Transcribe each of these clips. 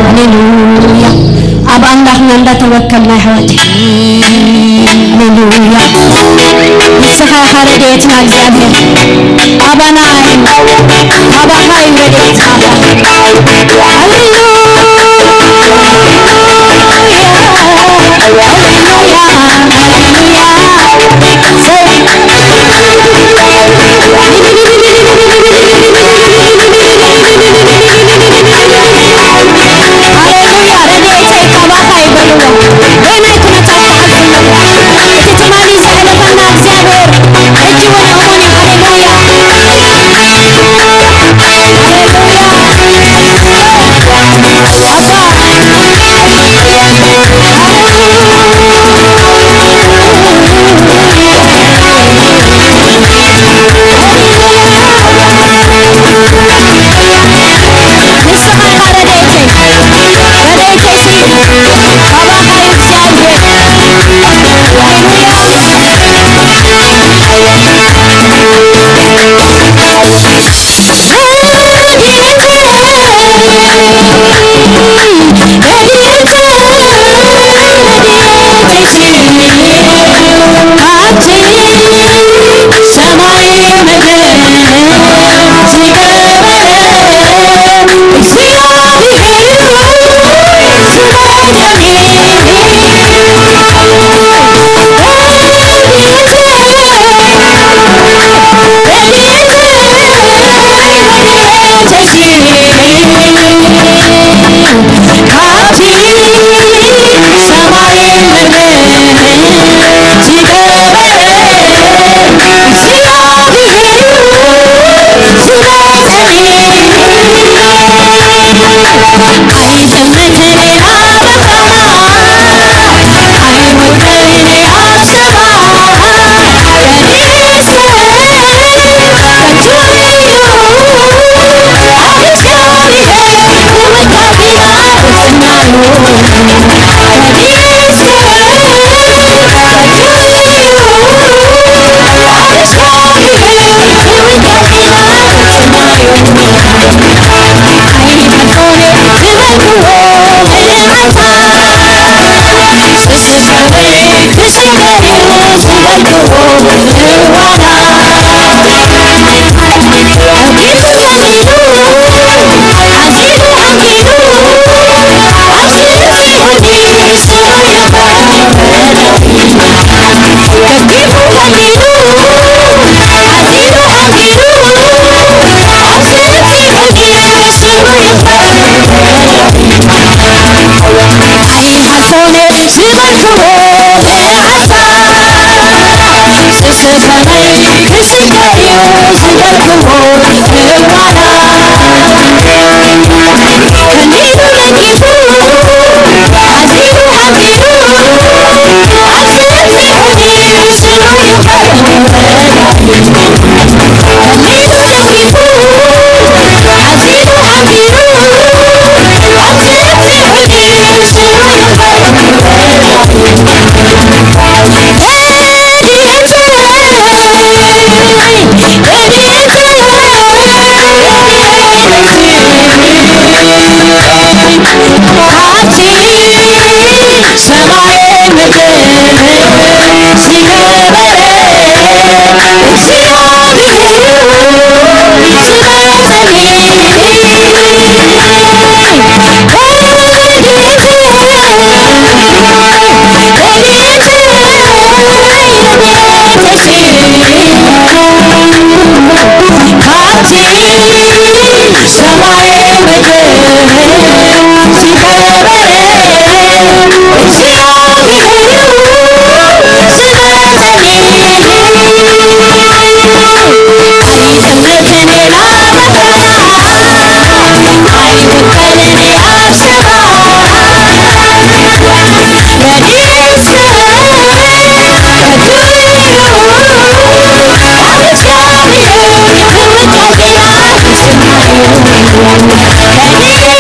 ሃሌሉያ። ኣብ ኣምላኽና እንዳተወከልና ኣሕዋተይ። ሃሌሉያ። ንስኻ ኢኻ ረድኤትና እግዚኣብሔር። ኣባና እዩ። ኣባኻ እዩ ረድኤትና ኣባ። ሃሌሉያ። ሃሌሉያ። ሃሌሉያ። ሃሌሉያ። ረድኤተይ ካባኻ እዩ በልዎ። በየናይ ኩነታት ክሓልፍ ኣለዎ? እቲ ትማሊ ዘሕለፈና እግዚኣብሔር ሕጂ እውን እሙን እዩ። ሃሌሉያ። ሃሌሉያ። ኣባ። ንስኻ ኢኻ ረድኤተይ፣ ረድኤተይ ሲ ካባኻ እዩ እግዚኣብሔር። ሃሌሉያ።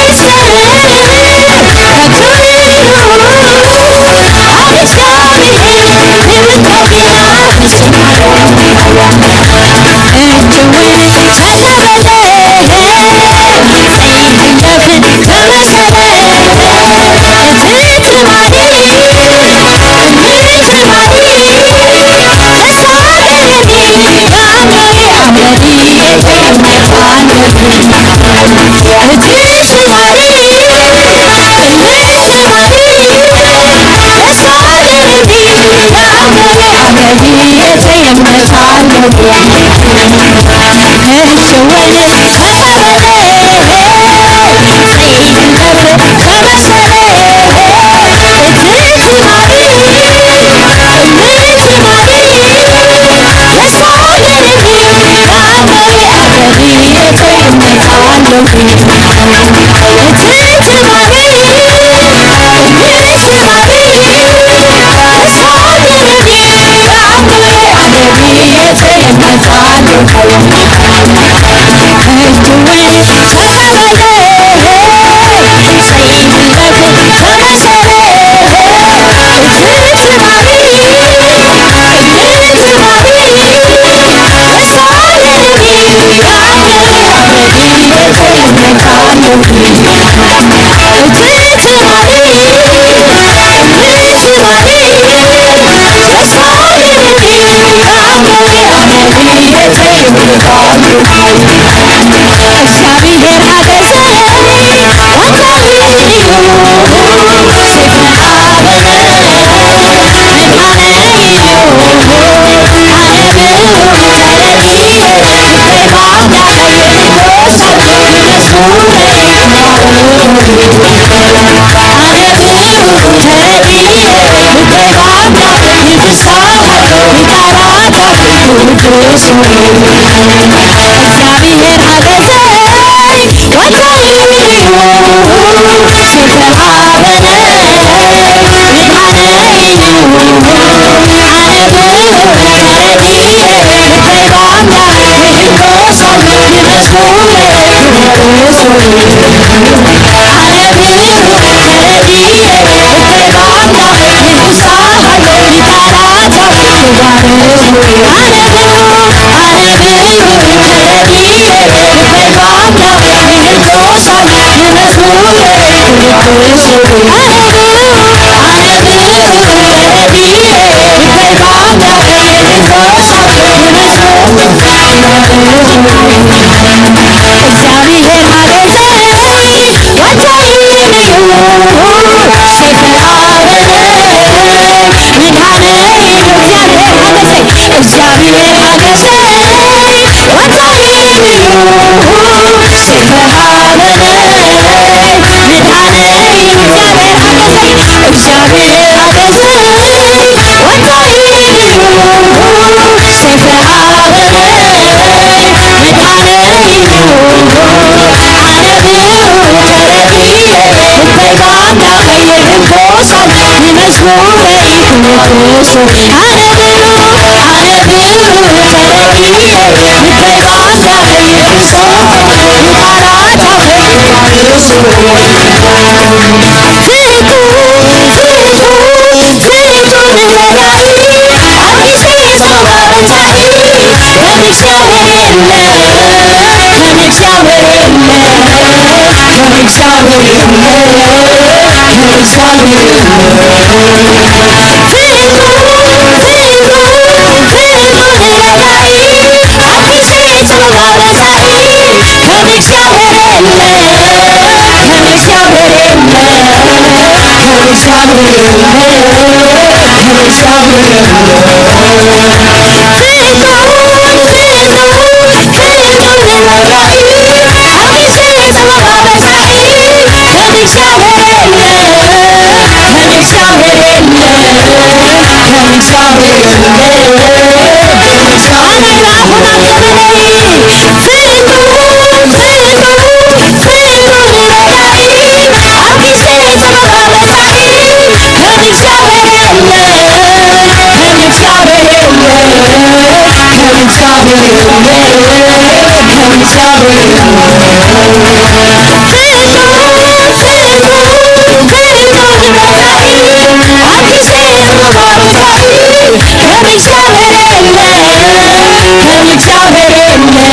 ሃሌሉያ፣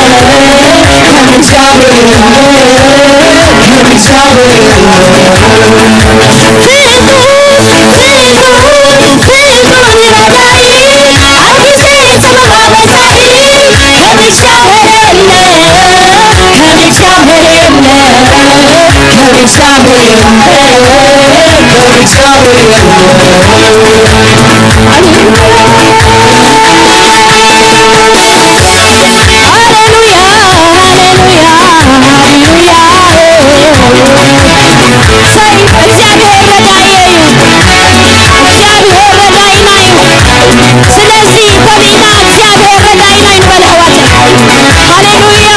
ሃሌሉያ፣ ሃሌሉያ። እሰይ፣ እግዚኣብሔር ረዳኢየ እዩ። እግዚኣብሔር ረዳኢና እዩ። ስለዚ ኮነ ኢልና እግዚኣብሔር ረዳኢና እዩ ንበል ኣሕዋተይ። ሃሌሉያ።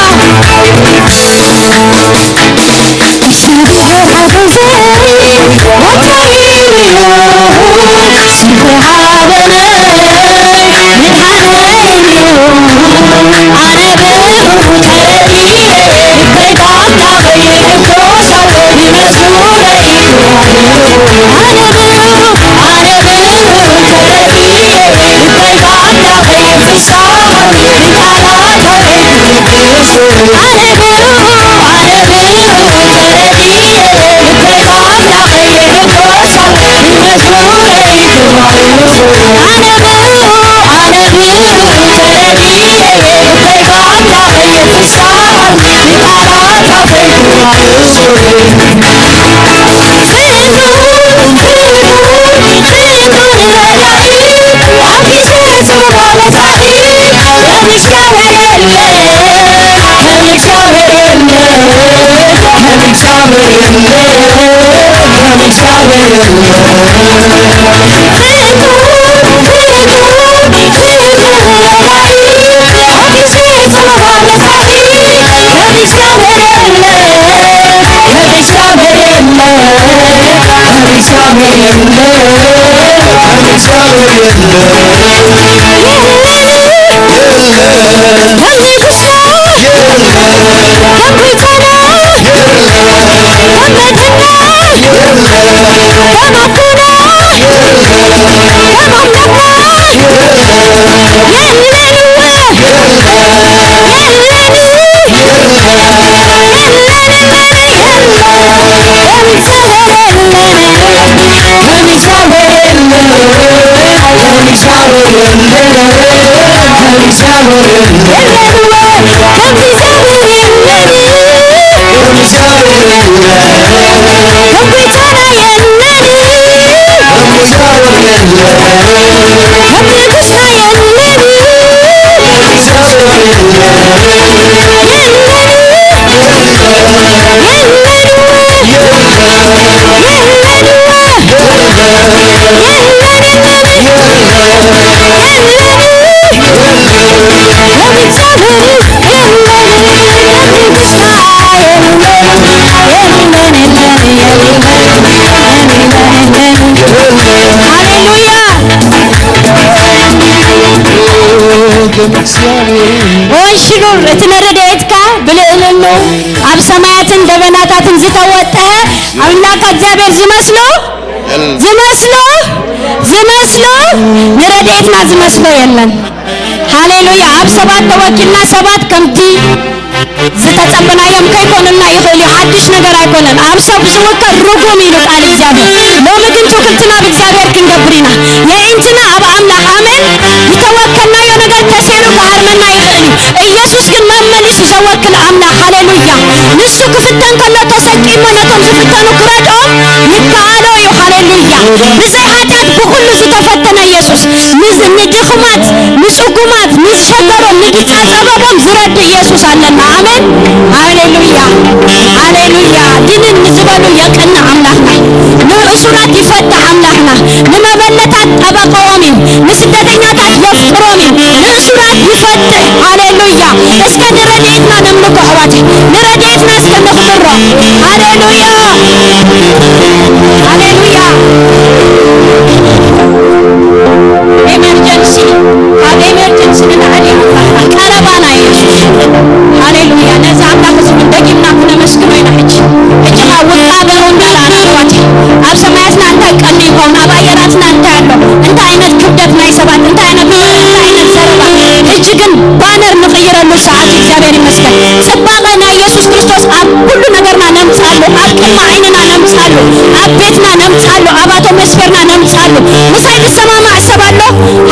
ወይ ሽሩር፣ እቲ ንረድኤትካ ብልዕልኡ ኣብ ሰማያትን ደበናታትን ዝተወጠሀ ኣምላኽ እግዚኣብሔር ዝመስሎ፣ ዝመስሎ፣ ዝመስሎ፣ ንረድኤትና ዝመስሎ የለን። ሃሌሉያ። ኣብ ሰባት ተወኪልና፣ ሰባት ከምቲ ዝተጸበናዮም ከይኮኑልና ይኽእል እዩ። ሓድሽ ነገር ኣይኮነን። ኣብ ሰብ ዝውከል ርጉም ኢሉ ቃል እግዚኣብሔር። ሎሚ ግን ትውክልትና ኣብ እግዚኣብሔር ክንገብር ኢና። የዒንትና ኣብ ኣምላኽ፣ ኣሜን። ዝተወከልናዮ ነገር ተሰይሩ ክሃርመና ይኽእል እዩ። ኢየሱስ ግን መመሊሱ ዘወክል ኣምላኽ፣ ሃሌሉያ። ንሱ ክፍተን ከሎ ተሰኪሞ ነቶም ዝፍተኑ ክረድኦም ይከኣሎ እዩ፣ ሃሌሉያ። ብዘይ ኃጢአት ብኹሉ ዝተፈተነ ኢየሱስ፣ ንዝ-፣ ንድኹማት፣ ንጽጉማት፣ ንዝሸገሮም፣ ንጊጻ ጸበቦም ዝረድእ ኢየሱስ ኣለና። ኣሜን፣ ሃሌሉያ፣ ሃሌሉያ። ድንን ንዝበሉ የቅንዕ ኣምላኽና፣ ንእሱራት ይፈትሕ ኣምላኽና። ንመበለታት ጠበቃኦም እዩ፣ ንስደተኛታት የፍቅሮም እዩ፣ ንእሱራት ይፈትሕ። ሃሌሉያ። እስከ ንረድኤትና ነምልኮ ኣሕዋት፣ ንረድኤትና እስከ ነኽብሮ። ሃሌሉያ፣ ሃሌሉያ። ኤመርጀንሲ፣ ካብ ኤመርጀንሲ ንላዕሊ እዩ ቀረባና ኢየሱስ። ሃሌሉያ። ነዚ ኣምላኽ እዚ እውን ደጊምና ክነመስግኖ ኢና። ሕጂ፣ ሕጂ ኸዓ ውቃበ እንዳራና ኣሕዋት፣ ኣብ ሰማያትና እንታይ ቀንዩ ይኸውን? ኣብ ኣየራትና እንታይ ኣሎ? እንታይ ዓይነት ክብደት ናይ ሰባት፣ እንታይ ዓይነት፣ እንታይ ዓይነት ዘረባ? ሕጂ ግን ባነር ንቕይረሉ ሰዓት እዩ። እግዚኣብሔር ይመስገን። ጽባቐ ናይ ኢየሱስ ክርስቶስ ኣብ ኩሉ ነገርና ነምጽኣሉ፣ ኣብ ቅድሚ ዓይንና ነምጽኣሉ፣ ኣብ ቤትና ነምጽኣሉ፣ ኣብ ኣቶሞስፌርና ነምጽኣሉ። ምሳይ ዝሰማማዕ ሰብ ኣሎ?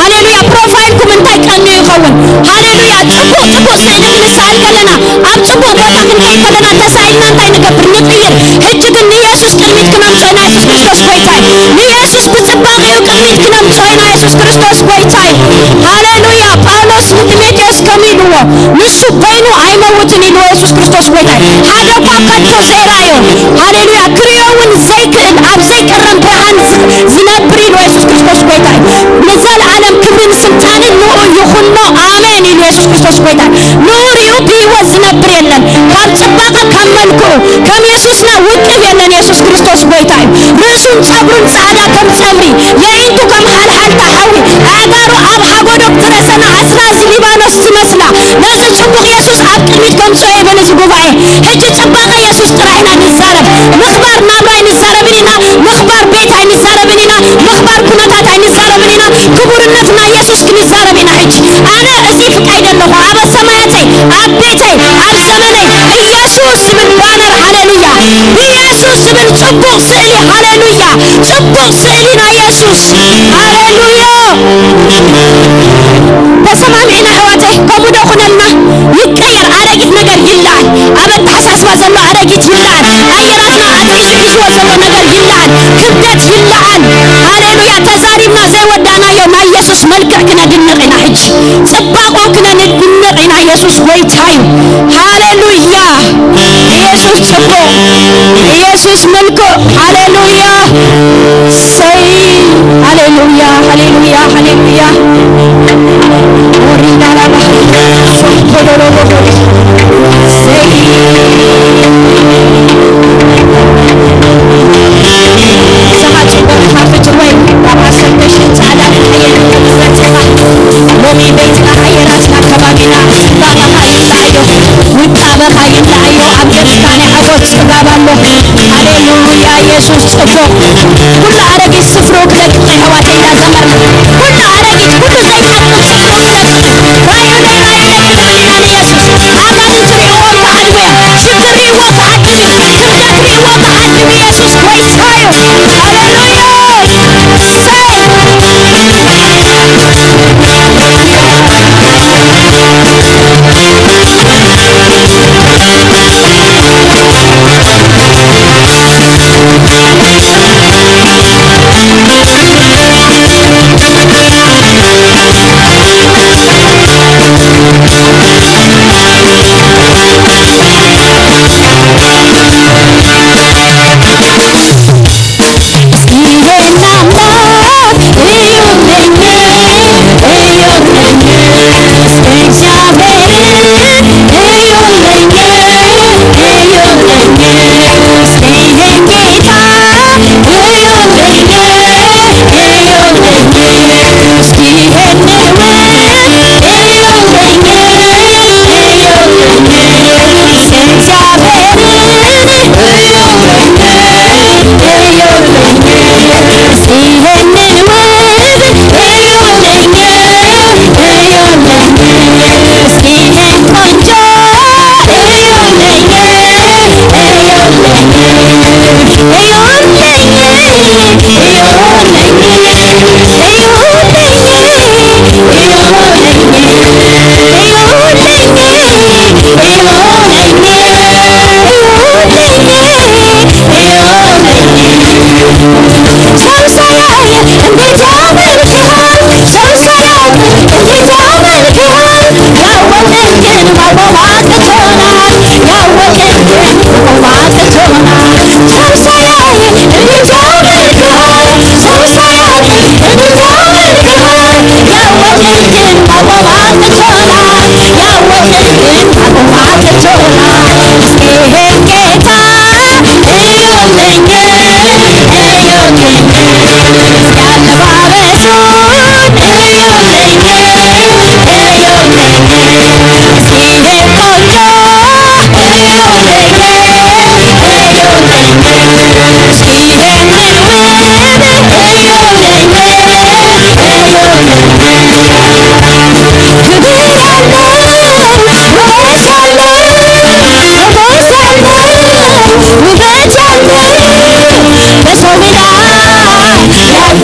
ሃሌሉያ። ፕሮፋይልኩም እንታይ ቀንዩ ይኸውን? ሃሌሉያ። ጽቡቕ ጽቡቕ ስእሊ ክንስኣል ከለና፣ ኣብ ጽቡቕ ቦታ ክንከድ ከለና ተሳኢልና እንታይ ንገብር? ንቕይር። ሕጂ ግን ንኢየሱስ ቅድሚት ክነምጽኦ ኢና። ኢየሱስ ክርስቶስ ጎይታ እዩ። ንኢየሱስ ብጽባቐኡ ቅድሚት ክነምጽኦ ኢና። ኢየሱስ ክርስቶስ ጎይታ እዩ። ሃሌሉያ። ጳውሎስ ንጢሞቴዎስ ከምኡ ኢልዎ፣ "ንሱ በይኑ ኣይመውትን" ኢልዎ። ኢየሱስ ክርስቶስ ጎይታ እዩ። ሓደ እኳ ከቶ ዘይረኣዮ፣ ሃሌሉያ፣ ክርእዮ እውን ዘይክእል ኣብ ዘይቅረብ ብርሃን ዝ-፣ ዝነብር ኢልዎ። ኢየሱስ ክርስቶስ ጎይታ እዩ። ንዘለዓለም ክብርን ስልጣንን ንኡ ይኹኖ። ኣሜን ኢሉ ኢየሱስ ክርስቶስ ጎይታ እዩ። ንኡ ሪኡ ብህይወት ዝነብር የለን። ካብ ጽባቐ፣ ካብ መልክዑ፣ ከም የሱስና ውቅብ የለን። የሱስ ክርስቶስ ጎይታ እዩ። ርእሱን ጸጉሩን ጻዕዳ ከም ጸጉሪ፣ የዒንቱ ከም ሓልሓልታ ሓዊ፣ ኣእጋሩ ኣብ ሓጎዶግ ትረሰና ኣስራዚ ሊባኖስ ትመስላ። ነዚ ጽቡቕ የሱስ ኣብ ቅድሚት ከምጽኦ ይብል እዚ ጉባኤ። ሕጂ ጽባቐ የሱስ ጥራይ ኢና ንዛረብ። ምኽባር ናብራ ኣይንዛረብን ኢና። ምኽባር ቤት ኣይንዛረብን ኢና። ምኽባር ኩነታት ኣይንዛረብን ኢና። ክቡርነት ናይ የሱስ ክንዛረብ ኢና ሕጂ። ኣነ እዚ ፍቃይ ዘለኹ ኣብ ሰማያተይ፣ ኣብ ቤተይ፣ ኣብ ዘመነይ ኢየሱስ ዝብል ባነር፣ ሃሌሉያ። ብኢየሱስ ዝብል ጽቡቕ ስእሊ፣ ሃሌሉያ። ጽቡቕ ስእሊ ናይ የሱስ፣ ሃሌሉያ። ተሰማሚዕና ኣሕዋተይ፣ ከምኡ ዶ ኩነልና? ይቀየር። ኣረጊት ነገር ይለዓል። ኣብ ኣተሓሳስባ ዘሎ ኣረጊት ይለዓል። ኣየራትና ኣትሒዙ ሒዝዎ ዘሎ ነገር ይለዓል። ክብደት ይለዓል። ሃሌሉያ። ተዛሪብና ዘይወዳእናዮ ናይ የሱስ መልክዕ ክነድንቕ ኢና ሕጂ። ጽባቐኡ ክነድንቕ ኢና። የሱስ ጎይታ እዩ። ሃሌሉያ። ኢየሱስ ጽቡቕ። ኢየሱስ ምልኩዕ። ሃሌሉያ። ሰይ። ሃሌሉያ፣ ሃሌሉያ፣ ሃሌሉያ። ኦሪና ላባ ሶኮዶሎ። ሰይ። ንስኻ ጽቡቕ ኢኻ ፍትወይ፣ ካብ ዓሰርተ ሺሕ ጻዕዳ ተቐይርካ ትመጽእ ኢኻ። ሎሚ ቤትና፣ ኣየራትና፣ ከባቢና ጽባቐኻ ይለዓዮ፣ ውቃበኻ ይለዓዮ። ኣብ ገጽካ ናይ ሓጎስ ጽጋብ ኣሎ። ሃሌሉያ፣ ኢየሱስ ጽቡቕ። ኩሉ ኣረጊት ስፍርኡ ክለቅቕ፣ ኣሕዋተይ፣ እንዳዘመርና፣ ኩሉ ኣረጊት፣ ኩሉ ዘይጠቅም ስፍርኡ ክለቅቕ። ራእዩ ደይ ራእዩ ደይ ክዳን ኢና ንኢየሱስ። ኣጋንንቲ ርእይዎም ክሃድሙ እዮም። ሽግር ርእይዎ ክሃድም እዩ። ክብደት ርእይዎ ክሃድም እዩ። ኢየሱስ ጎይታ እዩ። ሃሌሉያ። ሰይ።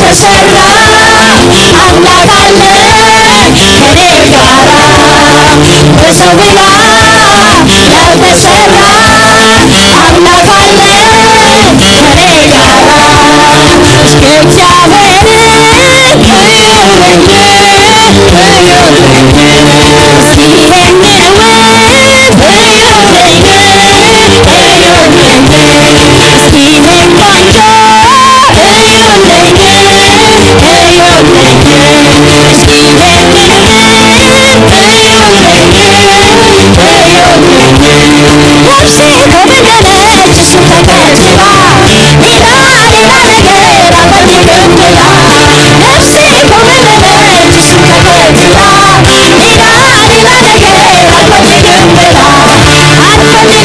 ያልተሰራ አምላክ አለ ከኔ ጋራ፣ በሰው ብላ ያልተሰራ አምላክ አለ ከኔ ጋራ። እግዚአብሔር እዩልኝ፣ እዩልኝ፣ እስኪ ይሄንን ውብ እዩልኝ፣ እዩልኝ፣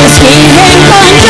እስኪ ይሄን ቆንጆ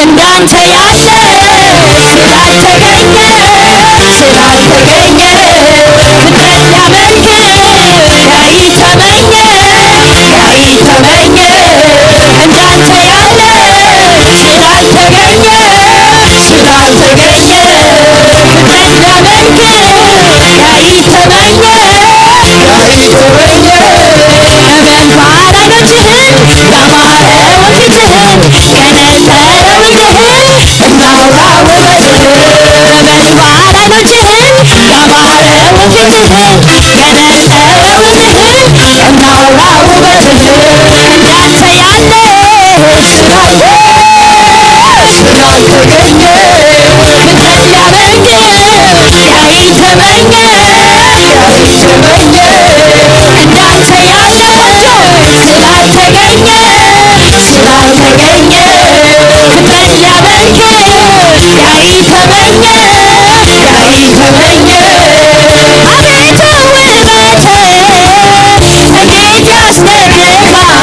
እንዳንተ ያለ ስላልተገኘ፣ ስላልተገኘ፣ ምድር ሊያመልክ ያይተመኘ፣ ያይተመኘ፣ እንዳንተ ያለ ስላልተገኘ፣ ስላልተገኘ፣ ምድር ሊያመልክ ያይተመኘ፣ ያይተመኘ፣ ነበልባል አይኖችህን ያማረ ወንፊትህን የነጠረ ወንጌልህን እናውራ ውበትህ፣ ነበልባል አይኖችህን ያማረ ወንፊትህን የነጠረ ውበትህ እናውራ ውበትህ። እንዳንተ ያለ ስላልተገኘ፣ ምድር ሊያመልክ ያይተመኘ፣ ያይተመኘ፣ እንዳንተ ያለ ቆንጆ ስላልተገኘ፣ ስላልተገኘ፣ ምድር ሊያመልክ ያይተመኘ፣ ያይተመኘ፣ አቤቱ ውበትህ እንዴት ያስደንቃል!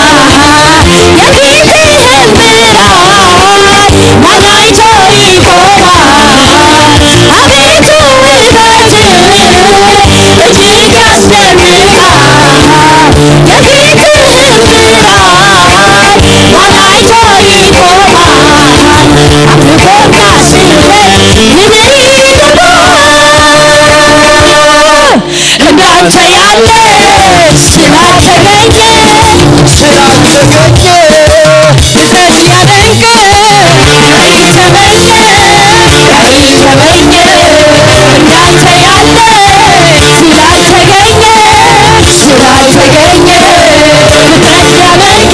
የፊትህን ብርሃን ማን አይቶ ይቆማል? አቤቱ ውበትህ እጅግ ያስደንቃል። የፊትህን ብርሃን ማን አይቶ ይቆማል? አምልኮና ስግደት ክብር ይገባል። እንዳንተ ያለ ስላልተገኘ፣ ስላልተገኘ፣ ምድር እንዳንተ ያለ ስላልተገኘ፣ ስላልተገኘ፣ ፍጥረት ያመልክ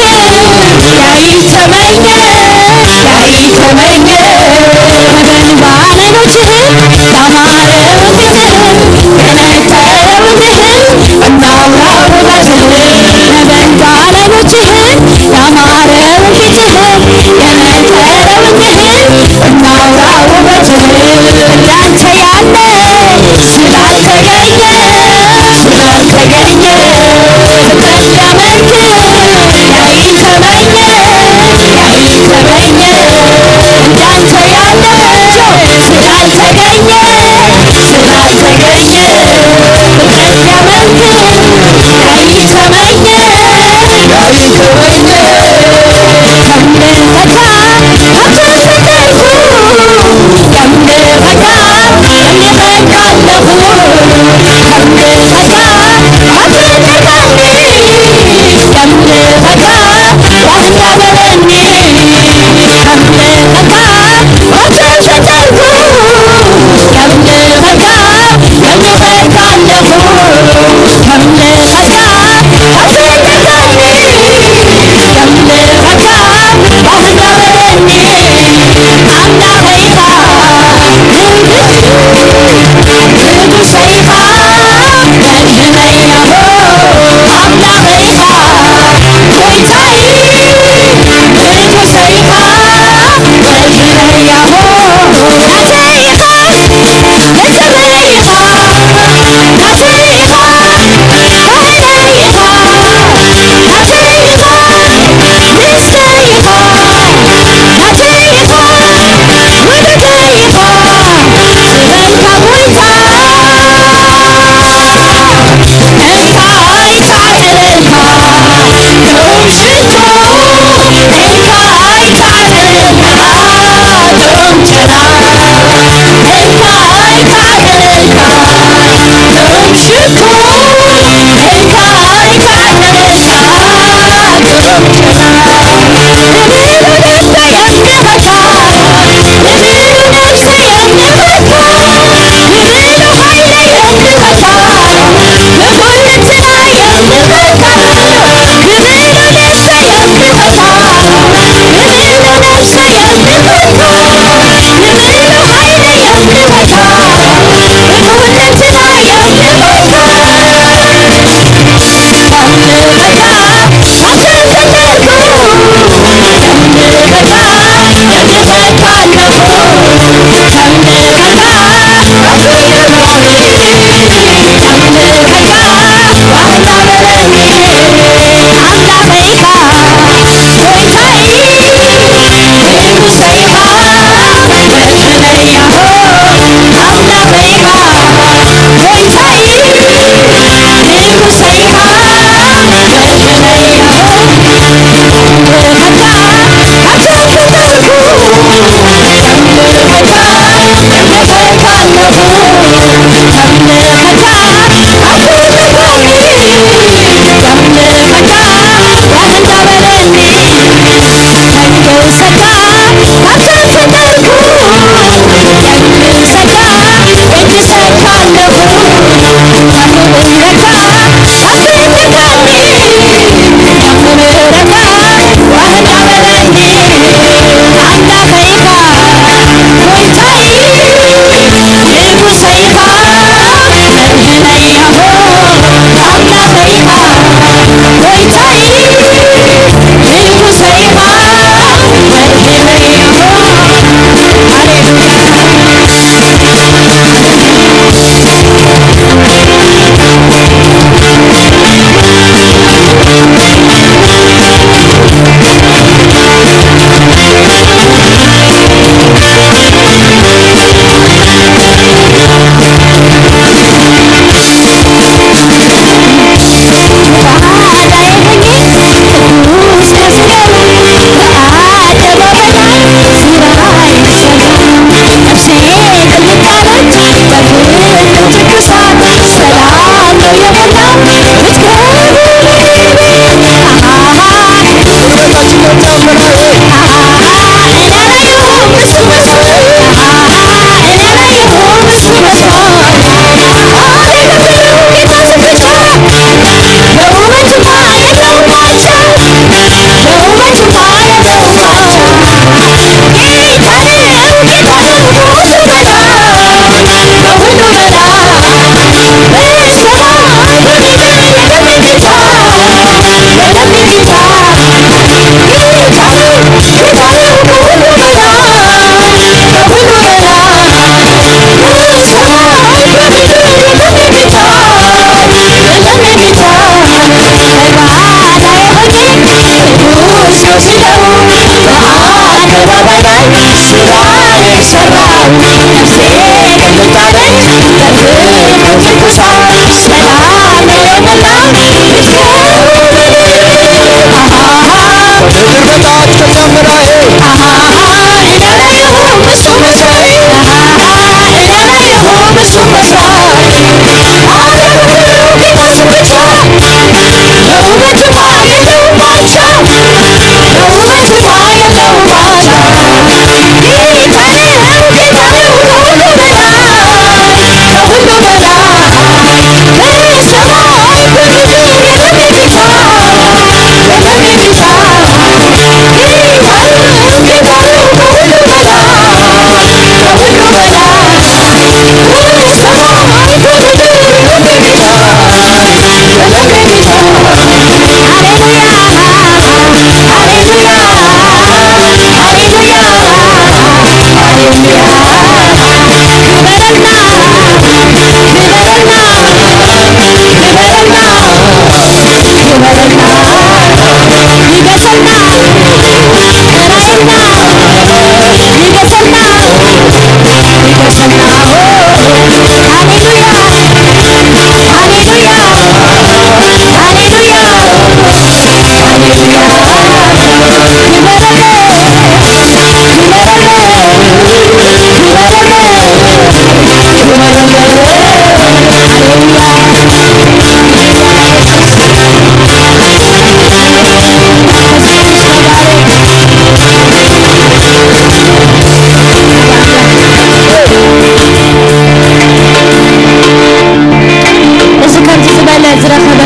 ያይተመኘ፣ ያይተመኘ፣ መገን ባለኖችህ ያማረ ውጤትህ የነጠረ ውጤትህ እናውራ ውበትህ፣ መገን ባለኖችህ ያማረ ውጤትህ የነጠረ ውጤትህ እናውራ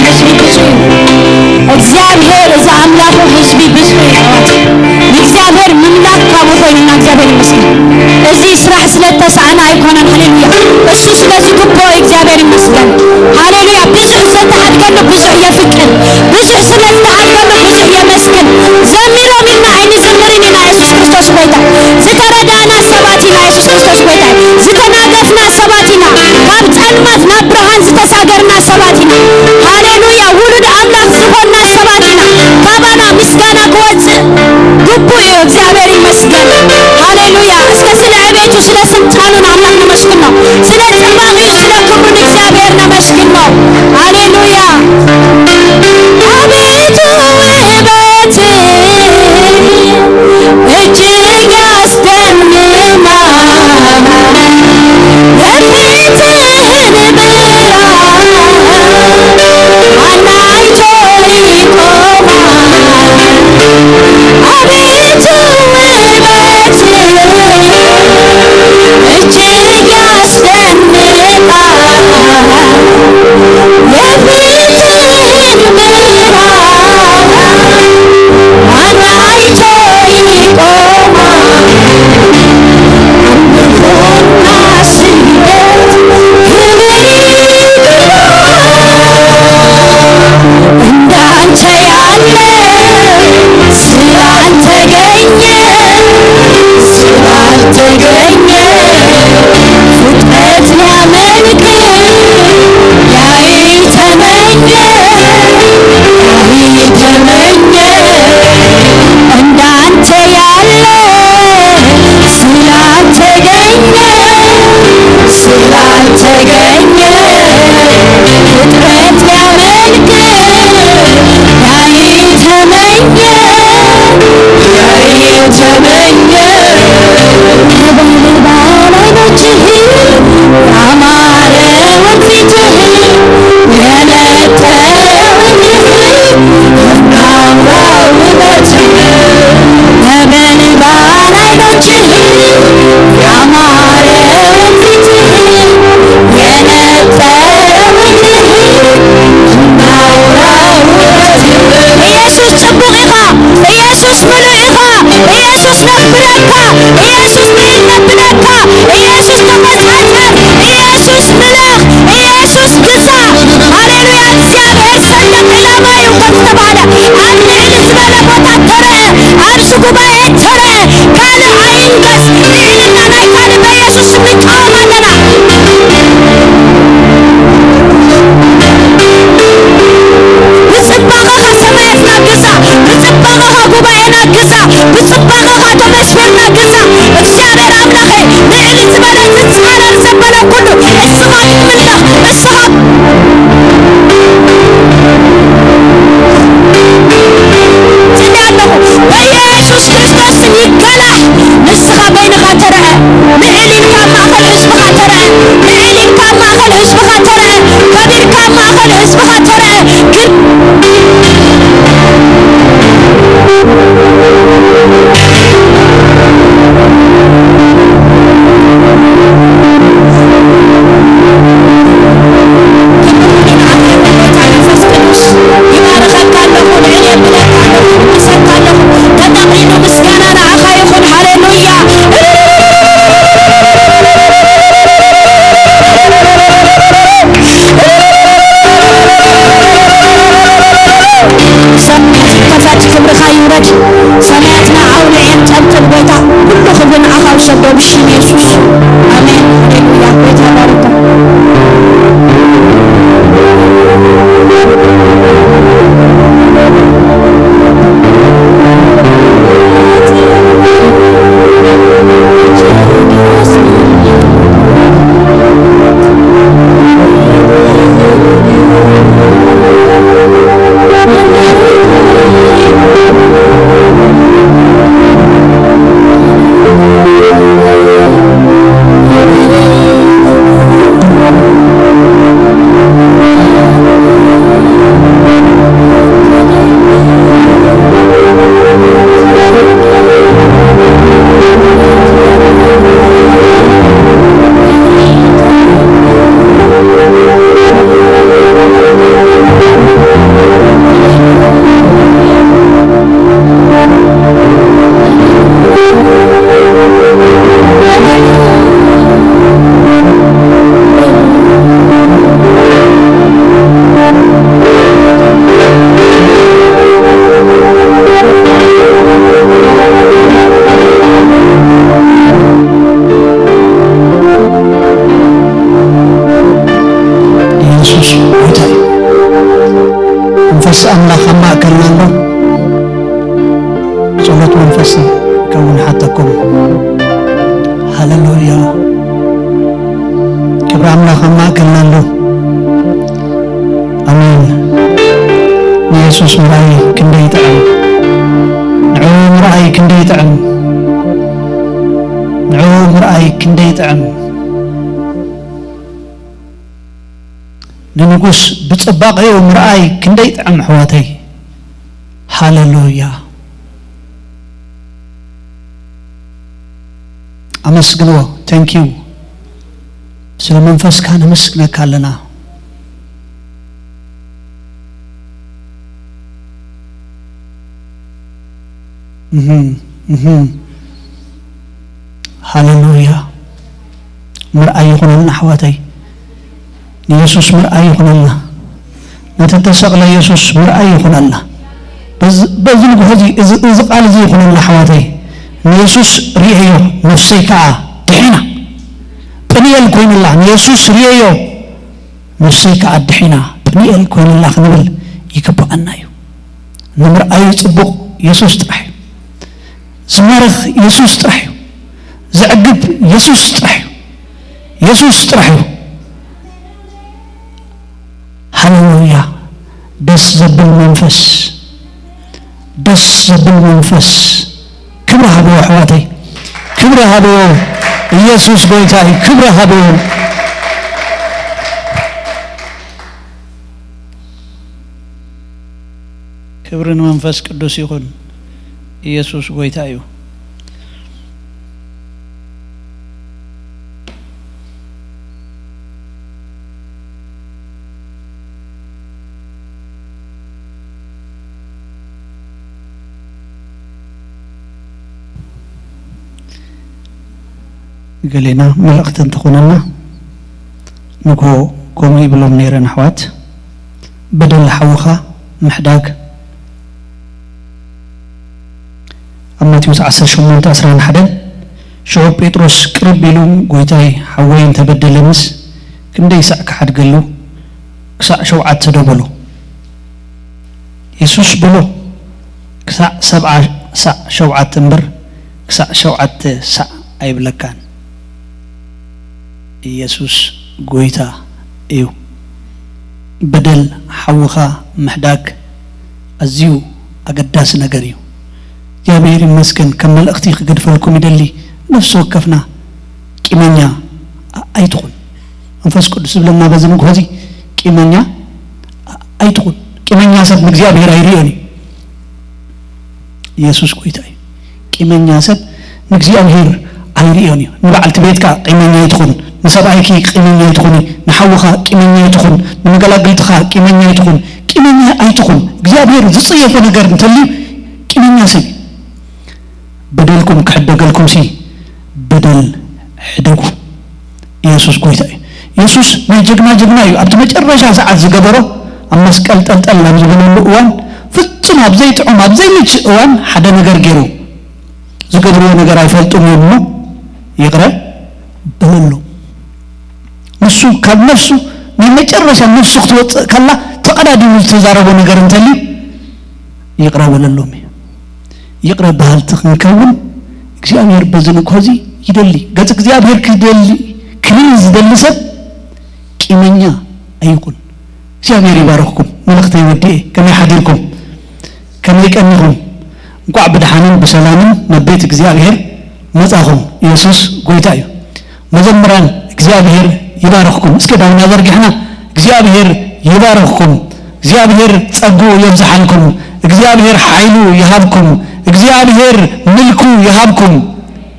ህዝቢ ብፁዕ እዩ። እግዚኣብሔር እዚ ኣምላኹ ህዝቢ ብፁዕ እዩ። ኣሕዋት፣ ንእግዚኣብሔር ምምላኽ ካብኡ ኮይኑ ኢና። እግዚኣብሔር ይመስገን። እዚ ስራሕ ስለ እተሳእነ ኣይኮነን። ሃሌሉያ። እሱ ስለ ዝግብኦ እዩ። እግዚኣብሔር ይመስገን። ሃሌሉያ። ብዙሕ ዝተዓድገሉ ብዙሕ የፍቅር፣ ብዙሕ ስለ ዝተዓድገሉ ብዙሕ የመስግን። ዘሚሮም ኢልና ኣይንዝምርን ኢና። የሱስ ክርስቶስ ጎይታ። ዝተረዳእና ሰባት ኢና። የሱስ ክርስቶስ ጎይታ። ዝተናገፍና ሰባት ኢና። ካብ ጸልማት ናብ ብርሃን ዝተሳገርና ሰባት ኢና። ሃሌሉያ። ውሉድ ኣምላኽ ዝኾንና ሰባት ኢና። ካባና ምስጋና ክወጽእ ግቡእ እዩ። እግዚኣብሔር ይመስገን። ሃሌሉያ። እስከ ስለ ዕቤቱ ስለ ስልጣኑ ንኣምላኽ ነመስግኖ። ስለ ጽባቕኡ ስለ ክብሩ ንእግዚኣብሔር ነመስግኖ። ሃሌሉያ። ኣቤቱ ውበት እጅግ ያስደምማል። የፊትህን ብርሃን ማን አይቶ ይቆማል? አቤቱ ውበት እጅግ ያስደንቃል። የፊትህን ብርሃን ማን አይቶ ይቆማል? አምልኮና ስግደት ክብር ይግባው። እንዳንተ ያለ ስላልተገኘ፣ ስላልተገኘ ፍጥረት ሊያመልክ ላይተመኘ፣ ላይተመኘ እንዳንተ ያለ ስላልተገኘ፣ ስላልተገኘ ፍጥረት ሊያመልክ ላይተመኘ፣ ላይተመኘ ነበልባል አይኖችህ ያማረ ወንፊትህ የነጠረ ወንፊትህ እናውራ ውበትህ። ነበልባል አይኖችህ ያማረ ወንፊትህ የነጠረ ወንፊትህ እናውራ ውበትህ። ኢየሱስ ጽቡቕ ኢኻ። ኢየሱስ ምሉእ ኢኻ። ኢየሱስ ነብረካ። ኢየሱስ ብኢድ ነብለካ። ኢየሱስ ተቆጻጸር። ኢየሱስ ምለኽ። ኢየሱስ ግዛእ። ሃሌሉያ። እግዚኣብሔር ሰንደቕ ዕላማ እዩ ከም ዝተባህለ ኣብ ልዕሊ ዝበለ ቦታ ተረአ። ኣብዚ ጉባኤ ተረአ። ካልእ ኣይንገስ። ልዕልና ናይ ካልእ በኢየሱስ ስም ንቃወም ኣለና። ብጽባቐኻ ሰማያትና ግዛእ፣ ብጽባቐኻ ጉባኤና ግዛእ፣ ብጽባቐኻ ኣተሞስፌርና ግዛእ። እግዚኣብሔር ኣምላኸይ፣ ልዕሊ ዝበለ ዝጻረር ዘበለ ኩሉ እስኻ ክትምለኽ፣ እስኻ ጽሊ ኣለኹ። በኢየሱስ ክርስቶስ ስም ይገላሕ። ንስኻ በይንኻ ተረአ። ልዕል ኢልካ ኣብ ማእከል ህዝብኻ ተረአ። ልዕል ኢልካ ኣብ ማእከል ህዝብኻ ተረአ። ከቢርካ ኣብ ማእከል ህዝብኻ ተረአ። ግን ክብሪ ንዓኻ ይኹን፣ ጎይታ መንፈስ ቅዱስ። ይባርኸካ ኣለኹ፣ ልዕል የብለካ ኣለኹ፣ ይቕድሰካ ኣለኹ። ተጠቕሊሉ ምስጋና ንዓኻ ይኹን። ሃሌሉያ። ሰማያት ይከፈት፣ ክብርኻ ይውረድ። ሰማያትና ኣውልዕ፣ የንጠልጥል ጎይታ። ኩሉ ክብሪ ንዓኻ ውሰዶ ብሽም የሱስ። ኣሜን። ሃሌሉያ። ጎይታ ይባርኩም። ኣምላኽ ኣብ ማእከልና ኣሎ። ጸሎት መንፈስ ከውን ሓተኩም። ሃሌሉያ። ክብሪ ኣምላኽ ኣብ ማእከልና ኣሎ። ኣሜን። ንየሱስ ምርኣይ ክንደይ ይጥዕም። ንዕኡ ምርኣይ ክንደይ ይጥዕም። ንዕኡ ምርኣይ ክንደይ ይጥዕም። ንንጉስ ብጽባቐኡ ምርኣይ ክንደይ ጥዕም ኣሕዋተይ። ሃሌሉያ። ኣመስግንዎ። Thank you። ስለ መንፈስካ ነመስግነካ ኣለና። እህም፣ እህም። ሃሌሉያ። ምርኣይ ይኹነልና ኣሕዋተይ። ንየሱስ ምርኣይ ይኹነልና። ነቲ ተሰቕለ የሱስ ምርኣይ ይኹነልና። በዚ፣ በዚ ንግሆ እዚ፣ እዚ፣ እዚ ቃል እዚ ይኹነልና ኣሕዋተይ። ንየሱስ ርእየዮ፣ ነፍሰይ ከኣ ድሒና። ጵንኤል ኮይኑላ። ንየሱስ ርእየዮ፣ ነፍሰይ ከኣ ድሒና። ጵንኤል ኮይኑላ ክንብል ይግብኣና እዩ። ንምርኣዩ ጽቡቕ የሱስ ጥራሕ እዩ። ዝማርኽ የሱስ ጥራሕ እዩ። ዘዕግብ የሱስ ጥራሕ እዩ። የሱስ ጥራሕ እዩ። ሃሌሉያ። ደስ ዘብል መንፈስ፣ ደስ ዘብል መንፈስ። ክብሪ ሃብዎ ኣሕዋተይ፣ ክብሪ ሃብዎ። ኢየሱስ ጎይታ እዩ። ክብሪ ሃብዎ። ክብሪ ንመንፈስ ቅዱስ ይኹን። ኢየሱስ ጎይታ እዩ። ገሌና መልእኽቲ እንተኾነና፣ ንግሆ ከምኡ ይብሎም ነይረን ኣሕዋት። በደል ሓውኻ ምሕዳግ። ኣብ ማቴዎስ ዓሰርተ ሸሞንተ ዕስራን ሓደን፣ ሽዑ ጴጥሮስ ቅርብ ኢሉ፣ "ጎይታይ፣ ሓወይ እንተበደለንስ ክንደይ ሳዕ ክሓድገሉ? ክሳዕ ሸውዓተ ዶ?" በሎ። የሱስ በሎ፣ "ክሳዕ ሰብዓ ሳዕ ሸውዓተ እምበር፣ ክሳዕ ሸውዓተ ሳዕ ኣይብለካን።" ኢየሱስ ጎይታ እዩ። በደል ሓውኻ ምሕዳግ ኣዝዩ ኣገዳሲ ነገር እዩ። እግዚኣብሔር ይመስገን። ከም መልእኽቲ ክገድፈልኩም ይደሊ፣ ነፍሲ ወከፍና ቂመኛ ኣይትኹን። መንፈስ ቅዱስ ዝብለና በዚ ንግሆ እዚ ቂመኛ ኣይትኹን። ቂመኛ ሰብ ንእግዚኣብሔር ኣይርእዮን እዩ። ኢየሱስ ጎይታ እዩ። ቂመኛ ሰብ ንእግዚኣብሔር ኣይርእዮን እዩ። ንበዓልቲ ቤትካ ቂመኛ ኣይትኹን፣ ንሰብኣይኪ ቂመኛ ኣይትኹኒ፣ ንሓውኻ ቂመኛ ኣይትኹን፣ ንመገላግልትኻ ቂመኛ ኣይትኹን። ቂመኛ ኣይትኹን። እግዚኣብሔር ዝጽየፎ ነገር እንተልዩ ቂመኛ ሰብ እዩ። በደልኩም ክሕደገልኩምሲ በደል ሕደጉ። ኢየሱስ ጎይታ እዩ። ኢየሱስ ናይ ጀግና ጀግና እዩ። ኣብቲ መጨረሻ ሰዓት ዝገበሮ፣ ኣብ መስቀል ጠልጠል ኣብ ዝበለሉ እዋን፣ ፍጹም ኣብ ዘይጥዑም፣ ኣብ ዘይምችእ እዋን ሓደ ነገር ገይሩ። ዝገብርዎ ነገር ኣይፈልጡን እዮም እሞ ይቕረ በለሉ። ንሱ ካብ ነፍሱ ናይ መጨረሻ ነፍሱ ክትወጽእ ከላ ተቐዳዲሙ ዝተዛረቦ ነገር እንተልዩ ይቕረ በለሎም እዩ። ይቕረ በሃልቲ ክንከውን እግዚኣብሔር በዚ ንግሆ እዚ ይደሊ። ገጽ እግዚኣብሔር ክደሊ፣ ክርኢ ዝደሊ ሰብ ቂመኛ ኣይኹን። እግዚኣብሔር ይባርኽኩም። መልእኽተይ ወዲኤ። ከመይ ሓዲርኩም? ከመይ ቀኒኹም? እንቋዕ ብደሓንን ብሰላምን ናብ ቤት እግዚኣብሔር መጻኹም። ኢየሱስ ጎይታ እዩ። መዘምራን እግዚኣብሔር ይባርኽኩም። እስከ ዳውና ዘርጊሕና፣ እግዚኣብሔር ይባርኽኩም፣ እግዚኣብሔር ጸግኡ የብዝሓልኩም፣ እግዚኣብሔር ሓይሉ ይሃብኩም፣ እግዚኣብሔር ምልኩ ይሃብኩም።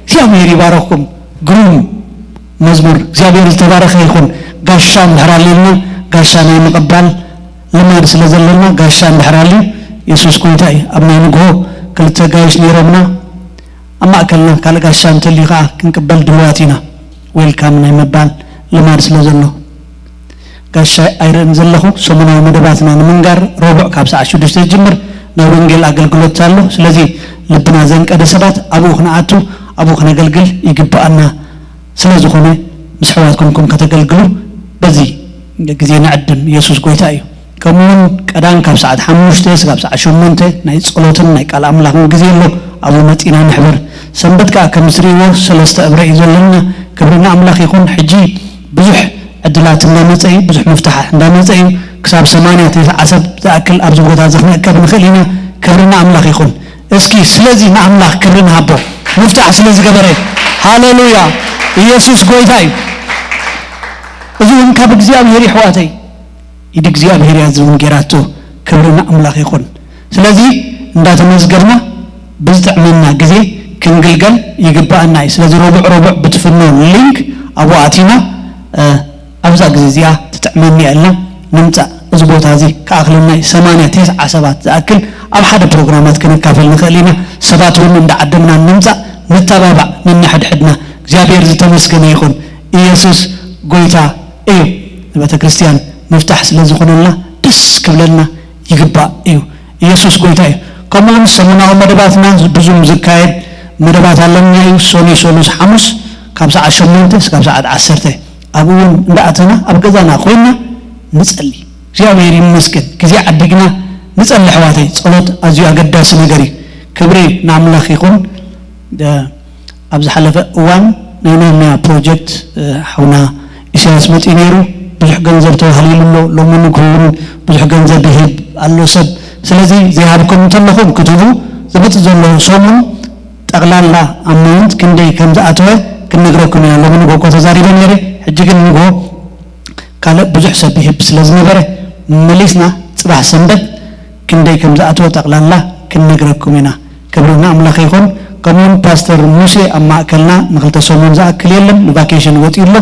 እግዚኣብሔር ይባርኽኩም። ግሩም መዝሙር። እግዚኣብሔር ዝተባረኸ ይኹን። ጋሻ እንድሕር ኣልዩልና፣ ጋሻ ናይ ምቕባል ልማድ ስለ ዘለና፣ ጋሻ እንድሕር ኣልዩ፣ የሱስ ጎይታ እዩ። ኣብ ናይ ንግሆ ክልተ ጋይሽ ነይሮምና፣ ኣብ ማእከልና ካልእ ጋሻ እንተልዩ ከኣ ክንቅበል ድሉዋት ኢና። ዌልካም ናይ ምባል ልማድ ስለ ዘሎ። ጋሻ ኣይርእን ዘለኹ። ሰሙናዊ መደባትና ንምንጋር ረቡዕ ካብ ሰዓት ሽዱሽተ ዝጅምር ናይ ወንጌል ኣገልግሎት ኣሎ። ስለዚ ልብና ዘንቀደ ሰባት ኣብኡ ክንኣቱ፣ ኣብኡ ክነገልግል ይግብኣና። ስለ ዝኾነ ምስ ኣሕዋት ኮንኩም ከተገልግሉ በዚ ግዜ ንዕድም። ኢየሱስ ጎይታ እዩ። ከምኡውን ቀዳም ካብ ሰዓት ሓሙሽተ ስጋብ ሰዓት ሸሞንተ ናይ ጸሎትን ናይ ቃል ኣምላኽን ግዜ ኣሎ። ኣብኡ መጺና ንሕበር። ሰንበት ከኣ ከም እትርእይዎ ሰለስተ እብረ እዩ ዘለና። ክብሪ ንኣምላኽ ይኹን። ሕጂ ብዙሕ ዕድላት እንዳመጸ እዩ፣ ብዙሕ ምፍታሕ እንዳመጸ እዩ። ክሳብ ሰማንያ ተስዓ ሰብ ዝኣክል ኣብዚ ቦታ እዚ ክንእከብ ንኽእል ኢና። ክብሪ ንኣምላኽ ይኹን። እስኪ ስለዚ ንኣምላኽ ክብሪ ንሃቦ፣ ምፍታሕ ስለ ዝገበረ። ሃሌሉያ! ኢየሱስ ጎይታ እዩ። እዚ እውን ካብ እግዚኣብሔር እዩ፣ ኣሕዋተይ። ኢድ እግዚኣብሔር እያ እዚ እውን ጌራቶ። ክብሪ ንኣምላኽ ይኹን። ስለዚ እንዳተመዝገብና ብዝጥዕመና ግዜ ክንግልገል ይግባኣና እዩ። ስለዚ ረቡዕ ረቡዕ ብትፍኖ ሊንክ ኣብኡ ኣቲና፣ እ፣ ኣብዛ ግዜ እዚኣ ትጥዕመኒ እያ ኢልና ንምጻእ። እዚ ቦታ እዚ ክኣኽለና እዩ። ሰማንያ ተስዓ ሰባት ዝኣክል ኣብ ሓደ ፕሮግራማት ክንካፈል ንኽእል ኢና። ሰባት እውን እንዳዓደምና ንምጻእ፣ ንተባባዕ ነንሕድሕድና። እግዚኣብሔር ዝተመስገነ ይኹን። ኢየሱስ ጎይታ እዩ። ንቤተ ክርስቲያን ምፍታሕ ስለ ዝኾነልና ደስ ክብለልና ይግባእ እዩ። ኢየሱስ ጎይታ እዩ። ከምኡውን ሰሙናዊ መደባትና ብዙም ዝካየድ መደባት ኣለና እዩ። ሶኒ፣ ሰሉስ፣ ሓሙስ ካብ ሰዓት ሸሞንተ እስካብ ሰዓት ዓሰርተ ኣብኡ እውን እንዳኣተና ኣብ ገዛና ኮይና ንጸሊ። እግዚኣብሔር ይመስገን። ግዜ ዓዲግና ንጸሊ ኣሕዋተይ። ጸሎት ኣዝዩ ኣገዳሲ ነገር እዩ። ክብሪ ንኣምላኽ ይኹን። ደ-፣ ኣብ ዝሓለፈ እዋን ናይ ናምያ ፕሮጀክት፣ እ፣ ሓውና ኢሳያስ መጺኡ ነይሩ። ብዙሕ ገንዘብ ተባሂሉ ኣሎ። ሎሚ ንግሆ እውን ብዙሕ ገንዘብ ይህብ ኣሎ ሰብ። ስለዚ ዘይሃብኩም እንተለኹም ክትህቡ፣ ዝመጽእ ዘሎ ሰሙን ጠቕላላ ኣማውንት ክንደይ ከም ዝኣተወ ክንነግረኩም ኢና። ሎሚ ንግሆ እኮ ተዛሪበ ነይረ። ሕጂ ግን ንግሆ ካልእ ብዙሕ ሰብ ይህብ ስለ ዝነበረ፣ መሊስና ጽባሕ ሰንበት ክንደይ ከም ዝኣተወ ጠቕላላ ክንነግረኩም ኢና። ክብሪ ንኣምላኽ ይኹን። ከምኡውን ፓስተር ሙሴ ኣብ ማእከልና ንኽልተ ሰሙን ዝኣክል የለን፣ ንቫኬሽን ወጺኡ ኣሎ።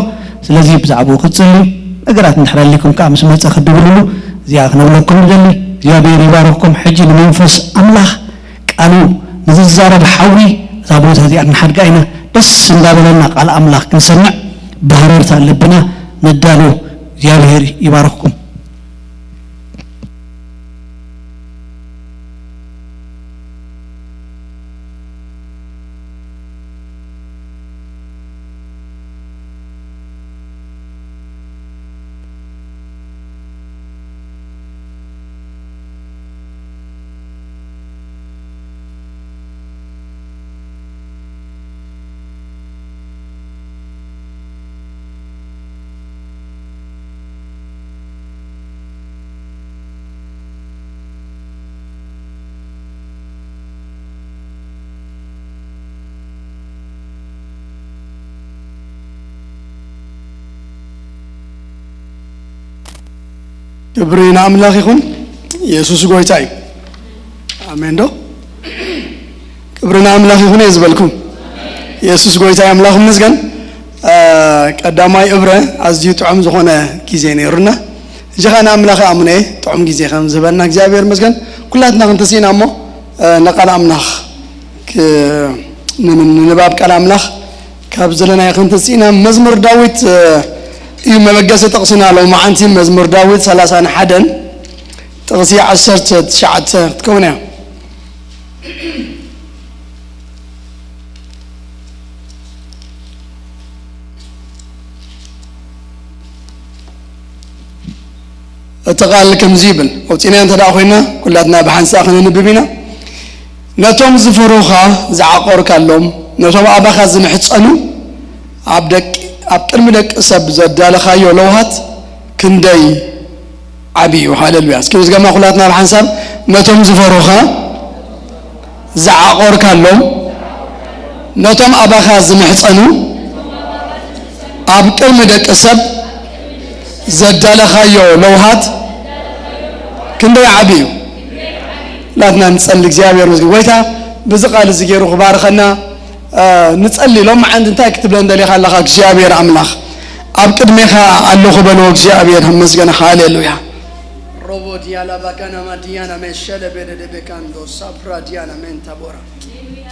ስለዚ ብዛዕባኡ ክትጽልዩ፣ ነገራት እንድሕር ኣሊኩም ከኣ ምስ መጸ ክትድውልሉ፣ እዚኣ ክነብለኩም ንደሊ። እግዚኣብሔር ይባርኽኩም። ሕጂ ንመንፈስ ኣምላኽ ቃሉ ንዝዛረብ ሓዊ እዛ ቦታ እዚኣ ክንሓድጋ ኢና። ደስ እንዳበለና ቃል ኣምላኽ ክንሰምዕ ብሃረርታ ልብና ንዳሎ። እግዚኣብሔር ይባርኽኩም። ክብሪ ንኣምላኽ ይኹን። ኢየሱስ ጎይታ እዩ። ኣሜን ዶ? ክብሪ ንኣምላኽ ይኹን እየ ዝበልኩ። ኢየሱስ ጎይታ እዩ። ኣምላኽ ይመስገን። እ፣ ቀዳማይ እብረ ኣዝዩ ጥዑም ዝኾነ ግዜ ነይሩና። ሕጂ ኸኣ ንኣምላኽ ይኣምኖ እየ፣ ጥዑም ግዜ ከም ዝህበና እግዚኣብሔር ይመስገን። ኩላትና ክንተስኢና እሞ፣ እ፣ ንቃል ኣምላኽ ክ-፣ ን-፣ ን-፣ ንንባብ ቃል ኣምላኽ ካብ ዘለናዮ ክንተስኢና መዝሙር ዳዊት፣ እ፣ እዩ መበገሲ ጥቕስና ሎማዓንቲ። መዝሙር ዳዊት ሰላሳን ሓደን ጥቕሲ ዓሰርተ ትሽዓተ ክትከውን እያ። እቲ ቃል ከምዚ ይብል፣ ወፂና እንተ ደኣ ኮይና ኩላትና ብሓንሳእ ክነንብብ ኢና። ነቶም ዝፈርሁኻ ዝዓቆርካሎም፣ ነቶም ኣባኻ ዝምሕጸኑ፣ ኣብ ደቂ-፣ ኣብ ቅድሚ ደቂ ሰብ ዘዳለኻዮ ለውሃት ክንደይ ዓቢ እዩ። ሃሌሉያ። እስኪ ንድገማ ኩላትና ብሓንሳብ፣ ነቶም ዝፈርሁኻ ዝዓቆርካሎም፣ ነቶም ኣባኻ ዝምሕጸኑ፣ ኣብ ቅድሚ ደቂ ሰብ ዘዳለኻዮ ለውሃት ክንደይ ዓቢ እዩ። ላትና ንጸሊ። እግዚኣብሔር ምስጋና። ጎይታ ብዚ ቃል እዚ ገይሩ ክባርኸና፣ እ፣ ንጸሊ። ሎማዓንቲ እንታይ ክትብለን ደሊኻ ኣለኻ እግዚኣብሔር ኣምላኽ? ኣብ ቅድሜኻ ኣለኹ በልዎ እግዚኣብሔር። መስገን። ሃሌሉያ። ሮቦ ዲያላ ባካና ማዲያና ሜሸለ ቤደደ ቤካንዶ ሳፕራ ዲያና ሜንታ ቦራ።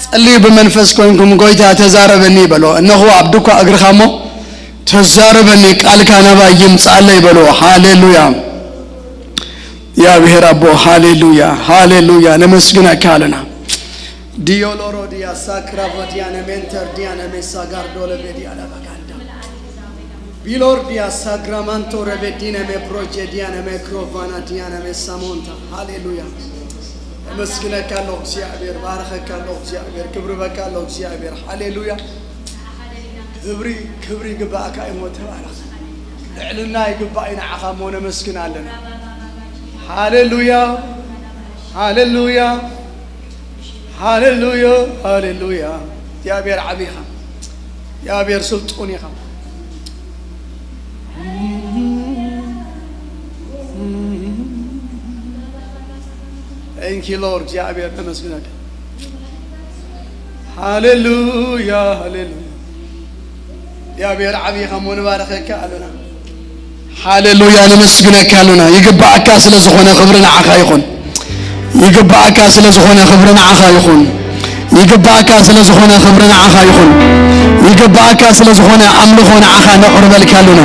ጸልዩ ብመንፈስ ኮይንኩም ጎይታ ተዛረበኒ በሎ። እነሆ ኣብ ድኳ እግርኻ እሞ ተዛረበኒ፣ ቃልካ ናባይ ይምጻኣለይ በሎ። ሃሌሉያ። እግዚኣብሔር ኣቦ፣ ሃሌሉያ፣ ሃሌሉያ፣ ነመስግነካ ኣለና። ዲዮሎሮ ዲያ ሳክራቮ ዲያ ነሜንተር ዲያ ነሜሳ ጋርዶለ ቤዲያ ላባጋንዳ። ቢሎርዲያ ሳግራማንቶ ረቤዲነ ሜፕሮጀዲያነ ሜክሮቫና ዲያነ ሜሳሞንታ። ሃሌሉያ። እመስግነካ ኣለኹ እግዚኣብሔር፣ ባረኸካ ኣለኹ እግዚኣብሔር፣ ክብሪ በካ ኣለኹ እግዚኣብሔር። ሃሌሉያ። ክብሪ፣ ክብሪ ይግባእካ እዩ፣ ተባረኽ። ልዕልና ይግባእ እዩ ንዓኻ እሞ ነመስግን ኣለና። ሃሌሉያ፣ ሃሌሉያ፣ ሃሌሉያ፣ ሃሌሉያ። እግዚኣብሔር ዓብዪኻ፣ እግዚኣብሔር ስልጡን ኢኻ። Thank you Lord፣ እግዚኣብሔር ነመስግነካ። ሃሌሉያ፣ ሃሌሉያ። እግዚኣብሔር ዓብዪኻ እሞ ንባረኸካ ኣለና። ሃሌሉያ፣ ነመስግነካ ኣለና። ይግባእካ ስለ ዝኾነ ክብሪ ንዓኻ ይኹን። ይግባእካ ስለ ዝኾነ ክብሪ ንዓኻ ይኹን። ይግባእካ ስለ ዝኾነ ክብሪ ንዓኻ ይኹን። ይግባእካ ስለ ዝኾነ ኣምልኾ ንዓኻ ነቕርበልካ ኣለና።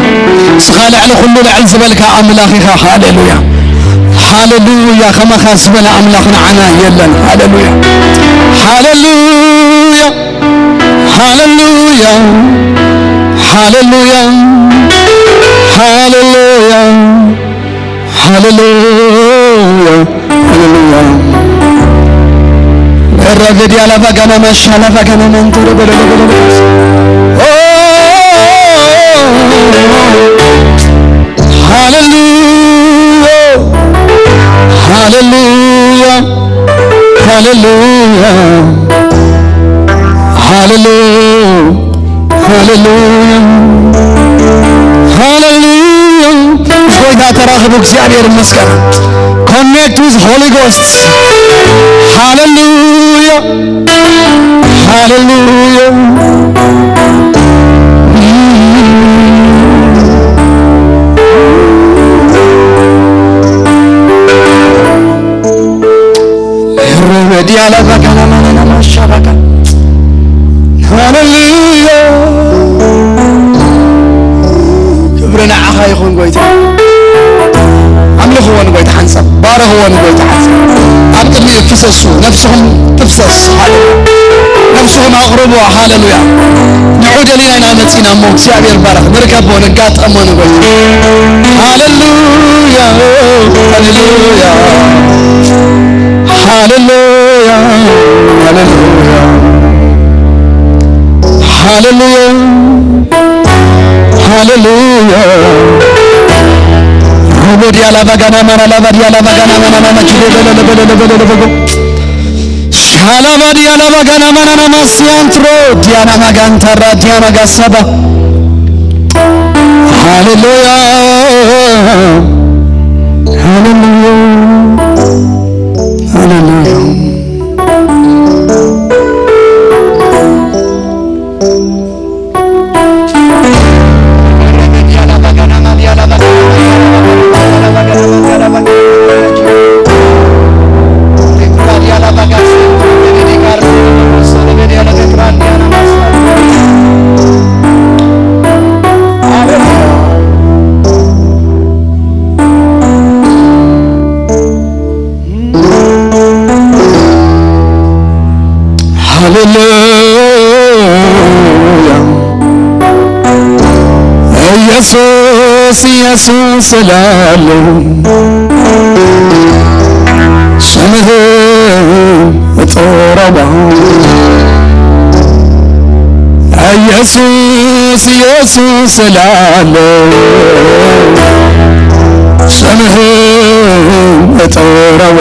ንስኻ ልዕሊ ኩሉ ልዕል ዝበልካ ኣምላኽ ኢኻ። ሃሌሉያ፣ ሃሌሉያ። ከማኻ ዝበለ ኣምላኽ ንዓና የለን። ሃሌሉያ፣ ሃሌሉያ፣ ሃሌሉያ፣ ሃሌሉያ፣ ሃሌሉያ፣ ሃሌሉያ፣ ሃሌሉያ። ረገዲ አላባጋና ማሻ አላባጋና ማንቶረ በለበለበለ። ኦ፣ ሃሌሉያ፣ ሃሌሉያ፣ ሃሌሉያ፣ ሃሌሉያ፣ ሃሌሉያ፣ ሃሌሉያ። ምስ ጎይታ ተራኽቡ፣ እግዚኣብሔር ይመስገን። Connect with Holy Ghost. ሃሌሉያ፣ ሃሌሉያ። ዲያላ ባጋና ማናና ማሻ ባጋ። ሃሌሉያ። ክብሪ ንዓኻ ይኹን ጎይታ። ኣምልኽዎ ንጎይታ ሓንሳብ፣ ባርኽዎ ንጎይታ ሓንሳብ። ኣብ ቅድሚኡ ፍሰሱ፣ ነፍስኹም ትፍሰስ። ሃሌሉያ። ነፍስኹም ኣቕርብዎ። ሃሌሉያ። ንዑ ደሊና ኢና መጺና እሞ እግዚኣብሔር ባረኽ። ንርከቦ፣ ንጋጠሞ ንጎይታ። ሃሌሉያ፣ ሃሌሉያ፣ ሃሌሉያ፣ ሃሌሉያ፣ ሃሌሉያ፣ ሃሌሉያ። ሮቦ ዲያላ ባጋና ማና ላባ ዲያላ ባጋና ማና ናማ ኪዶ በለ ለበለ ለበለ ለበጎ ሻላባዲ አላባጋና ማናና ማሲያንትሮ ዲያና ማጋንታራ ዲያና ጋሳባ። ሃሌሉያ፣ ሃሌሉያ፣ ሃሌሉያ። ሃሌሉያ። ኢየሱስ ኢየሱስ እላለሁ፣ ስምህን እጠራለሁ። ኢየሱስ ኢየሱስ እላለሁ፣ ስምህን እጠራለሁ።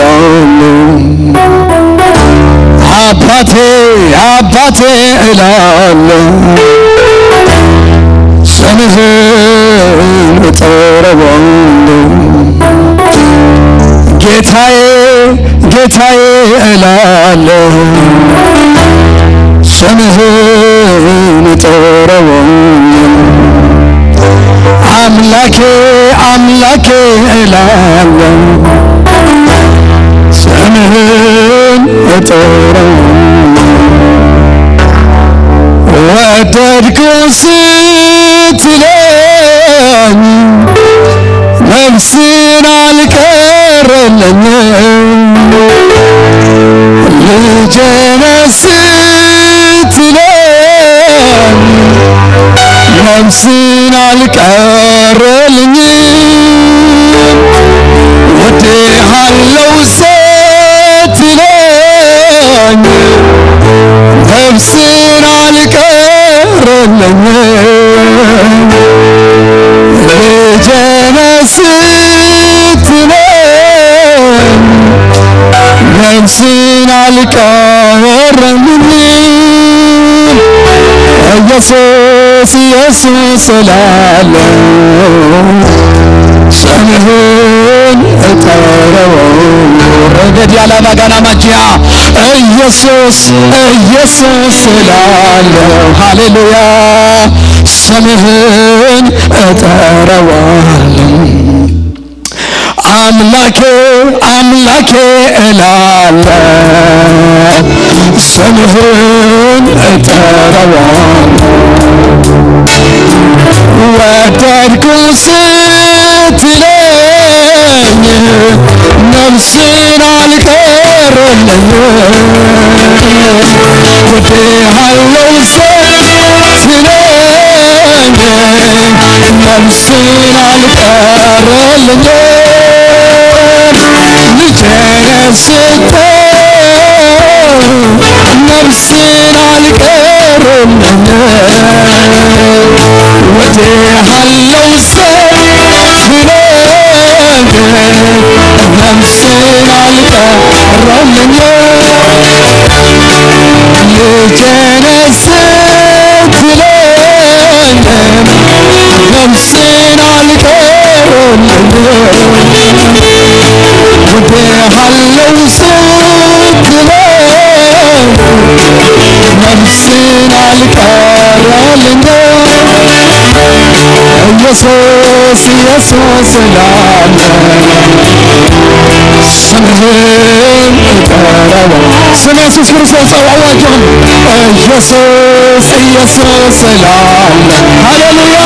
አባቴ አባቴ እላለሁ፣ ስምህን እጠራለሁ። ጌታዬ ጌታዬ እላለሁ፣ ስምህን እጠራለሁ። አምላኬ አምላኬ እላለሁ፣ ስምህን እጠራለሁ። ወደድኩ ስትለኝ ነፍስን አልቀረለኝም። ልጄ ነህ ስትለኝ ነፍስን አልቀ ወዲሃለው ስትለኝ ነፍስን ኣልቀረለኝ ልጄነ ስትለኝ ነፍስን ኣልቀረለኝ ኢየሱስ ኢየሱስ እላለሁ ስምህን እጠራዋለሁ። ረገድ ያላ ባጋና ማጂያ ኢየሱስ ኢየሱስ እላለሁ። ሃሌሉያ ስምህን እጠራዋለሁ። አምላኬ አምላኬ እላለሁ ስምህን እጠራዋለሁ። ወደድኩ ስትለኝ ነፍስን አልቀረለኝ ወድሃለው ስትለኝ ነፍስን አልቀረለኝ ልጄነ ስትለኝ ነፍስን አልቀረለኝ ወድሃለው ስትለኝ ነፍስን አልቀረለኝ ልጄነ ስትለኝ ነፍስን አልቀረለኝ ወድሃለው ስትለኝ ነፍስን አልቀረለኝ ኢየሱስ ኢየሱስ እላለሁ ስምህን እጠራዋለሁ። ስም ኢየሱስ ክርስቶስ ጸውዕዎ ኣጆኹም። ኢየሱስ ኢየሱስ እላለሁ። ሃሌሉያ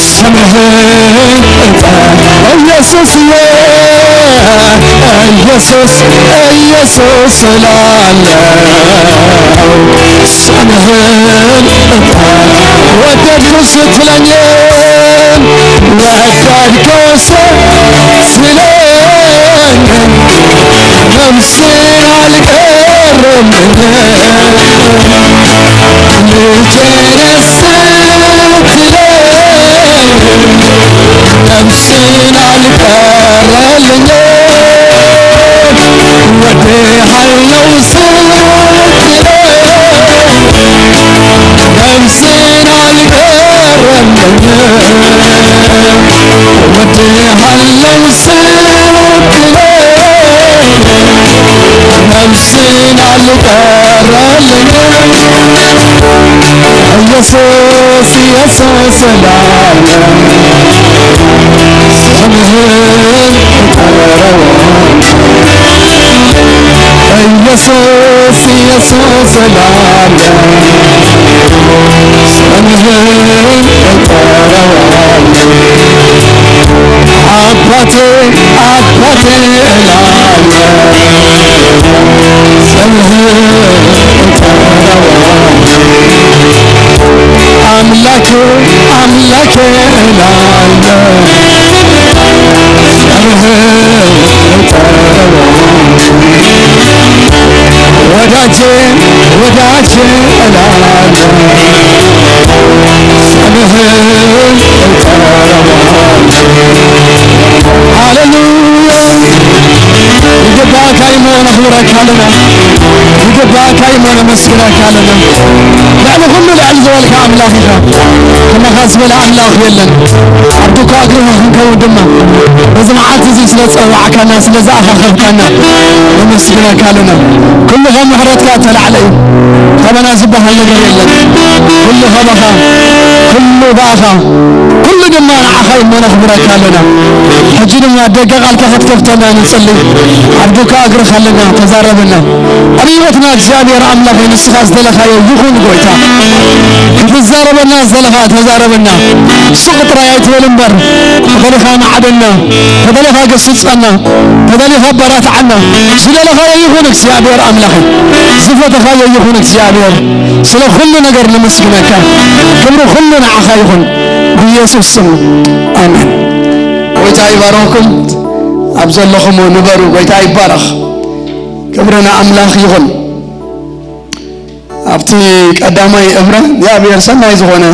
ስምህን እጠራዋለሁ። ኢየሱስዬ ኢየሱስ ኢየሱስ እላለሁ ስምህን እጠራዋለሁ። ወደድኩ ስትለኝ ወደድኩ ስትለኝ ነፍስን አልቀረለኝ ልጄነ ስትለኝ ነፍስን አልቀረለኝ ወድሃለው ስትለኝ ነፍስን አልቀረለኝ ወድሃለው ስትለኝ ነፍስን አልቀረለኝ ኢየሱስ ኢየሱስ እላለሁ ስምህን እጠራዋለሁ። ኢየሱስ ኢየሱስ እላለሁ ስምህን እጠራዋለሁ። አባቴ አባቴ እላለሁ ስምህን እጠራዋለሁ። አምላኬ አምላኬ እላለሁ ስምህን እጠራዋለሁ። ወዳጄ ወዳጄ እላለሁ ስምህን እጠራዋለሁ። ሃሌሉያ ይገባካ እሞ ነኽብረካ ኣለና። ይገባካ እሞ ነመስግነካ ኣለና። ልዕሊ ኩሉ ልዕል ዝበልካ ኣምላኽ ኢኻ። ከማኻ ዝበለ ኣምላኽ የለን። ኣብ ዱካ እግርኻ ክንከውን ድማ በዚ መዓልቲ እዚ ስለ ዝጸዋዕካና፣ ስለ ዝኣኻኸብካና ነመስግነካ ኣለና። ኩሉ ካብ ምሕረትካ እተላዕለ እዩ። ካባና ዝበሃል ነገር የለን። ኩሉ ካባኻ፣ ኩሉ ብኣኻ፣ ኩሉ ድማ ንዓኻ እሞ ነኽብረካ ኣለና። ሕጂ ድማ ደገ ቃልካ ክትከፍተና ንጽሊ። ኣብ ዱካ እግርኻ ኣለና፣ ተዛረበና። ኣብ ህይወትና እግዚኣብሔር ኣምላኽ ንስኻ ዝደለኻዮ ይኹን ጎይታ። ክትዛረበና ዝደለኻ ተዛረበና። ሱቕ ጥራይ ኣይትበል እምበር፣ ተደሊኻ መዓደና፣ ተደሊኻ ገስጸና፣ ተደሊኻ ኣበራትዓና። ዝደለኻዮ ይኹን እግዚኣብሔር ኣምላኽ፣ ዝፈተኻዮ ይኹን እግዚኣብሔር። ስለ ኩሉ ነገር ነመስግነካ። ክብሪ ኩሉ ንዓኻ ይኹን። ብኢየሱስ ስም ኣሜን። ጎይታ ይባርኽኩም። ኣብ ዘለኹም ንበሩ። ጎይታ ይባረኽ። ክብሪ ንኣምላኽ ይኹን። ኣብቲ ቀዳማይ እብረ እግዚኣብሔር ሰናይ ዝኾነ፣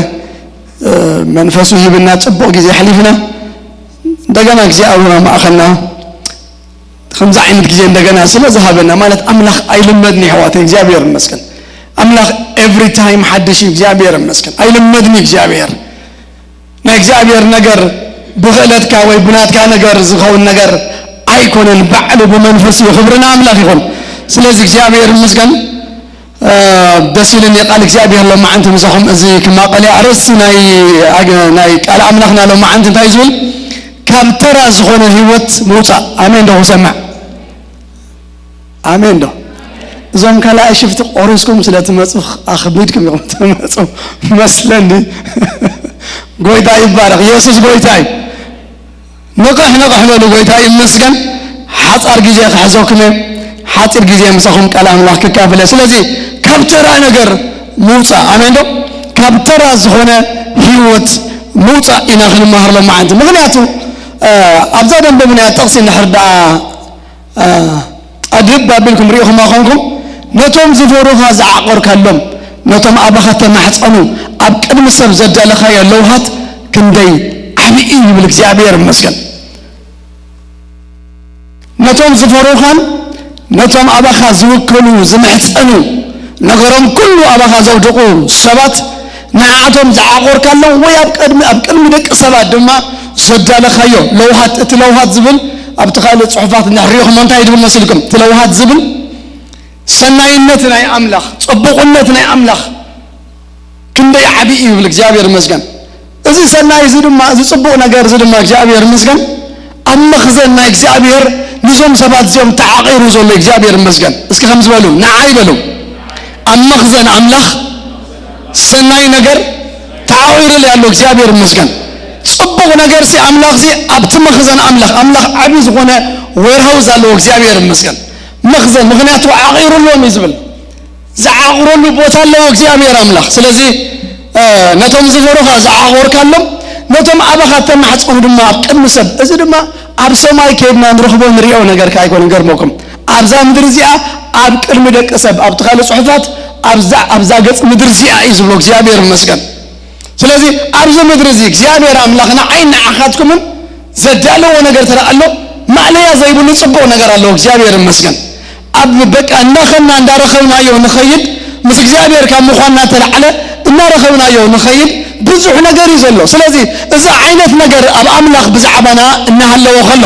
እ፣ መንፈሱ ሂብና ጽቡቕ ግዜ ኣሕሊፍና፣ እንደገና እግዚኣብሔር ኣማእኸልና። ከምዚ ዓይነት ግዜ እንደገና ስለ ዝሃበና ማለት ኣምላኽ ኣይልመድን እዩ፣ ኣሕዋተይ፣ እግዚኣብሔር ይመስገን። ኣምላኽ ኤቭሪ ታይም ሓድሽ እዩ፣ እግዚኣብሔር ይመስገን። ኣይልመድን እዩ እግዚኣብሔር። ናይ እግዚኣብሔር ነገር ብኽእለትካ ወይ ብናትካ ነገር ዝኸውን ነገር ኣይኮነን፣ ባዕሉ ብመንፈስ እዩ። ክብሪ ንኣምላኽ ይኹን። ስለዚ እግዚኣብሔር ይመስገን። እ፣ ደስ ኢልኒ ቃል እግዚኣብሔር ሎማዓንቲ ምሳኹም እዚ ክማቐል እየ። ኣርእስቲ ናይ ኣገ-፣ ናይ ቃል ኣምላኽና ሎማዓንቲ እንታይ ዝብል? ካብ ተራ ዝኾነ ህይወት ምውፃእ። ኣሜን ዶ ክሰምዕ? ኣሜን ዶ? እዞም ካልኣይ ሽፍቲ ቆሪስኩም ስለ ትመፁ ኣኽቢድኩም ኢኹም ትመፁ መስለኒ። ጎይታ ይባረኽ። ኢየሱስ ጎይታ እዩ። ንቕሕ ንቕሕ በሉ። ጎይታ ይመስገን። ሓጻር ግዜ ክሕዘኩም እየ። ሓጺር ግዜ ምሳኹም ቃል ኣምላኽ ክካፈል እየ። ስለዚ ካብ ተራ ነገር ምውጻእ፣ ኣሜን ዶ? ካብ ተራ ዝኾነ ህይወት ምውጻእ ኢና ክንመሃር ሎማዓንቲ። ምኽንያቱ፣ እ፣ ኣብዛ ደንበ ምንያ ጥቕሲ እንድሕር ደኣ፣ እ፣ ጠድብ ኣቢልኩም ርኢኹማ ኾንኩም፣ ነቶም ዝፈሩኻ ዝዓቆርካሎም፣ ነቶም ኣባኻ ተማሕጸኑ ኣብ ቅድሚ ሰብ ዘዳለኻዮ ለውሃት ክንደይ ዓብዪ እዩ ይብል። እግዚኣብሔር ይመስገን። ነቶም ዝፈሩኻን ነቶም ኣባኻ ዝውከሉ ዝምሕጸኑ፣ ነገሮም ኩሉ ኣባኻ ዘውድቑ ሰባት፣ ንዓቶም ዝዓቖርካሎም ወይ ኣብ ቅድሚ፣ ኣብ ቅድሚ ደቂ ሰባት ድማ ዘዳለኻዮ ለውሃት፣ እቲ ለውሃት ዝብል ኣብቲ ካልእ ጽሑፋት እንድሕር ርኢኹሞ እንታይ ዝብል መሲልኩም? እቲ ለውሃት ዝብል ሰናይነት ናይ ኣምላኽ፣ ጽቡቕነት ናይ ኣምላኽ ክንደይ ዓቢ እዩ ይብል። እግዚኣብሔር ይመስገን። እዚ ሰናይ እዚ ድማ፣ እዚ ጽቡቕ ነገር እዚ ድማ እግዚኣብሔር ይመስገን፣ ኣብ መኽዘን ናይ እግዚኣብሔር ንዞም ሰባት እዚኦም ተዓቒሩ ዘሎ እግዚኣብሔር ይመስገን። እስኪ ከምዚ በሉ፣ ንዓይ በሉ፣ ኣብ መኽዘን ኣምላኽ ሰናይ ነገር ተዓቒሩለይ ኣሎ። እግዚኣብሔር ይመስገን። ጽቡቕ ነገር ሲ ኣምላኽ ሲ ኣብቲ መኽዘን ኣምላኽ፣ ኣምላኽ ዓቢ ዝኾነ ዌርሃውስ ኣለዎ። እግዚኣብሔር ይመስገን። መኽዘን፣ ምኽንያቱ ዓቒሩሎም እዩ ዝብል። ዝዓቕረሉ ቦታ ኣለዎ እግዚኣብሔር ኣምላኽ። ስለዚ፣ እ፣ ነቶም ዝፈሩኻ ዝዓቖርካሎም፣ ነቶም ኣባኻ ተማሕጸኑ ድማ ኣብ ቅድሚ ሰብ፣ እዚ ድማ ኣብ ሰማይ ከይድና ንረኽቦ ንሪኦ ነገር ከኣ ኣይኮነን። ገርመኩም፣ ኣብዛ ምድሪ እዚኣ ኣብ ቅድሚ ደቂ ሰብ፣ ኣብቲ ካልእ ጽሑፋት ኣብዛ፣ ኣብዛ ገጽ ምድሪ እዚኣ እዩ ዝብሎ። እግዚኣብሔር ይመስገን። ስለዚ ኣብዚ ምድሪ እዚ እግዚኣብሔር ኣምላኽ ንዓይን ንዓኻትኩምን ዘዳለዎ ነገር ተደኣ ኣሎ፣ ማእለያ ዘይብሉ ጽቡቕ ነገር ኣለዎ። እግዚኣብሔር ይመስገን። ኣብ በቃ እናኸና እንዳረኸብናዮ ንኸይድ፣ ምስ እግዚኣብሔር ካብ ምዃንና ተላዕለ እናረኸብናዮ ንኸይድ ብዙሕ ነገር እዩ ዘሎ። ስለዚ እዚ ዓይነት ነገር ኣብ ኣምላኽ ብዛዕባና እናሃለወ ከሎ፣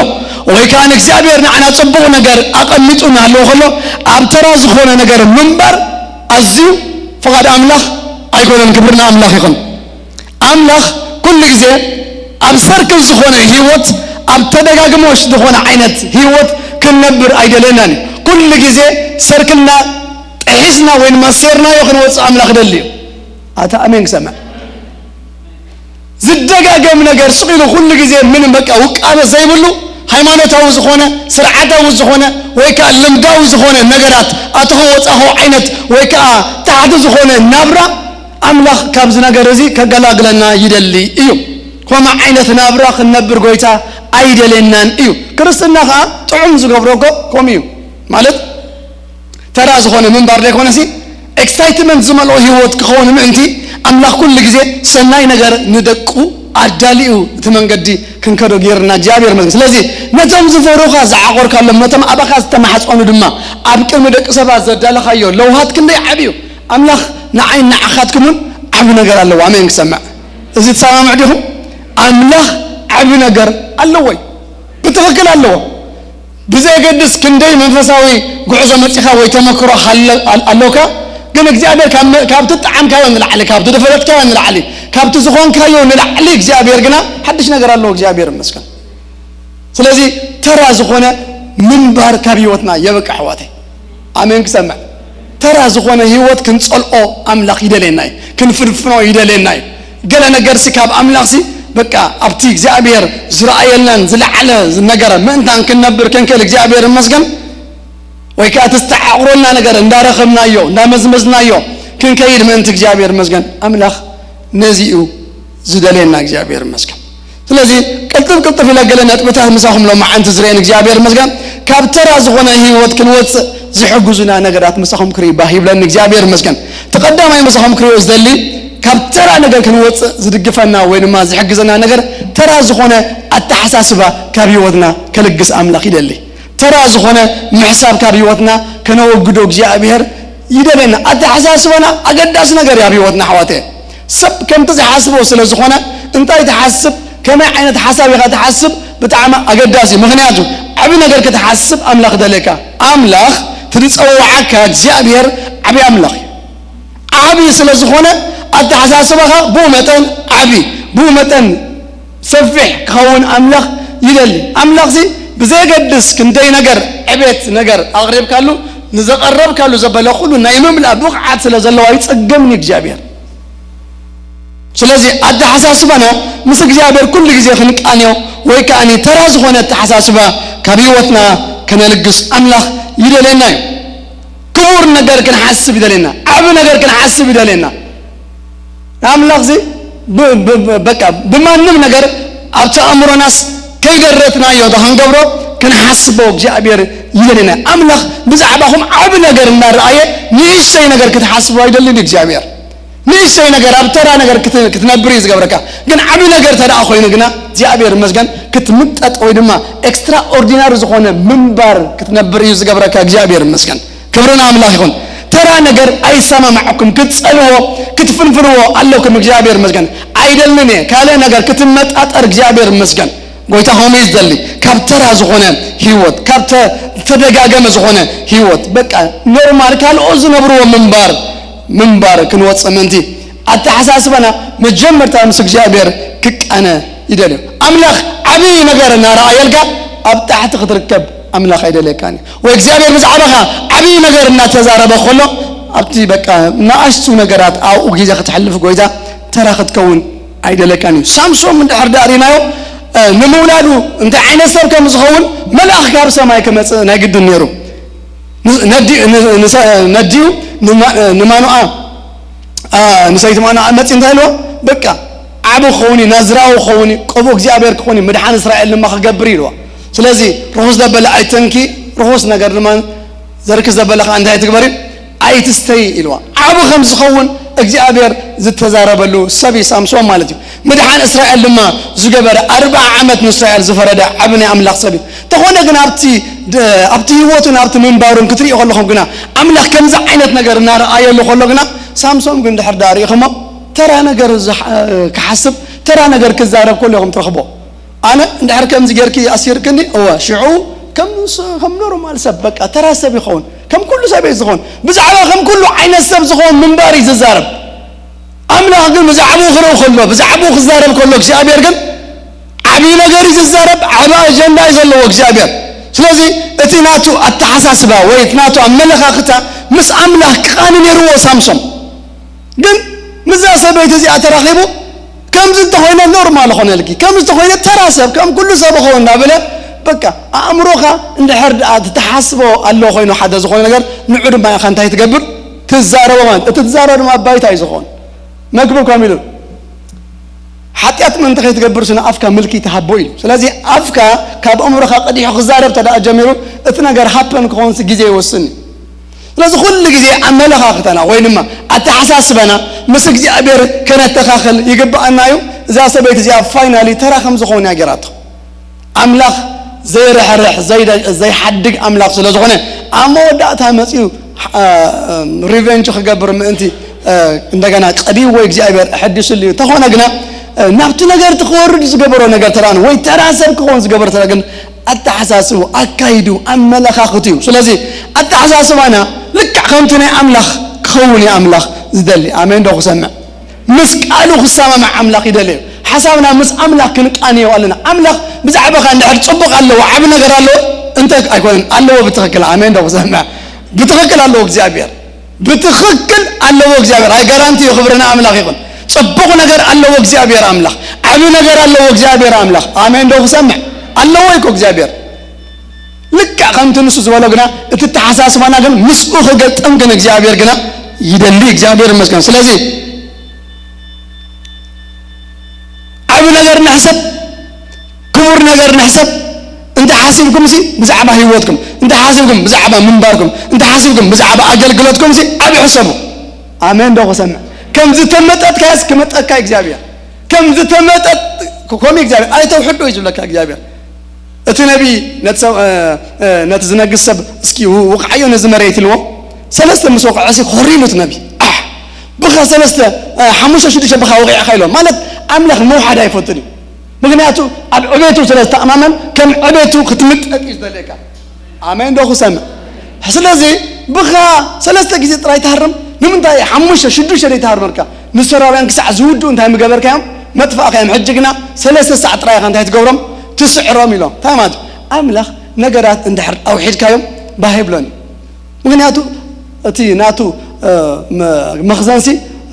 ወይ ከኣ ንእግዚኣብሔር ንዓና ጽቡቕ ነገር ኣቐሚጡ እናሃለወ ከሎ፣ ኣብ ተራ ዝኾነ ነገር ምንባር ኣዝዩ ፍቓድ ኣምላኽ ኣይኮነን። ክብርና ኣምላኽ ይኹን። ኣምላኽ ኩሉ ግዜ ኣብ ሰርክል ዝኾነ ህይወት፣ ኣብ ተደጋግሞ ዝኾነ ዓይነት ህይወት ክንነብር ኣይደለየናን እዩ። ኩሉ ግዜ ሰርክልና ጥሒስና ወይ መሴርናዮ ክንወጽእ ኣምላኽ ደሊ እዩ። ኣታ ኣሜን ክሰምዕ። ዝደጋገም ነገር ስቕ ኢሉ ኩሉ ግዜ ምንም በቃ ውቃበ ዘይብሉ ሃይማኖታዊ ዝኾነ ስርዓታዊ ዝኾነ ወይ ከኣ ልምዳዊ ዝኾነ ነገራት ኣተኸ ወጻኸ ዓይነት ወይ ከኣ ታሕቲ ዝኾነ ናብራ ኣምላኽ ካብዚ ነገር እዚ ከገላግለና ይደሊ እዩ። ከምኡ ዓይነት ናብራ ክንነብር ጎይታ ኣይደልየናን እዩ። ክርስትና ከኣ ጥዑም ዝገብሮ እኮ ከምኡ እዩ። ማለት ተራ ዝኾነ ምንባር ዘይኮነሲ ኤክሳይትመንት ዝመልኦ ህይወት ክኸውን ምእንቲ ኣምላኽ ኩሉ ግዜ ሰናይ ነገር ንደቁ ኣዳሊኡ እቲ መንገዲ ክንከዶ ገይርና እግዚኣብሔር ይመስገን። ስለዚ ነቶም ዝፈሩኻ ዝዓቆርካሎም ነቶም ኣባኻ ዝተማሕጸኑ ድማ ኣብ ቅድሚ ደቂ ሰባት ዘዳለኻዮ ለውሃት ክንደይ ዓቢ እዩ። ኣምላኽ ንዓይን ንዓኻትኩምን ዓቢ ነገር ኣለዎ። ኣሜን ክሰምዕ። እዚ ትሰማምዕ ዲኹም? ኣምላኽ ዓቢ ነገር ኣለዎ እዩ። ብትኽክል ኣለዎ። ብዘየገድስ ክንደይ መንፈሳዊ ጉዕዞ መጺኻ ወይ ተመክሮ ሃለ-፣ ኣል-፣ ኣሎካ፣ ግን እግዚኣብሔር ካብ መ-፣ ካብቲ ጠዓምካዮ ንላዕሊ፣ ካብቲ ዝፈለጥካዮ ንላዕሊ፣ ካብቲ ዝኾንካዮ ንላዕሊ እግዚኣብሔር ግና ሓድሽ ነገር ኣለዎ። እግዚኣብሔር ይመስገን። ስለዚ ተራ ዝኾነ ምንባር ካብ ህይወትና የብቅዕ ኣሕዋተይ። ኣሜን ክሰምዕ። ተራ ዝኾነ ህይወት ክንጸልኦ ኣምላኽ ይደልየና እዩ። ክንፍንፍኖ ይደልየና እዩ። ገለ ነገርሲ ካብ ኣምላኽሲ በቃ ኣብቲ እግዚኣብሔር ዝረኣየልናን ዝለዓለ ነገር ምእንታን ክንነብር ክንክእል እግዚኣብሔር ይመስገን። ወይ ከኣ ተስተዓቕሮልና ነገር እንዳረኸብናዮ እንዳመዝመዝናዮ ክንከይድ ምእንቲ እግዚኣብሔር ይመስገን። ኣምላኽ ነዚ እዩ ዝደልየና እግዚኣብሔር ይመስገን። ስለዚ ቅልጥፍ ቅልጥፍ ኢለ ገለ ነጥብታት ምሳኹም ሎማዓንቲ ዝርእየን እግዚኣብሔር ይመስገን። ካብ ተራ ዝኾነ ህይወት ክንወፅእ ዝሕግዙና ነገራት ምሳኹም ክርኢ ባህ ይብለኒ እግዚኣብሔር ይመስገን። እቲ ቀዳማይ ምሳኹም ክርእዮ ዝደሊ ካብ ተራ ነገር ክንወፅእ ዝድግፈና ወይ ድማ ዝሕግዘና ነገር ተራ ዝኾነ ኣተሓሳስባ ካብ ህይወትና ከልግስ ኣምላኽ ይደሊ። ተራ ዝኾነ ምሕሳብ ካብ ህይወትና ከነወግዶ እግዚኣብሔር ይደልየና። ኣተሓሳስባና ኣገዳሲ ነገር እዩ ኣብ ህይወትና ኣሕዋተየ። ሰብ ከምቲ ዝሓስቦ ስለ ዝኾነ እንታይ ትሓስብ፣ ከመይ ዓይነት ሓሳብ ኢኻ ትሓስብ ብጣዕሚ ኣገዳሲ እዩ። ምኽንያቱ ዓቢ ነገር ክትሓስብ ኣምላኽ ደለካ። ኣምላኽ ትዝጸውዓካ እግዚኣብሔር ዓቢ ኣምላኽ እዩ። ዓቢ ስለ ዝኾነ ኣተሓሳስባኻ ብኡ መጠን ዓቢ፣ ብኡ መጠን ሰፊሕ ክኸውን ኣምላኽ ይደሊ። ኣምላኽሲ ብዘየገድስ ክንደይ ነገር ዕቤት ነገር ኣቕሪብካሉ ንዘቐረብካሉ ዘበለ ኩሉ ናይ ምምላእ ብቕዓት ስለ ዘለዋ ይጸገምኒ እግዚኣብሔር። ስለዚ ኣተሓሳስባና ምስ እግዚኣብሔር ኩሉ ግዜ ክንቃንዮ ወይ ከኣኒ ተራ ዝኾነ ኣተሓሳስባ ካብ ህይወትና ከነልግስ ኣምላኽ ይደልየና እዩ። ክቡር ነገር ክንሓስብ ይደልየና። ዓቢ ነገር ክንሓስብ ይደልየና። ንኣምላኽዚ ብ- ብ- ብ- በቃ ብማንም ነገር ኣብቲ ኣእምሮናስ ከይደረትናዮ ዶ ክንገብሮ ክንሓስቦ እግዚኣብሔር ይደልየና። ኣምላኽ ብዛዕባኹም ዓቢ ነገር እናረኣየ ንእሽተይ ነገር ክትሓስቦ ኣይደልን እግዚኣብሔር። ንእሽተይ ነገር ኣብ ተራ ነገር ክት- ክትነብር እዩ ዝገብረካ። ግን ዓቢ ነገር ተደኣ ኮይኑ ግና እግዚኣብሔር ይመስገን ክትምጠጥ ወይ ድማ ኤክስትራኦርዲናሪ ዝኾነ ምንባር ክትነብር እዩ ዝገብረካ እግዚኣብሔር ይመስገን። ክብሪ ንኣምላኽ ይኹን። ተራ ነገር ኣይሰማማዕኩም ክትጸልዎ ክትፍንፍንዎ ኣለኩም እግዚኣብሔር ይመስገን። ኣይደልን እየ ካልእ ነገር ክትመጣጠር እግዚኣብሔር ይመስገን። ጎይታ ከምኡ እዩ ዝደሊ። ካብ ተራ ዝኾነ ህይወት ካብ ተ- ተደጋገመ ዝኾነ ህይወት በቃ ኖርማል ካልኦት ዝነብርዎ ምንባር ምንባር ክንወፅእ ምእንቲ ኣተሓሳስባና መጀመርታ ምስ እግዚኣብሔር ክቃነ ይደልዮ። ኣምላኽ ዓብዪ ነገር እናረኣየልካ ኣብ ታሕቲ ክትርከብ ኣምላኽ ኣይደልየካን እዩ። ወይ እግዚኣብሔር ብዛዕባኻ ዓብዪ ነገር እናተዛረበ ከሎ ኣብቲ በቃ ንኣሽቱ ነገራት ኣብኡ ግዜ ክትሕልፍ ጎይታ ተራ ክትከውን ኣይደልየካን እዩ። ሳምሶም እንድሕር ዳሪናዮ ንምውላዱ እንታይ ዓይነት ሰብ ከም ዝኸውን መልኣኽ ካብ ሰማይ ክመፅእ ናይ ግድን ነይሩ። ነዲኡ ንማኑኣ ንሰይቲ ማኑኣ መፂ እንታይ ኢልዎ? በቃ ዓብ ክኸውን እዩ ናዝራዊ ክኸውን እዩ ቆቡ እግዚኣብሔር ክኾን እዩ ምድሓን እስራኤል ድማ ክገብር ኢልዎ። ስለዚ ርኹስ ዘበለ ኣይተንኪ ርኹስ ነገር ድማ ዘርክስ ዘበለ ከዓ እንታይ ትግበር እዩ? ኣይትስተይ ኢልዋ። ዓብ ከም ዝኸውን እግዚኣብሔር ዝተዛረበሉ ሰብ እዩ ሳምሶን ማለት እዩ። ምድሓን እስራኤል ድማ ዝገበረ ኣርብዓ ዓመት ንእስራኤል ዝፈረደ ዓብ ናይ ኣምላኽ ሰብ እዩ። ተኾነ ግን ኣብቲ ኣብቲ ህይወቱን ኣብቲ ምንባሩን ክትሪኦ ከለኹም ግና ኣምላኽ ከምዚ ዓይነት ነገር እናረኣየሉ ከሎ ግና ሳምሶን ግን ድሕር ዳ ርኢኹሞ ተራ ነገር ክሓስብ ተራ ነገር ክዛረብ ከሎ ኢኹም ትረኽቦ። ኣነ እንድሕር ከምዚ ጌርኪ ኣሲርክኒ እወ ሽዑ ከም ኖርማል ሰብ በቃ ተራ ሰብ ይኸውን ከም ኩሉ ሰብ እዩ ዝኸውን። ብዛዕባ ከም ኩሉ ዓይነት ሰብ ዝኸውን ምንባር እዩ ዝዛረብ። ኣምላኽ ግን ብዛዕባኡ ክርኢ ከሎ ብዛዕባኡ ክዛረብ ከሎ እግዚኣብሔር ግን ዓብዪ ነገር እዩ ዝዛረብ። ዓብ ኣጀንዳ እዩ ዘለዎ እግዚኣብሔር። ስለዚ እቲ ናቱ ኣተሓሳስባ ወይ እቲ ናቱ ኣመለኻኽታ ምስ ኣምላኽ ክቓኒ ነይርዎ ሳምሶም። ግን ምስዛ ሰበይቲ እዚኣ ተራኺቡ ከምዚ እንተኾይነ ኖርማል ኾነልኪ ከምዚ እንተኾይነ ተራ ሰብ ከም ኩሉ ሰብ ኸውን እናበለ በቃ ኣእምሮኻ እንድሕር ደኣ ትተሓስቦ ኣሎ ኮይኑ ሓደ ዝኾነ ነገር ንዑ ድማ ኢኻ እንታይ ትገብር ትዛረቦ ማለት እቲ ትዛረቦ ድማ ባይታ እዩ ዝኾን መግቢ ከም ኢሉ ሓጢኣት ምእንቲ ከይትገብር ስነ ኣፍካ ምልኪ ተሃቦ ኢሉ ስለዚ ኣፍካ ካብ ኣእምሮኻ ቀዲሑ ክዛረብ ተደኣ ጀሚሩ እቲ ነገር ሃፐን ክኾንሲ ግዜ ይወስን እዩ ስለዚ ኩሉ ግዜ ኣመለኻኽተና ወይ ድማ ኣተሓሳስበና ምስ እግዚኣብሔር ከነተኻኽል ይግብኣና እዩ። እዛ ሰበይቲ እዚኣ ፋይናሊ ተራ ከም ዝኾን እያ ገይራቶ። ኣምላኽ ዘይርሕርሕ ዘይሓድግ ኣምላኽ ስለ ዝኾነ ኣብ መወዳእታ መፅኡ ሪቨንጅ ክገብር ምእንቲ እንደገና ቀዲዎ እግዚኣብሔር ሕዲስሉ እዩ። ተኾነ ግና ናብቲ ነገር እቲ ክወርድ ዝገበሮ ነገር ተራን ወይ ተራ ሰብ ክኸውን ዝገበሮ ተራ ግን ኣተሓሳስቡ ኣካይዱ ኣመለኻኽቱ እዩ። ስለዚ ኣተሓሳስባና ልክዕ ከምቲ ናይ ኣምላኽ ክኸውን እዩ ኣምላኽ ዝደሊ። ኣሜን ዶ ክሰምዕ? ምስ ቃሉ ክሰማማዕ ኣምላኽ ይደሊ እዩ። ሓሳብና ምስ ኣምላኽ ክንቃንዮ ኣለና። ኣምላኽ ብዛዕባኻ እንድሕር ፅቡቕ ኣለዎ ዓብ ነገር ኣለዎ እንተ ኣይኮነን ኣለዎ ብትኽክል ኣሜን ዶ ክሰምዕ? ብትኽክል ኣለዎ እግዚኣብሔር ብትኽክል ኣለዎ እግዚኣብሔር። ኣይ ጋራንቲ እዩ። ክብርና ኣምላኽ ይኹን። ጽቡቕ ነገር ኣለዎ እግዚኣብሔር ኣምላኽ። ዓቢ ነገር ኣለዎ እግዚኣብሔር ኣምላኽ። ኣሜን ዶ ክሰምዕ ኣለዎ ይኮ እግዚኣብሔር። ልክዕ ከምቲ ንሱ ዝበሎ ግና እቲ ተሓሳስባና ግን ምስኡ ክገጥም ግን እግዚኣብሔር ግና ይደሊ። እግዚኣብሔር ይመስገን። ስለዚ ዓቢ ነገር ንሕሰብ፣ ክቡር ነገር ንሕሰብ። እንተ ሓሲብኩም ሲ ብዛዕባ ህይወትኩም፣ እንተ ሓሲብኩም ብዛዕባ ምንባርኩም፣ እንተ ሓሲብኩም ብዛዕባ ኣገልግሎትኩም ሲ ዓቢ ሕሰቡ። ኣሜን ዶ ክሰምዕ? ከም ዝተመጠጥካስ ክመጠካ እግዚኣብሔር። ከም ዝተመጠጥ ኮሚ እግዚኣብሔር ኣይተውሕዶ እዩ ዝብለካ እግዚኣብሔር። እቲ ነቢ ነቲ ሰብ፣ እ፣ እ፣ ነቲ ዝነግስ ሰብ እስኪ ው-፣ ውቕዓዮ ነዚ መሬት ኢልዎ። ሰለስተ ምስ ወቕዐ ሲ ኮሪ ኢሉ እቲ ነቢ። ኣሕ፣ ብኻ ሰለስተ፣ እ፣ ሓሙሽተ ሽዱሽተ ብኻ ወቒዕኻ ኢልዎ። ማለት ኣምላኽ ምውሓድ ኣይፈቱን እዩ። ምኽንያቱ ኣብ ዕቤቱ ስለ ዝተኣማመን ከም ዕቤቱ ክትምጠጥ እዩ ዝደልየካ። ኣሜን ዶ ክሰምዕ? ስለዚ ብኻ ሰለስተ ግዜ ጥራይ ትሃርም። ንምንታይ ሓሙሽተ ሽዱሽተ ዘይትሃርመልካ? ንሶራውያን ክሳዕ ዝውድኡ እንታይ ምገበርካዮም? መጥፋእካዮም። ሕጂ ግና ሰለስተ ሳዕ ጥራይ ኢኻ እንታይ ትገብሮም? ትስዕሮም ኢሎም። እንታይ ማለት እዩ? ኣምላኽ ነገራት እንድሕር ኣውሒድካዮም ባህ ይብሎን እዩ። ምኽንያቱ እቲ ናቱ፣ እ፣ መ-፣ መኽዘንሲ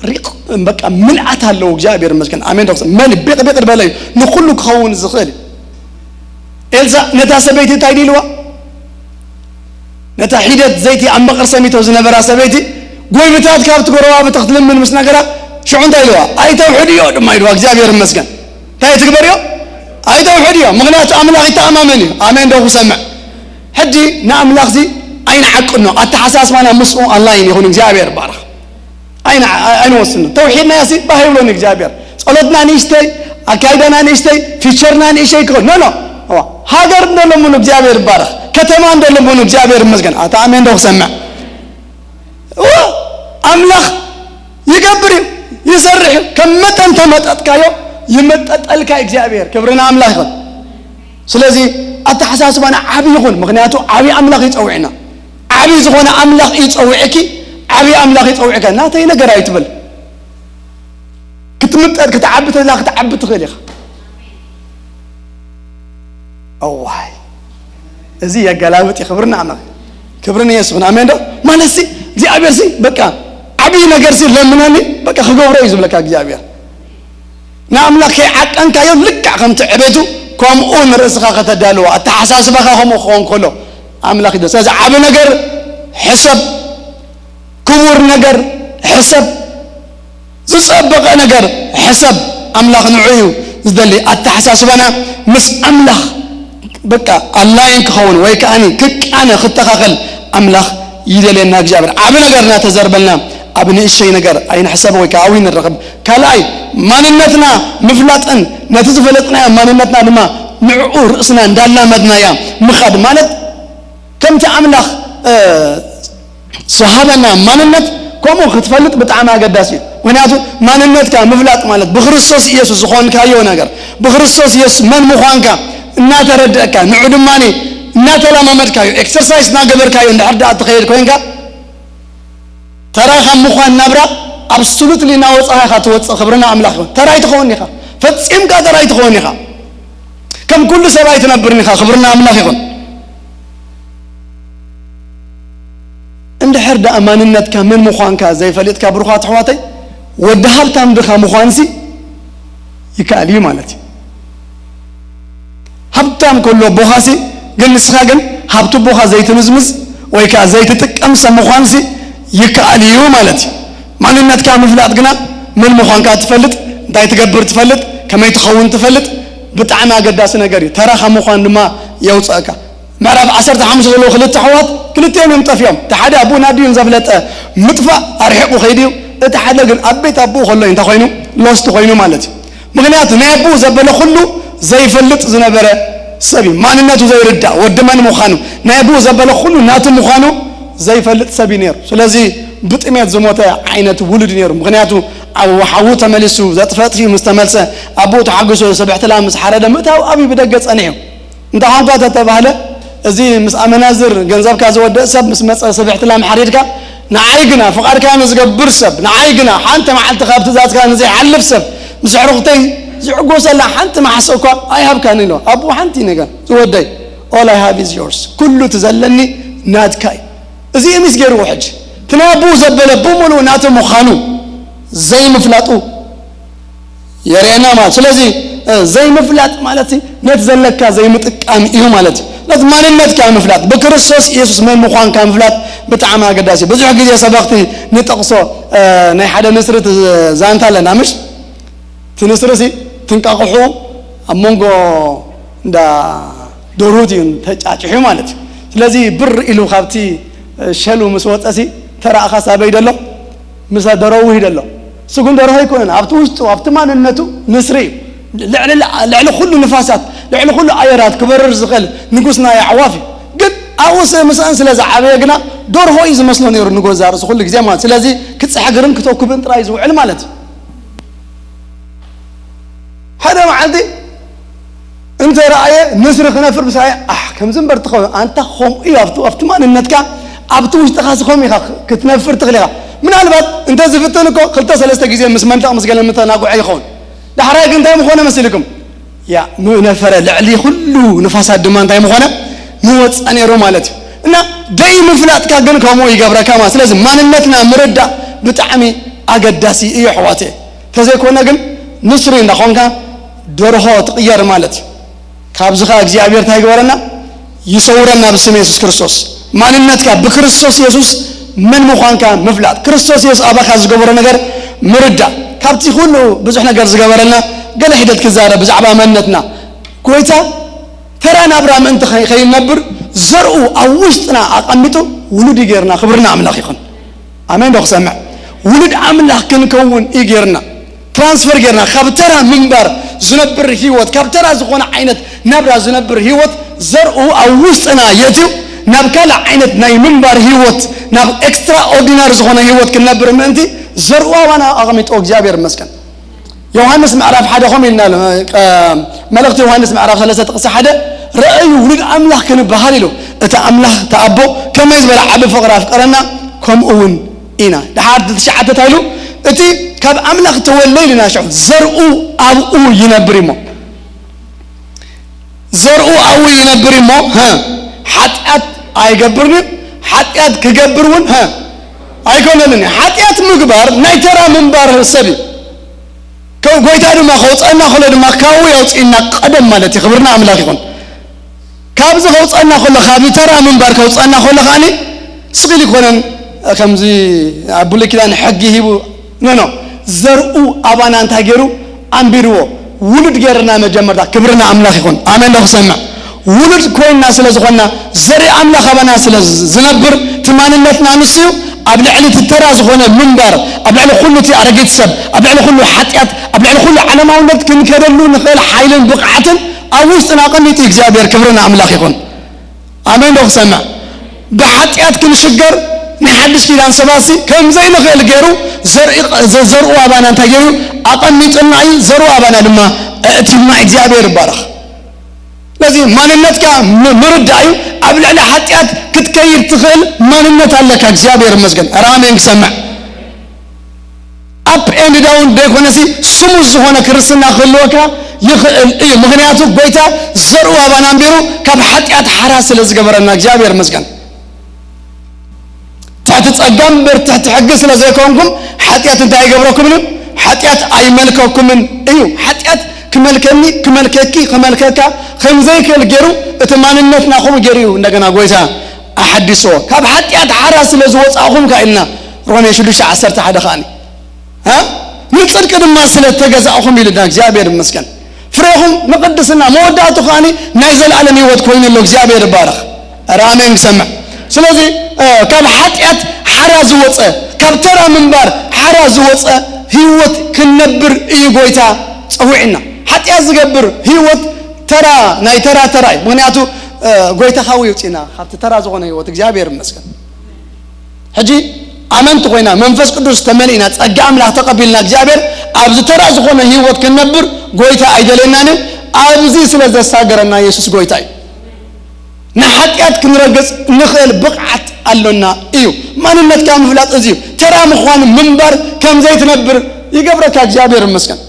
ሪቕ፣ በቃ ምልኣት ኣለዎ። እግዚኣብሔር ይመስገን። ኣሜን ዶ ክሰምዕ? መን ቢቕ ቢቕ ዝበለ እዩ ንኹሉ ክኸውን ዝኽእል እዩ። ኤልሳ ነታ ሰበይቲ እንታይ ኢልዋ? ነታ ሒደት ዘይቲ ኣብ መቐር ሰሚቶ ዝነበራ ሰበይቲ፣ ጎይብታት ካብቲ ጎረባብቲ ክትልምን ምስ ነገራ፣ ሽዑ እንታይ ኢልዋ? ኣይተውሕድዮ ድማ ኢልዋ። እግዚኣብሔር ይመስገን። እንታይ ትግበርዮ? ኣይተውሕድዮ። ምኽንያቱ ኣምላኽ ይተኣማመን እዩ። ኣሜን ዶ ክሰምዕ? ሕጂ ንኣምላኽዚ ኣይንዓቅኖ። ኣተሓሳስባና ምስኡ ኣላይን ይኹን። እግዚኣብሔር ይባረኽ። ኣይን-፣ ኣይ-፣ ኣይንወስኖ። ተውሒድና ያሲ ባህ ይብሎን እግዚኣብሔር። ጸሎትና ንእሽተይ፣ ኣካይዳና ንእሽተይ፣ ፊቸርና ንእሽተይ ክኸውን። ኖ፣ ኖ። እዋ፣ ሃገር እንደለምኑ እግዚኣብሔር ይባረኽ። ከተማ እንደለምኑ እግዚኣብሔር ይመስገን። ኣታ ኣሜን ዶ ክሰምዕ? እዋ፣ ኣምላኽ ይገብር እዩ፣ ይሰርሕ እዩ። ከም መጠን ተመጠጥካዮ ይመጠጠልካ እግዚኣብሔር። ክብሪ ንኣምላኽ ይኹን። ስለዚ ኣተሓሳስባና ዓቢ ይኹን፣ ምኽንያቱ ዓቢ ኣምላኽ ይጸውዕና። ዓቢ ዝኾነ ኣምላኽ እዩ ጸውዕኪ፣ ዓቢ ኣምላኽ ይጸውዕካ። ናተይ ነገር ኣይትበል። ክትምጠጥ፣ ክትዓቢ ተላ ክትዓቢ ትኽእል ኢኻ። እዋይ፣ እዚ የገላብጥ እዩ። ክብሪ ንኣምላኽ፣ ክብሪ ንየሱስ ይኹን። ኣሜን ዶ? ማለት ሲ እግዚኣብሔር ሲ በቃ ዓቢ ነገር ሲ ለምነኒ፣ በቃ ክገብሮ እዩ ዝብለካ እግዚኣብሔር። ንኣምላኽ ከይዓቀንካዮ ልክዕ ከምቲ ዕቤቱ ከምኡ ንርእስኻ ከተዳልዎ፣ ኣተሓሳስባኻ ከምኡ ክኸውን ከሎ ኣምላኽ ይደ-፣ ስለዚ ዓቢ ነገር ሕሰብ፣ ክቡር ነገር ሕሰብ፣ ዝጸበቐ ነገር ሕሰብ። ኣምላኽ ንዑ እዩ ዝደሊ። ኣተሓሳስባና ምስ ኣምላኽ በቃ ኣላይን ክኸውን ወይ ከኣኒ ክቃነ ክተኻኸል ኣምላኽ ይደልየና። እግዚኣብሔር ዓቢ ነገር እናተዘርበልና ኣብ ንእሽተይ ነገር ኣይንሕሰብ ወይ ከዓ ኣዊ ንረኽብ። ካልኣይ ማንነትና ምፍላጥን ነቲ ዝፈለጥናዮ ማንነትና ድማ ንዕኡ ርእስና እንዳላመድናያ ምኻድ ማለት ከምቲ ኣምላኽ፣ እ፣ ዝሃበና ማንነት ከምኡ ክትፈልጥ ብጣዕሚ ኣገዳሲ እዩ። ምኽንያቱ ማንነትካ ምፍላጥ ማለት ብክርስቶስ ኢየሱስ ዝኾንካዮ ነገር፣ ብክርስቶስ ኢየሱስ መን ምዃንካ እናተረድእካ፣ ንዑ ድማ እናተለማመድካዮ፣ ኤክሰርሳይዝ እናገበርካዮ እንድሕር ደኣ እትኸይድ ኮይንካ፣ ተራ ካብ ምዃን ናብራ ኣብሶሉትሊ እናወጻኻ ኢኻ ትወጽእ። ክብርና ኣምላኽ ይኹን። ተራ ኣይትኸውን ኢኻ። ፈጺምካ ተራ ኣይትኸውን ኢኻ። ከም ኩሉ ሰብ ኣይትነብርን ኢኻ። ክብርና ኣምላኽ ይኹን። እንድሕር ደኣ ማንነትካ መን ምዃንካ ዘይፈሊጥካ፣ ብሩኻት ኣሕዋተይ፣ ወዲ ሃብታም ድኻ ምዃንሲ ይከኣል እዩ ማለት እዩ። ሃብታም ከሎ ኣቦኻሲ፣ ግን ንስኻ ግን ሃብቲ ኣቦኻ ዘይትምዝምዝ ወይ ከኣ ዘይትጥቀም ሰብ ምዃንሲ ይከኣል እዩ ማለት እዩ። ማንነትካ ምፍላጥ ግና መን ምዃንካ ትፈልጥ፣ እንታይ ትገብር ትፈልጥ፣ ከመይ ትኸውን ትፈልጥ፣ ብጣዕሚ ኣገዳሲ ነገር እዩ። ተራኻ ምዃን ድማ የውፅኣካ። ምዕራፍ ዓሰርተ ሓሙሽተ ዘለዉ ክልተ ኣሕዋት ክልቲኦም እዮም ጠፊኦም። እቲ ሓደ ኣቦኡ ናዲዩን ዘፍለጠ ምጥፋእ ኣርሒቑ ከይዱ እዩ። እቲ ሓደ ግን ኣብ ቤት ኣቦኡ ከሎ እዩ እንታይ ኮይኑ? ሎስት ኮይኑ ማለት እዩ። ምኽንያቱ ናይ ኣቦኡ ዘበለ ኩሉ ዘይፈልጥ ዝነበረ ሰብ እዩ። ማንነቱ ዘይርዳእ፣ ወዲ መን ምዃኑ፣ ናይ ኣቦኡ ዘበለ ኩሉ ናቱ ምዃኑ ዘይፈልጥ ሰብ እዩ ነይሩ። ስለዚ ብጥሜት ዝሞተ ዓይነት ውሉድ ነይሩ። ምኽንያቱ ኣብ ሓዉ ተመሊሱ ዘጥፍአ ጥፊኡ ምስ ተመልሰ፣ ኣቦኡ ተሓጒሱ ስብሕቲ ላም ምስ ሓረደ ምእታው ኣብዩ ብደገ ጸኒሑ። እንታይ ኳንኳ ተተባህለ፣ እዚ ምስ ኣመናዝር ገንዘብካ ዝወደእ ሰብ ምስ መጸ ስብሕቲ ላም ሓሪድካ፣ ንዓይ ግና ፍቓድካ ንዝገብር ሰብ፣ ንዓይ ግና ሓንቲ መዓልቲ ካብ ትእዛዝካ ንዘይሓልፍ ሰብ፣ ምስ ኣዕሩኽተይ ዝዕጎሰላ ሓንቲ መሓሶ እኳ ኣይሃብካን ኢሎ። ኣቦኡ ሓንቲ ነገር ዝወደይ፣ all I have is yours፣ ኩሉ እቲ ዘለኒ ናትካ እዩ። እዚ እዩ ሚስ ገይርዎ። ሕጂ እቲ ናይ ኣቦኡ ዘበለ ብምሉእ ናቱ ምዃኑ ዘይምፍላጡ የርእየና ማለት። ስለዚ ዘይምፍላጥ ማለት ነቲ ዘለካ ዘይምጥቃም እዩ ማለት እዩ። ነቲ ማንነትካ ምፍላጥ፣ ብክርስቶስ ኢየሱስ መን ምዃንካ ምፍላጥ ብጣዕሚ ኣገዳሲ እዩ። ብዙሕ ግዜ ሰበኽቲ ንጠቕሶ ናይ ሓደ ንስሪ ዛንታ ኣለና ምሽ? እቲ ንስሪ ሲ ትንቃቕሑ ኣብ መንጎ እንዳ ደርሁት እዩ ተጫጭሑ ማለት እዩ። ስለዚ ብር ኢሉ ካብቲ ሸሉ ምስ ወፀሲ ተራእኻ ሳበይ ደሎ? ምስ ደረዊ ደሎ። እሱ ግን ደርሆ ኣይኮነን። ኣብቲ ውሽጡ ኣብቲ ማንነቱ ንስሪ እዩ። ልዕሊ ኩሉ ንፋሳት፣ ልዕሊ ኩሉ ኣየራት ክበርር ዝኽእል ንጉስ ናይ ኣዕዋፍ እዩ። ግን ኣብኡ ምስአን ስለ ዝዓበየ ግና ደርሆ እዩ ዝመስሎ ነይሩ ንገዛ ርእሱ ኩሉ ግዜ ማለት። ስለዚ ክፅሕግርን ክተኩብን ጥራይ ዝውዕል ማለት እዩ። ሓደ መዓልቲ እንተ ረኣየ ንስሪ ክነፍር ምስ ረኣየ ኣሕ ከምዚ እምበር ትኸውን ኣንታ ከምኡ እዩ ኣብቲ ኣብቲ ማንነትካ ኣብቲ ውሽጥኻ ሲ ከምኡ ኢኻ ክትነፍር ትኽእል ኢኻ። ምናልባት እንተ ዝፍትን እኮ ክልተ ሰለስተ ግዜ ምስ መንደቕ ምስ ገለ ምተናጉዐ ይኸውን። ዳሕራይ ግን እንታይ ምኾነ መሲልኩም? ያ ምነፈረ ልዕሊ ኩሉ ንፋሳት ድማ እንታይ ምኾነ ምወፀ ነይሩ ማለት እዩ። እና ደይ ምፍላጥካ ግን ከምኡ ይገብረካ ማለት። ስለዚ ማንነትና ምርዳእ ብጣዕሚ ኣገዳሲ እዩ ኣሕዋተ። ተዘይኮነ ግን ንስሪ እንዳኾንካ ደርሆ ትቕየር ማለት እዩ። ካብዚ ኸዓ እግዚኣብሔር እንታይ ይግበረና? ይሰውረና ብስም የሱስ ክርስቶስ። ማንነትካ ብክርስቶስ የሱስ መን ምዃንካ ምፍላጥ፣ ክርስቶስ የሱስ ኣባኻ ዝገበሮ ነገር ምርዳእ። ካብቲ ኩሉ ብዙሕ ነገር ዝገበረልና ገለ ሒደት ክዛረብ ብዛዕባ መንነትና። ጎይታ ተራ ናብራ ምእንቲ ኸይ- ኸይነብር ዘርኡ ኣብ ውሽጥና ኣቐሚጡ ውሉድ ይገርና። ክብርና ኣምላኽ ይኹን። ኣሜን ዶ ክሰምዕ? ውሉድ ኣምላኽ ክንከውን እዩ ጌርና። ትራንስፈር ጌርና ካብ ተራ ምንባር ዝነብር ህይወት፣ ካብ ተራ ዝኾነ ዓይነት ናብራ ዝነብር ህይወት ዘርኡ ኣብ ውስጥና የትዩ ናብ ካልእ ዓይነት ናይ ምንባር ህይወት፣ ናብ ኤክስትራ ኦርዲናሪ ዝኾነ ህይወት ክንነብር ምእንቲ ዘርኡ ኣባና ኣቐሚጦ እግዚኣብሔር ይመስገን። ዮሃንስ ምዕራፍ ሓደ ከምኡ ኢልና ኣሎ። ቀ- መልእኽቲ ዮሃንስ ምዕራፍ ሰለስተ ጥቕሲ ሓደ ረኣዩ ውሉድ ኣምላኽ ክንበሃል ኢሉ። እቲ ኣምላኽ እቲ ኣቦ ከመይ ዝበለ ዓቢ ፍቕሪ ኣፍቀረና ከምኡ እውን ኢና። ድሓር ትሽዓተ እንታይ ኢሉ? እቲ ካብ ኣምላኽ ተወልደ ኢልና ሽዑ ዘርኡ ኣብኡ ይነብር እሞ ዘርኡ ኣብኡ ይነብር እሞ ሀ ሓጢኣት ኣይገብርን እዩ። ሓጢኣት ክገብር እውን ሀ ኣይኮነልን እዩ። ሓጢኣት ምግባር ናይ ተራ ምንባር ሰብ እዩ። ከ- ጎይታ ድማ ከውፀአና ከሎ ድማ ካብኡ ያውፅእና ቀደም ማለት እዩ። ክብርና ኣምላኽ ይኹን። ካብዚ ከውፀአና ከሎ ካብ ተራ ምንባር ከውፀአና ከሎ ከዓኒ ስቕ ኢሉ ይኮነን። ከምዚ ኣብ ብሉይ ኪዳን ሕጊ ሂቡ ኖ ኖ ዘርኡ ኣባና እንታይ ገይሩ ኣንቢርዎ ውሉድ ገይርና መጀመርታ። ክብርና ኣምላኽ ይኹን። ኣሜን ዶ ክሰምዕ? ውሉድ ኮይንና ስለ ዝኾንና ዘርኢ ኣምላኽ ኣባና ስለ ዝነብር እቲ ማንነትና ንሱ እዩ። ኣብ ልዕሊ እቲ ተራ ዝኾነ ምንባር፣ ኣብ ልዕሊ ኩሉ እቲ ኣረጊት ሰብ፣ ኣብ ልዕሊ ኩሉ ሓጢኣት፣ ኣብ ልዕሊ ኩሉ ዓለማውነት ክንከደሉ ንኽእል ሓይልን ብቕዓትን ኣብ ውሽጥና ኣቐሚጡ እግዚኣብሔር። ክብርና ኣምላኽ ይኹን። ኣሜን ዶ ክሰምዕ? ብሓጢኣት ክንሽገር ናይ ሓድሽ ኪዳን ሰባሲ ከም ዘይንኽእል ገይሩ ዘርኢ- ዘ- ዘርኡ ኣባና እንታይ ገይሩ ኣቐሚጥና እዩ። ዘርኡ ኣባና ድማ ኣእቲና። እግዚኣብሔር ይባረኽ። ስለዚ ማንነትካ ም- ምርዳእ እዩ። ኣብ ልዕሊ ሓጢኣት ክትከይድ ትኽእል ማንነት ኣለካ። እግዚኣብሔር ይመስገን። ኧረ ኣሜን ክሰምዕ። ኣፕ ኤንድ ዳውን ዘይኮነሲ ስሙዝ ዝኾነ ክርስትና ክህልወካ ይኽእል እዩ። ምኽንያቱ ጎይታ ዘርኡ ኣባና ኣንቢሩ ካብ ሓጢኣት ሓራ ስለ ዝገበረና እግዚኣብሔር ይመስገን። ትሕቲ ጸጋ እምበር ትሕቲ ሕጊ ስለ ዘይኮንኩም ሓጢኣት እንታይ ኣይገብረኩምን እዩ? ሓጢኣት ኣይመልከኩምን እዩ። ሓጢኣት ክመልከኒ ክመልከኪ ክመልከካ ከም ዘይክእል ገይሩ እቲ ማንነትና ከምኡ ገይሩ እዩ እንደገና ጎይታ ኣሓዲስዎ። ካብ ሓጢኣት ሓራ ስለ ዝወጻእኹም ከኣ ኢልና ሮሜ ሽዱሽተ ዓሰርተ ሓደ ከኣኒ እ? ንጽድቂ ድማ ስለ ተገዛእኹም ኢልና እግዚኣብሔር ይመስገን። ፍሬኹም ንቅድስና መወዳእቱ ከኣኒ ናይ ዘለኣለም ህይወት ኮይኑ ኣሎ። እግዚኣብሔር ይባረኽ። ኧረ ኣሜን ክሰምዕ። ስለዚ እ፣ ካብ ሓጢኣት ሓራ ዝወፀ ካብ ተራ ምንባር ሓራ ዝወፀ ህይወት ክንነብር እዩ ጎይታ ጸዊዕና። ሓጢኣት ዝገብር ህይወት ተራ ናይ ተራ ተራ እዩ። ምክንያቱ እ፣ ጎይታ ካብኡ ይውፅእና ካብቲ ተራ ዝኾነ ህይወት። እግዚኣብሔር ይመስገን። ሕጂ ኣመንቲ ኮይና መንፈስ ቅዱስ ተመሊእና ጸጋ ኣምላኽ ተቐቢልና እግዚኣብሔር ኣብዚ ተራ ዝኾነ ህይወት ክንነብር ጎይታ ኣይደለየናን እዩ። ኣብዚ ስለ ዘሳገረና የሱስ ጎይታ እዩ። ንሓጢኣት ክንረግጽ ንኽእል ብቕዓት ኣሎና እዩ። ማንነትካ ምፍላጥ እዚ እዩ። ተራ ምዃን ምንባር ከም ዘይትነብር ይገብረካ እግዚኣብሔር ይመስገን።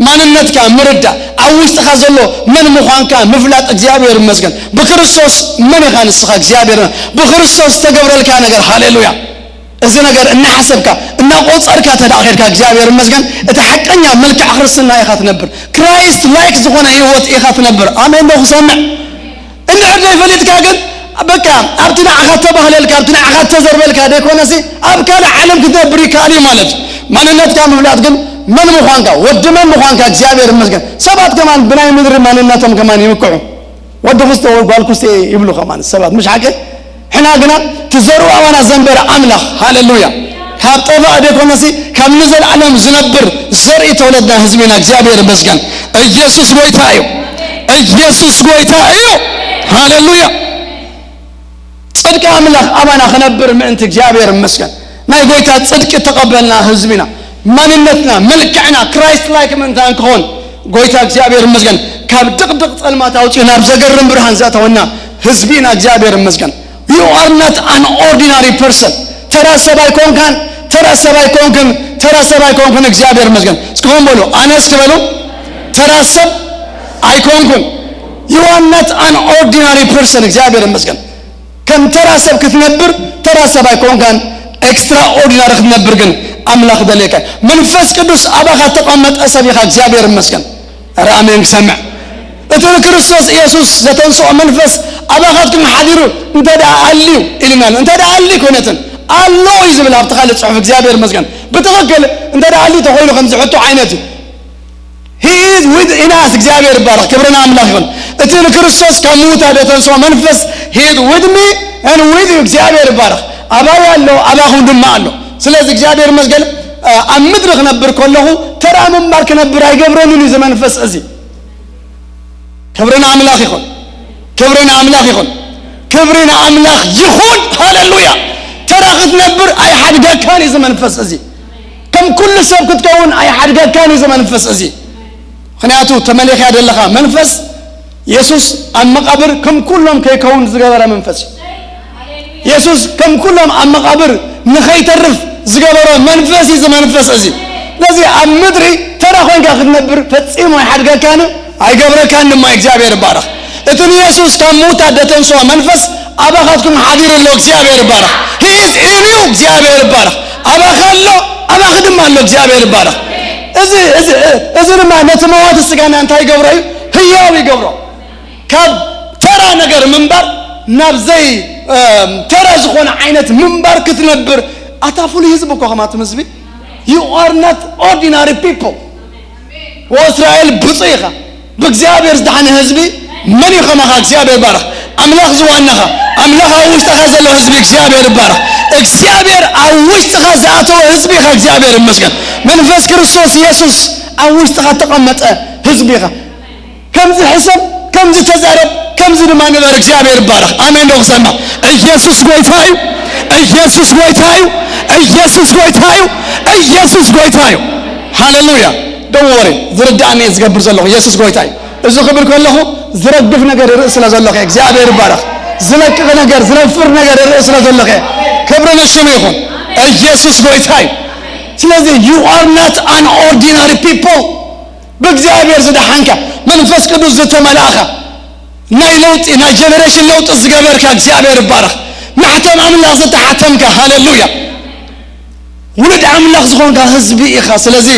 ማንነትካ ምርዳእ ኣብ ውሽጥኻ ዘሎ መን ምዃንካ ምፍላጥ እግዚኣብሔር ይመስገን። ብክርስቶስ መን ኢኻ ንስኻ እግዚኣብሔር ብክርስቶስ ዝተገብረልካ ነገር ሃሌሉያ። እዚ ነገር እናሓሰብካ እናቆጸርካ ተደኣ ኸድካ እግዚኣብሔር ይመስገን እቲ ሓቀኛ መልክዕ ክርስትና ኢኻ ትነብር። ክራይስት ላይክ ዝኾነ ህይወት ኢኻ ትነብር። ኣሜን ዶ ክሰምዕ? እንድሕር ዘይፈሊጥካ ግን በቃ ኣብቲ ንዓኻ ተባህለልካ ኣብቲ ንዓኻ ተዘርበልካ ደይኮነሲ ኣብ ካልእ ዓለም ክትነብር ይከኣል እዩ ማለት እዩ። ማንነትካ ምፍላጥ ግን መን ምዃንካ ወዲ መን ምዃንካ እግዚኣብሔር ይመስገን። ሰባት ከማን ብናይ ምድሪ ማንነቶም ከማን ይምክሑ። ወዲ ክስተ ወይ ጓል ክስተ ይብሉ ከማን ሰባት ምሽ ሓቂ? ሕና ግና ትዘሩ ኣባና ዘንበረ ኣምላኽ ሃሌሉያ ካብ ጠፋእ ደይኮነሲ ካብ ንዘለዓለም ዝነብር ዘርኢ ተወለድና ህዝቢና እግዚኣብሔር ይመስገን። ኢየሱስ ጎይታ እዩ። ኢየሱስ ጎይታ እዩ። ሃሌሉያ። ጽድቂ ኣምላኽ ኣባና ክነብር ምእንቲ እግዚኣብሔር ይመስገን። ናይ ጎይታ ጽድቂ ተቐበልና ህዝቢና ማንነትና መልክዕና ክራይስት ላይክ ምእንታን ክኾን ጎይታ እግዚኣብሔር ይመስገን። ካብ ድቕድቕ ጸልማት ኣውፅኡ ናብ ዘገርም ብርሃን ዘእተወና ህዝቢና እግዚኣብሔር ይመስገን። You are not an ordinary person። ተራ ሰብ ኣይኮንካን። ተራ ሰብ ኣይኮንክን። ተራ ሰብ ኣይኮንክን። እግዚኣብሔር ይመስገን። እስኪ ሆን በሉ ኣነ እስኪ በሉ ተራ ሰብ ኣይኮንኩን። You are not an ordinary person። እግዚኣብሔር ይመስገን። ከም ተራ ሰብ ክትነብር ተራ ሰብ ኣይኮንካን። ኤክስትራ ኦርዲናሪ ክትነብር ግን ኣምላኽ ደልየካ። መንፈስ ቅዱስ ኣባኻ ተቐመጠ ሰብ ኢኻ እግዚኣብሔር ይመስገን። ኧረ ኣሜን ክሰምዕ። እቲ ንክርስቶስ ኢየሱስ ዘተንስኦ መንፈስ ኣባኻትኩም ሓዲሩ እንተ ደኣ ኣልዩ ኢልና ኣሎ። እንተ ደኣ ኣልዩ ኮነትን ኣሎ እዩ ዝብል ኣብቲ ካልእ ጽሑፍ እግዚኣብሔር ይመስገን። ብትኽክል እንተ ደኣ ኣልዩ ተኾይኑ ከም ዝሕቶ ዓይነት እዩ። He is within us። እግዚኣብሔር ይባረኽ። ክብሪ ንኣምላኽ ይኹን። እቲ ንክርስቶስ ካብ ምዉታት ዘተንስኦ መንፈስ He is with me and with you። እግዚኣብሔር ይባረኽ። ኣባይ ኣሎ ኣባኹም ድማ ኣሎ። ስለዚ እግዚኣብሔር ይመስገን። ኣብ ምድሪ ክነብር ከለኹ ተራ ምንባር ክነብር ኣይገብረንን እዩ እዚ መንፈስ እዚ። ክብሪ ንኣምላኽ ይኹን። ክብሪ ንኣምላኽ ይኹን። ክብሪ ንኣምላኽ ይኹን። ሃሌሉያ። ተራ ክትነብር ኣይሓድገካን እዩ እዚ መንፈስ እዚ። ከም ኩሉ ሰብ ክትከውን ኣይሓድገካን እዩ እዚ መንፈስ እዚ። ምኽንያቱ ተመሊኽያ ዘለኻ መንፈስ የሱስ ኣብ መቓብር ከም ኩሎም ከይከውን ዝገበረ መንፈስ እዩ። የሱስ ከም ኩሎም ኣብ መቓብር ንኸይተርፍ ዝገበሮ መንፈስ እዩ እዚ መንፈስ እዚ። ስለዚ ኣብ ምድሪ ተራ ኮይንካ ክትነብር ፈጺሙ ኣይሓድገካን እዩ። ኣይገብረካን ድማ እግዚኣብሔር ይባረኽ። እቲ ንየሱስ ካብ ምዉታት ዘተንስኦ መንፈስ ኣባኻትኩም ሓዲሩ ኣሎ እግዚኣብሔር ይባረኽ። He is in you። እግዚኣብሔር ይባረኽ። ኣባኻ ኣሎ ኣባኺ ድማ ኣሎ እግዚኣብሔር ይባረኽ። እዚ እዚ እዚ ድማ ነቲ መዋቲ ስጋና እንታይ ይገብሮ እዩ? ህያው ይገብሮ። ካብ ተራ ነገር ምንባር ናብ ዘይ ተራ ዝኾነ ዓይነት ምንባር ክትነብር ኣታ ፍሉይ ህዝቢ እኮ ከማትም ህዝቢ። You are not ordinary people። ወእስራኤል ብፁዕ ኢኻ። ብእግዚኣብሔር ዝደሓነ ህዝቢ መን እዩ ከማኻ? እግዚኣብሔር ይባረኽ። ኣምላኽ ዝዋናኻ ኣምላኽ ኣብ ውሽጥኻ ዘሎ ህዝቢ እግዚኣብሔር ይባረኽ። እግዚኣብሔር ኣብ ውሽጥኻ ዝኣተወ ህዝቢ ኢኻ። እግዚኣብሔር ይመስገን። መንፈስ ክርስቶስ ኢየሱስ ኣብ ውሽጥኻ ተቐመጠ ህዝቢ ኢኻ። ከምዚ ሕሰብ፣ ከምዚ ተዛረብ፣ ከምዚ ድማ ንበር። እግዚኣብሔር ይባረኽ። ኣሜን ዶ ክሰማ? ኢየሱስ ጎይታ እዩ። ኢየሱስ ጎይታ እዩ። ኢየሱስ ጎይታ እዩ። ኢየሱስ ጎይታ እዩ። ሃሌሉያ። ደወሬ ዝርዳእኒ እየ ዝገብር ዘለኹ። ኢየሱስ ጎይታ እዩ። እዚ ክብል ከለኹ ዝረግፍ ነገር ይርኢ ስለ ዘለኹ እየ። እግዚኣብሔር ይባረኽ። ዝለቅቕ ነገር ዝነፍር ነገር ይርኢ ስለ ዘለኹ እየ። ክብሪ ንሽሙ ይኹን። ኢየሱስ ጎይታ እዩ። ስለዚ you are not an ordinary people። ብእግዚኣብሔር ዝደሓንካ መንፈስ ቅዱስ ዝተመላእኻ ናይ ለውጢ ናይ ጀነሬሽን ለውጢ ዝገበርካ እግዚኣብሔር ይባረኽ። ማሕተም ኣምላኽ ዝተሓተምካ ሃሌሉያ። ውሉድ ኣምላኽ ዝኾንካ ህዝቢ ኢኻ። ስለዚ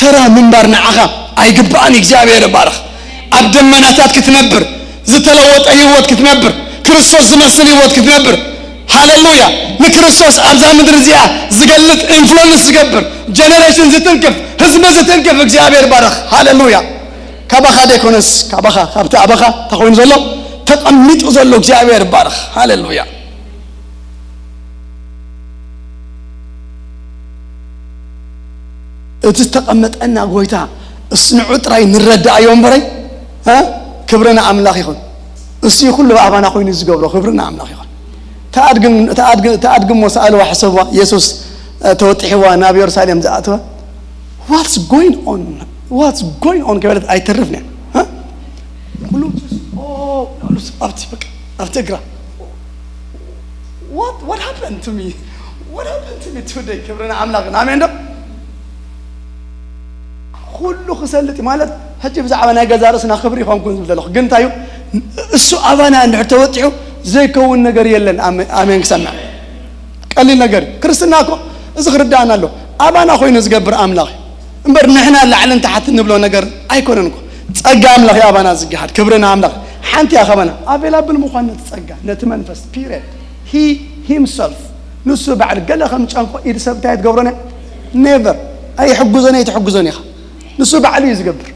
ተራ ምንባር ንዓኻ ኣይግባእን። እግዚኣብሔር ይባረኽ። ኣብ ደመናታት ክትነብር ዝተለወጠ ህይወት ክትነብር ክርስቶስ ዝመስል ህይወት ክትነብር ሃሌሉያ። ንክርስቶስ ኣብዛ ምድሪ እዚኣ ዝገልጥ ኢንፍሉንስ ዝገብር ጀነሬሽን ዝትንክፍ ህዝቢ ዝትንክፍ እግዚኣብሔር ይባረኽ። ሃሌሉያ። ካባኻ ደይኮነስ ካባኻ ካብቲ ኣባኻ እንታይ ኮይኑ ዘሎ ተቐሚጡ ዘሎ እግዚኣብሔር ይባረኽ። ሃሌሉያ። እቲ ዝተቐመጠና ጎይታ እሱ ንዑ ጥራይ ንረዳእዮ እምበረይ እ ክብሪ ንኣምላኽ ይኹን። እሱ እዩ ኩሉ ኣባና ኮይኑ ዝገብሮ። ክብሪ ንኣምላኽ ይኹን። ተኣድግሞ ሰኣልዋ ሕሰብዋ የሱስ ተወጢሕዋ ናብ የሩሳሌም ዝኣተወ what's going on what's going on ከበለት ኣይተርፍን እያ። ኩሉ ኣብቲ እግራ what what happened to me what happened to me today ክብሪ ንኣምላኽን ኣሜን ዶ ኩሉ ክሰልጥ ማለት ሕጂ ብዛዕባ ናይ ገዛ ርእስና ክብሪ ይኾንኩን ዝብል ዘለኹ ግን እንታይ እዩ እሱ ኣባና እንድሕር ተወጢሑ ዘይከውን ነገር የለን። ኣሜን ክሰምዕ ቀሊል ነገር እዩ። ክርስትና እኮ እዚ ክርዳእና ኣሎ። ኣባና ኮይኑ ዝገብር ኣምላኽ እዩ። እምበር ንሕና ላዕልን ታሕትን ንብሎ ነገር ኣይኮነን እኮ። ጸጋ ኣምላኽ እዩ ኣባና ዝገሃድ። ክብሪ ንኣምላኽ። ሓንቲ እያ ካባና። ኣቬላብል ምዃን ነቲ ጸጋ፣ ነቲ መንፈስ፣ ፒሪየድ። He himself፣ ንሱ ባዕሉ ገለ ከም ጨንቆ ኢድ ሰብ እንታይ ትገብሮን እያ? ኔቨር። ኣይሕግዞን እያ፣ ኣይትሕግዞን ኢኻ። ንሱ ባዕሉ እዩ ዝገብር።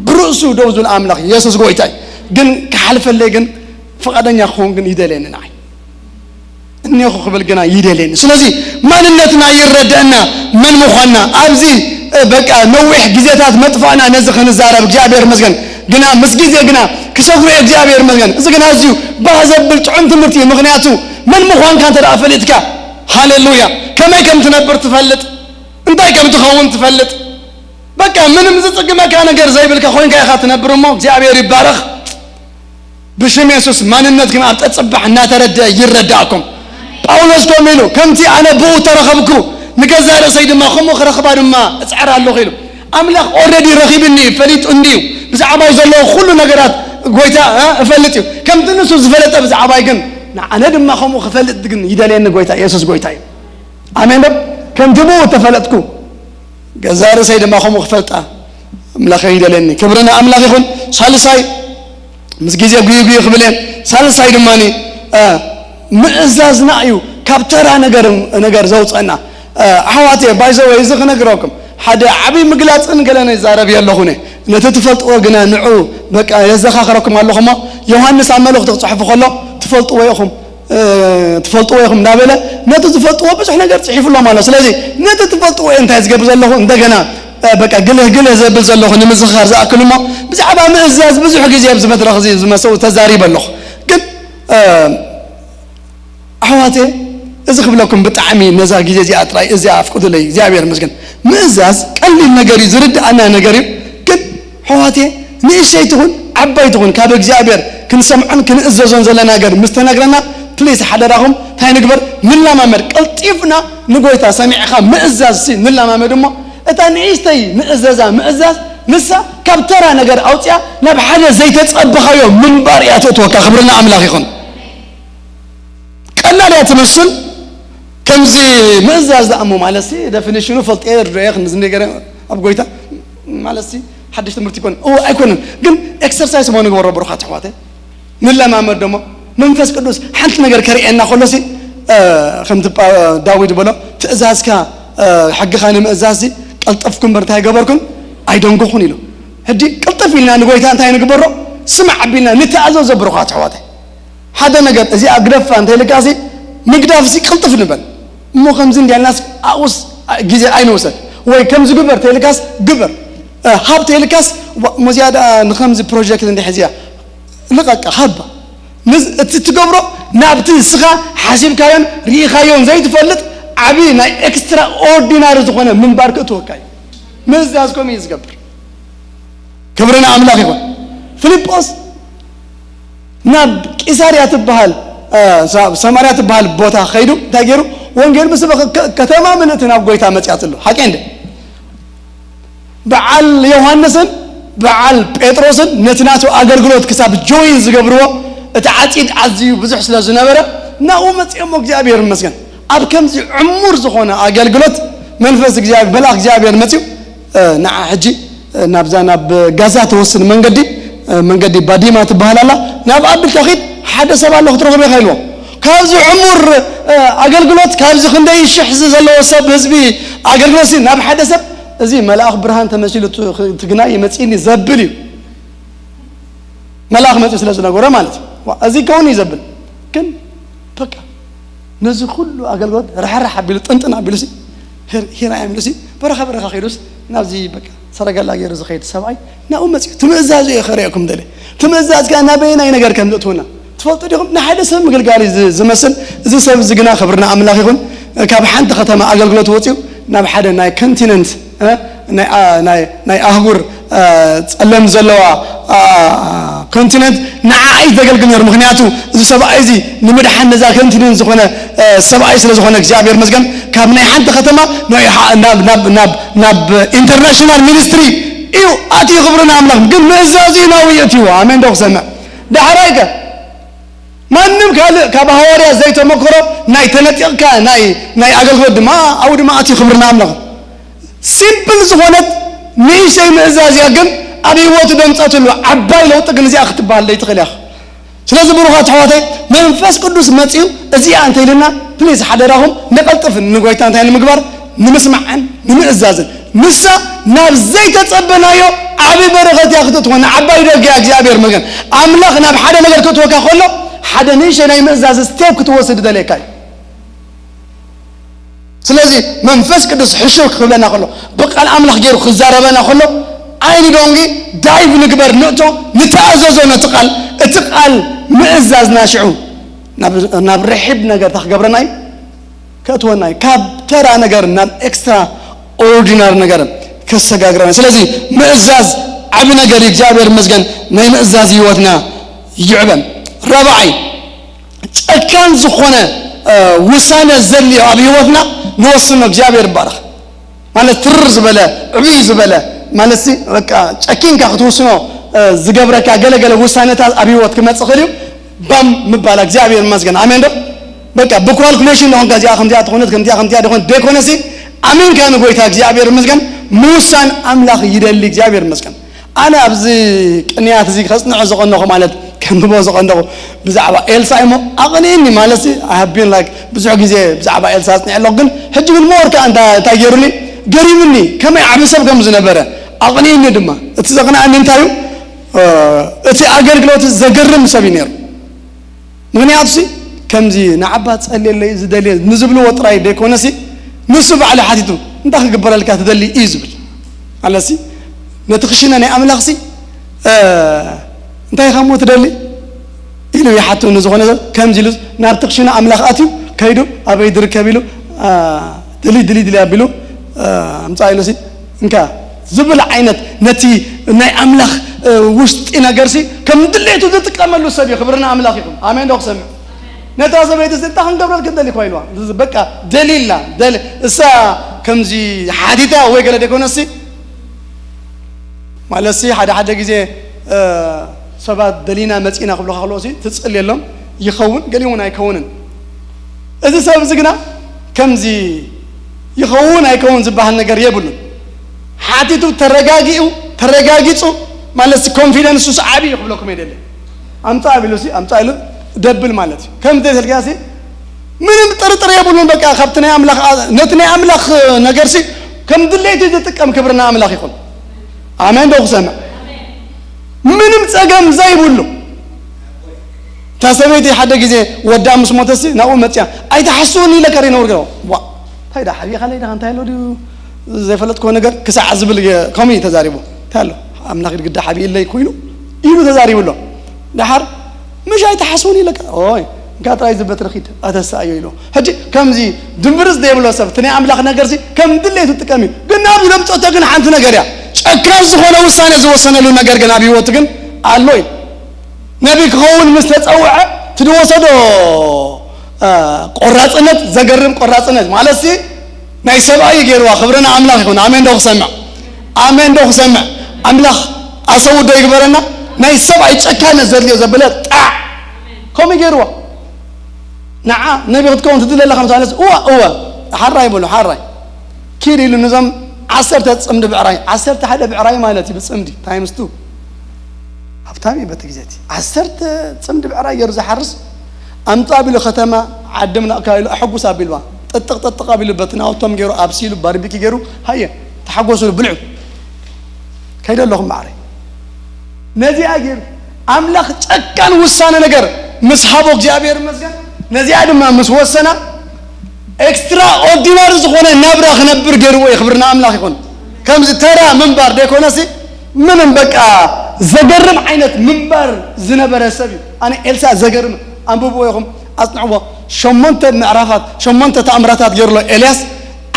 ብርእሱ ደው ዝብል ኣምላኽ የሱስ ጎይታ እዩ። ግን ክሓልፈለይ ግን ፍቓደኛ ክኸውን ግን ይደልየኒ ንዓይ። እኔኹ ክብል ግና ይደልየኒ። ስለዚ ማንነትና ይረደአና፣ መን ምዃንና። ኣብዚ፣ እ፣ በቃ ነዊሕ ግዜታት መጥፋእና ነዚ ክንዛረብ፣ እግዚኣብሔር ይመስገን። ግና ምስ ግዜ ግና ክሰፍሮ እየ፣ እግዚኣብሔር ይመስገን። እዚ ግና ኣዝዩ ባህ ዘብል ጥዑም ትምህርቲ እዩ። ምኽንያቱ መን ምዃንካ እንተ ደኣ ፈሊጥካ፣ ሃሌሉያ፣ ከመይ ከም ትነብር ትፈልጥ፣ እንታይ ከም ትኸውን ትፈልጥ። በቃ ምንም ዝጽግመካ ነገር ዘይብልካ ኮይንካ ኢኻ ትነብር እሞ እግዚኣብሔር ይባረኽ። ብሽም የሱስ ማንነትኩም ኣብ ጸጽባሕ እናተረድአ ይረዳእኩም። ጳውሎስ ከምኡ ኢሉ፣ "ከምቲ ኣነ ብኡ ተረኸብኩ፣ ንገዛእ ርእሰይ ድማ ከምኡ ክረኽባ ድማ እጽዕር ኣለኹ" ኢሉ። ኣምላኽ ኦልሬዲ ረኺብኒ እዩ፣ ፈሊጡ እንድዩ። ብዛዕባይ ዘለዉ ኩሉ ነገራት ጎይታ፣ እ፣ እፈልጥ እዩ። ከምቲ ንሱ ዝፈለጠ ብዛዕባይ ግን ንኣነ ድማ ከምኡ ክፈልጥ ግን ይደልየኒ ጎይታ፣ የሱስ ጎይታ እዩ። ኣሜን ዶ? ከምቲ ብኡ እተፈለጥኩ፣ ገዛእ ርእሰይ ድማ ከምኡ ክፈልጣ ኣምላኸይ ይደልየኒ። ክብሪ ንኣምላኽ ይኹን። ሳልሳይ፣ ምስ ግዜ ጉዩ ጉዩ ክብል እየ። ሳልሳይ ድማኒ፣ እ፣ ምእዛዝና እዩ ካብ ተራ ነገር፣ ነገር ዘውፀና። እ፣ ኣሕዋትየ፣ ባይዘወይ፣ እዚ ክነግረኩም፣ ሓደ ዓብዪ ምግላፅን ገለን ይዛረብ የለኹን እየ። ነቲ ትፈልጥዎ ግና ንዑ፣ በቃ፣ የዘኻኽረኩም ኣለኹ እሞ፣ ዮሃንስ ኣብ መልእኽቱ ክፅሕፉ ከሎ፣ "ትፈልጥዎ ኢኹም፣ እ፣ ትፈልጥዎ ኢኹም" እንዳበለ፣ ነቲ ዝፈልጥዎ ብዙሕ ነገር ፅሒፉሎም ኣሎ። ስለዚ ነቲ ትፈልጥዎ እየ እንታይ ዝገብር ዘለኹ፣ እንደገና፣ እ፣ በቃ፣ ግልህ ግልህ ዘብል ዘለኹ ንምዝኽኻር ዝኣክል እሞ፣ ብዛዕባ ምእዛዝ ብዙሕ ግዜ ኣብዚ መድረኽ እዚ ዝመሰሉ ተዛሪበ ኣለኹ። ግን፣ እ፣ ኣሕዋተየ፣ እዚ ክብለኩም ብጣዕሚ ነዛ ግዜ እዚኣ ጥራይ፣ እዚኣ ኣፍቅዱለይ፣ እግዚኣብሔር ይመስገን። ምእዛዝ ቀሊል ነገር እዩ፣ ዝርድኣና ነገር እዩ። ግን ኣሕዋተየ፣ ንእሽተይ ትኹን ዓባይ ትኹን፣ ካብ እግዚኣብሔር ክንሰምዖን ክንእዘዞን ዘለና ነገር ምስ ተነግረና፣ ፕሊስ ሓደራኹም እንታይ ንግበር? ንለማመድ። ቀልጢፍና ንጎይታ ሰሚዕኻ ምእዛዝ ሲ ንለማመድ እሞ፣ እታ ንእሽተይ ንእዘዛ ምእዛዝ፣ ንሳ ካብ ተራ ነገር ኣውፅያ ናብ ሓደ ዘይተጸበኻዮ ምንባር እያ ተእትወካ። ክብሪ ንኣምላኽ ይኹን። ቀላል እያ ትመስል። ከምዚ ምእዛዝ ደኣ እሞ ማለት ሲ፣ ደፊኒሽኑ ፈልጠ እየ፣ ርድኦ እየ፣ ክንዚ ነገር ኣብ ጎይታ ማለት ሲ፣ ሓድሽ ትምህርቲ ይኮን? እዎ፣ ኣይኮነን። ግን ኤክሰርሳይስ እሞ ንግበሮ፣ ብሩኻት ኣሕዋተይ። ንለማመድ ደሞ። መንፈስ ቅዱስ ሓንቲ ነገር ከርእየና ከሎ ሲ፣ እ፣ ከምቲ ጳ-፣ ዳዊት በሎ፣ "ትእዛዝካ፣ እ፣ ሕግኻ ንምእዛዝ ሲ፣ ቀልጠፍኩ እምበር እንታይ ገበርኩን? ኣይደንጎኹን" ኢሉ። ሕጂ ቅልጥፍ ኢልና ንጎይታ እንታይ ንግበሮ? ስማዕ ኣቢልና ንተኣዘዞ፣ ብሩኻት ኣሕዋተይ። ሓደ ነገር እዚኣ ግደፋ እንተኢልካሲ፣ ምግዳፍሲ ቅልጥፍ ንበል። እሞ ከምዚ እንዲያልናስ ኣብኡስ ግዜ ኣይንውሰድ። ወይ ከምዚ ግበር ተኢልካስ ግበር። እ፣ ሃብ ተኢልካስ፣ ዋ፣ እሞ እዚኣ ደኣ ንኸምዚ ፕሮጀክት እንዲሕ እዚኣ ልቐቃ፣ ሃባ። ንዝ-፣ እቲ ትገብሮ ናብቲ ንስኻ ሓሲብካዮን ርኢኻዮን ዘይትፈልጥ ዓቢ ናይ ኤክስትራ ኦርዲናሪ ዝኾነ ምንባር ክእትወካ እዩ። ምእዛዝ ከምኡ እዩ ዝገብር። ክብሪ ንኣምላኽ ይኹን። ፊልጶስ ናብ ቂሳርያ ትበሃል፣ እ፣ ሳ-፣ ሰማርያ ትበሃል ቦታ ከይዱ እንታይ ገይሩ? ወንጌል ምስበኸ ከ-፣ ከተማ ምልእቲ ናብ ጎይታ መጺኣትሉ። ሓቀይ እንደ በዓል ዮሃንስን በዓል ጴጥሮስን ነቲ ናቱ ኣገልግሎት ክሳብ ጆይን ዝገብርዎ፣ እቲ ዓጺድ ኣዝዩ ብዙሕ ስለ ዝነበረ፣ ናብኡ መጺኦሞ፣ እግዚኣብሔር ይመስገን። ኣብ ከምዚ ዕሙር ዝኾነ ኣገልግሎት መንፈስ እግዚኣብሔር፣ መልኣኽ እግዚኣብሔር መጺኡ፣ እ፣ ንዓ ሕጂ፣ እ፣ ናብዛ ናብ ጋዛ ትወስድ መንገዲ፣ እ፣ መንገዲ ባዲማ ትበሃል ኣላ። ናብኣ ኣቢልካ ኺድ፣ ሓደ ሰብ ኣሎ ክትረኽቦ ኢኻ ኢልዎ። ካብዚ ዕሙር፣ እ፣ ኣገልግሎት፣ ካብዚ ክንደይ ሽሕ ዘለዎ ሰብ ህዝቢ ኣገልግሎት ሲ፣ ናብ ሓደ ሰብ፣ "እዚ መልኣኽ ብርሃን ተመሲሉ ት-፣ ትግናይ ይመጽእኒ" ዘብል እዩ። መልኣኽ መጺኡ ስለ ዝነገሮ ማለት እዩ። ዋ፣ እዚ ከውን እዩ ዘብል። ግን በቃ ነዚ ኩሉ ኣገልግሎት ራሕራሕ ኣቢሉ፣ ጥንጥን ኣቢሉ ሲ፣ ሂር-፣ ሂራይ ኣቢሉ ሲ፣ በረኻ በረኻ ከይዱስ፣ ናብዚ በቃ ሰረገላ ገይሩ ዝኸይድ ሰብኣይ ናብኡ መጺኡ። ትምእዛዙ እየ ከርእየኩም ደልየ። ትምእዛዝ ከኣ ናበየናይ ነገር ከም ዘእትወና ትፈልጡ ዲኹም? ንሓደ ሰብ ምግልጋል እዩ ዝ-፣ ዝመስል። እዚ ሰብ እዚ ግና፣ ክብሪ ንኣምላኽ ይኹን፣ ካብ ሓንቲ ከተማ ኣገልግሎት ወጺኡ ናብ ሓደ ናይ ኮንቲነንት፣ እ፣ ናይ፣ ኣ-፣ ናይ፣ ናይ ኣህጉር፣ እ፣ ጸለም ዘለዋ፣ ኣ-፣ ኮንቲነንት ንዓ እዩ ዘገልግል ነይሩ። ምኽንያቱ እዚ ሰብኣይ እዚ ንምድሓን ነዛ ኮንቲነንት ዝኾነ፣ እ፣ ሰብኣይ ስለ ዝኾነ፣ እግዚኣብሔር ይመስገን፣ ካብ ናይ ሓንቲ ከተማ ናይ ሓ-፣ ናብ፣ ናብ፣ ናብ፣ ናብ ኢንተርናሽናል ሚኒስትሪ እዩ ኣትዩ። ክብሪ ንኣምላኽ። ግን ምእዛዙ እዩ ናብኡ የእትይዎ። ኣሜን ዶ ክሰምዕ? ዳሕራይ ከ ማንም ካልእ ካብ ሃዋርያ ዘይተመክሮ ናይ ተነጢቕካ ናይ ናይ ኣገልግሎት ድማ ኣብኡ ድማ ኣትዩ ክብርና ኣምላኽ። ሲምፕል ዝኾነት ንእሽተይ ምእዛዝ እያ፣ ግን ኣብ ህይወቱ ደምፀትሉ ዓባይ ለውጢ ግን እዚኣ ክትበሃል ለይትኽእል እያ። ስለዚ ብሩኻት ኣሕዋተይ፣ መንፈስ ቅዱስ መፂኡ እዚኣ እንተ ኢልና፣ ፕሊዝ ሓደራኹም ንቐልጥፍ ንጎይታ እንታይ ንምግባር፣ ንምስማዕን ንምእዛዝን። ንሳ ናብ ዘይተጸበናዮ ዓቢ በረኸት እያ ክትእትወና። ዓባይ ደገ እያ እግዚኣብሔር መገን። ኣምላኽ ናብ ሓደ ነገር ክእትወካ ከሎ፣ ሓደ ንእሽተይ ናይ ምእዛዝ ስቴፕ ክትወስድ ይደልየካ እዩ። ስለዚ መንፈስ ቅዱስ ሕሹር ክብለና ከሎ፣ ብቃል ኣምላኽ ገይሩ ክዛረበና ከሎ፣ ዓይኒ ዶንጊ ዳይቭ ንግበር፣ ንእቶ፣ ንተኣዘዞ ነቲ ቃል። እቲ ቃል ምእዛዝና ሽዑ ናብ፣ ናብ ርሒብ ነገር እንታይ ክገብረና እዩ? ከእትወና እዩ። ካብ ተራ ነገር ናብ ኤክስትራ ኦርዲናሪ ነገር ከሰጋግረና። ስለዚ ምእዛዝ ዓቢ ነገር እዩ። እግዚኣብሔር ይመስገን፣ ናይ ምእዛዝ ህይወትና ይዕበን። ራብዓይ፣ ጨካን ዝኾነ፣ እ፣ ውሳነ ዘድልዮ ኣብ ህይወትና ንወስኖ። እግዚኣብሔር ይባረኽ። ማለት ትርር ዝበለ፣ ዕብይ ዝበለ፣ ማለት ሲ፣ በቃ ጨኪንካ ክትውስኖ፣ እ፣ ዝገብረካ ገለገለ ውሳነታት ኣብ ህይወት ክመጽእ ይኽእል እዩ። ባም ምባል እግዚኣብሔር ይመስገን። ኣሜን ዶ? በቃ ብኳልኩሌሽን ዶ ኾንካ እዚኣ ከምዚኣ ትኾነት፣ ከምዚኣ፣ ከምዚኣ ዶ ኾነት፣ ደይኮነሲ፣ ኣሚንካ ንጎይታ እግዚኣብሔር ይመስገን። ምውሳን ኣምላኽ ይደሊ። እግዚኣብሔር ይመስገን። ኣነ ኣብዚ ቅንያት እዚ ከጽንዖ ዝቐነኹ፣ ማለት ከንብቦ ዝቐነኹ፣ ብዛዕባ ኤልሳ እሞ ኣቕንእኒ። ማለት ሲ፣ I have been like ብዙሕ ግዜ ብዛዕባ ኤልሳ ኣጽኒዐ ኣለኹ፣ ግን ሕጂ እውን ሞር ከኣ እንታ-፣ እንታይ ገይሩኒ? ገሪሙኒ፣ ከመይ ዓቢ ሰብ ከም ዝነበረ ኣቕንእኒ ድማ። እቲ ዘቕንኣኒ እንታይ እዩ? እ፣ እቲ ኣገልግሎት ዘገርም ሰብ እዩ ነይሩ። ምኽንያቱ ሲ፣ ከምዚ ንዓባ ጸልየለይ ዝደልየ ንዝብልዎ ጥራይ ደይኮነሲ፣ ንሱ ባዕሉ ሓቲቱ፣ "እንታይ ክግበረልካ ትደሊ?" እዩ ዝብል። ኣለሲ፣ ነቲ ክሽነ ናይ ኣምላኽሲ፣ እ፣ "እንታይ ኢኻ እሞ ትደሊ?" ኢሉ ይሓቱ። ንዝኾነ ሰብ ከምዚ ኢሉ ናብቲ ክሽነ ኣምላኽ ኣትዩ፣ ከይዱ፣ "ኣበይ ድርከብ?" ኢሉ፣ እ፣ "ድሊ፣ ድሊ፣ ድሊ" ኣቢሉ፣ እ፣ "ኣምጻ" ኢሉሲ፣ እንካ ዝብል ዓይነት ነቲ ናይ ኣምላኽ፣ እ፣ ውሽጢ ነገርሲ ከም ድሌቱ ዝጥቀመሉ ሰብ እዩ። ክብርና ኣምላኽ ይኹን። ኣሜን ዶ ክሰምዕ? ነታ ሰበይቲ ሲ፣ "እንታይ ክንገብረልኪ ደሊኳ?" ኢልዋ። እዚ በቃ ደሊላ፣ ደል-፣ እሳ ከምዚ ሓቲታ ወይ ገለ ደይኮነሲ፣ ማለትሲ ሓደ ሓደ ግዜ፣ እ፣ ሰባት ደሊና መጺና ክብሉኻ ከለዉሲ ትጽልየሎም፣ ይኸውን፣ ገሊኡ እውን ኣይከውንን። እዚ ሰብ እዚ ግና ከምዚ ይኸውን ኣይከውን ዝበሃል ነገር የብሉን። ሓቲቱ ተረጋጊኡ፣ ተረጋጊጹ፣ ማለትሲ ኮንፊደንሱስ ዓቢ እዩ ክብለኩም እየ ደሊ። "ኣምጻ" ኣቢሉሲ፣ "ኣምጻ" ኢሉ ደብል ማለት እዩ። ከምዚ ተልካሲ ምንም ጥርጥር የብሉን። በቃ ካብቲ ናይ ኣምላኽ፣ ነቲ ናይ ኣምላኽ ነገርሲ ከም ድሌቱ ዝጥቀም። ክብርና ኣምላኽ ይኹን። ኣሜን ዶ ክሰምዕ? ምንም ጸገም ዘይብሉ። እታ ሰበይቲ ሓደ ግዜ ወዳ ምስ ሞተሲ ናብኡ መጽያ፣ "ኣይትሓስውኒ" ኢለካ ርኢነ ወርገ። ዋ፣ እንታይ ዳ ሓቢኻ ለይ ዳኻ እንታይ ኣሎ ድዩ ዘይፈለጥክዎ ነገር ክሳዕ ዝብል እየ፣ ከምኡ እዩ ተዛሪቡ። እንታይ ኣሎ? "ኣምላኽ ግዳ ሓቢእለይ ኮይኑ" ኢሉ ተዛሪቡ ኣሎ። ደሓር፣ "ምሽ ኣይትሓስውኒ" ኢለካ። "ኦይ፣ እንካ ጥራይ ዝበትሪ ኺድ፣ ኣተሳእዮ" ኢሉ። ሕጂ ከምዚ ድምብርጽ ዘይብሎ ሰብ፣ እቲ ናይ ኣምላኽ ነገርሲ ከም ድሌቱ ጥቀም እዩ። ግን ናብዚ ለምጸቶ ግን ሓንቲ ነገር እያ። ጨካን ዝኾነ ውሳኔ ዝወሰነሉ ነገር ግን ኣብ ህይወቱ ግን ኣሎ እዩ። ነቢ ክኸውን ምስ ተጸውዐ፣ እቲ ዝወሰዶ፣ እ፣ ቆራጽነት፣ ዘገርም ቆራጽነት። ማለትሲ ናይ ሰብኣይ ገይርዋ። ክብርና ኣምላኽ ይኹን። ኣሜን ዶ ክሰምዕ? ኣሜን ዶ ክሰምዕ? ኣምላኽ ኣሰውዶ ይግበረና። ናይ ሰብኣይ ጨካነት ዘድልዮ ዘበለ ጣዕ። ከምኡ ገይርዋ። ንዓ ነቢ ክትከውን ትድሊ ኣለኻ ምስ በለስ፣ "እወ፣ እወ፣ ሓራይ" በሎ፣ ሓራይ። ኪድ ኢሉ ነዞም ዓሰርተ ጽምዲ ብዕራይ፣ ዓሰርተ ሓደ ብዕራይ ማለት እዩ ብጽምዲ፣ ታይምስ ቱ። ሃብታም እዩ በቲ ግዜ እቲ። ዓሰርተ ጽምዲ ብዕራይ ገይሩ ዝሓርስ፣ ኣምጻ ቢሉ ከተማ ዓዲ ምናእካ ኢሉ ኣሕጉስ ኣቢልዋ። ጥጥቕ ጥጥቕ ኣቢሉ በቲ ናውቶም ገይሩ ኣብሲሉ ባርቢኪ ገይሩ፣ ሃየ፣ ተሓጎስሉ፣ ብልዑ። ከይደ ኣለኹም ማዕረይ። ነዚኣ ገይሩ ኣምላኽ ጨካን ውሳነ ነገር ምስ ሃቦ እግዚኣብሔር ይመስገን። ነዚኣ ድማ ምስ ወሰና ኤክስትራ ኦርዲናሪ ዝኾነ ናብራ ክነብር ገይርዎ እዩ። ክብርና ኣምላኽ ይኹን። ከምዚ ተራ ምንባር ደይኮነሲ ምንም በቃ ዘገርም ዓይነት ምንባር ዝነበረ ሰብ እዩ። ኣነ ኤልሳ ዘገርም ኣንብብዎ ኢኹም ኣጽንዕዎ። ሸሞንተ ምዕራፋት ሸሞንተ ተኣምራታት ገይርሎ ኤልያስ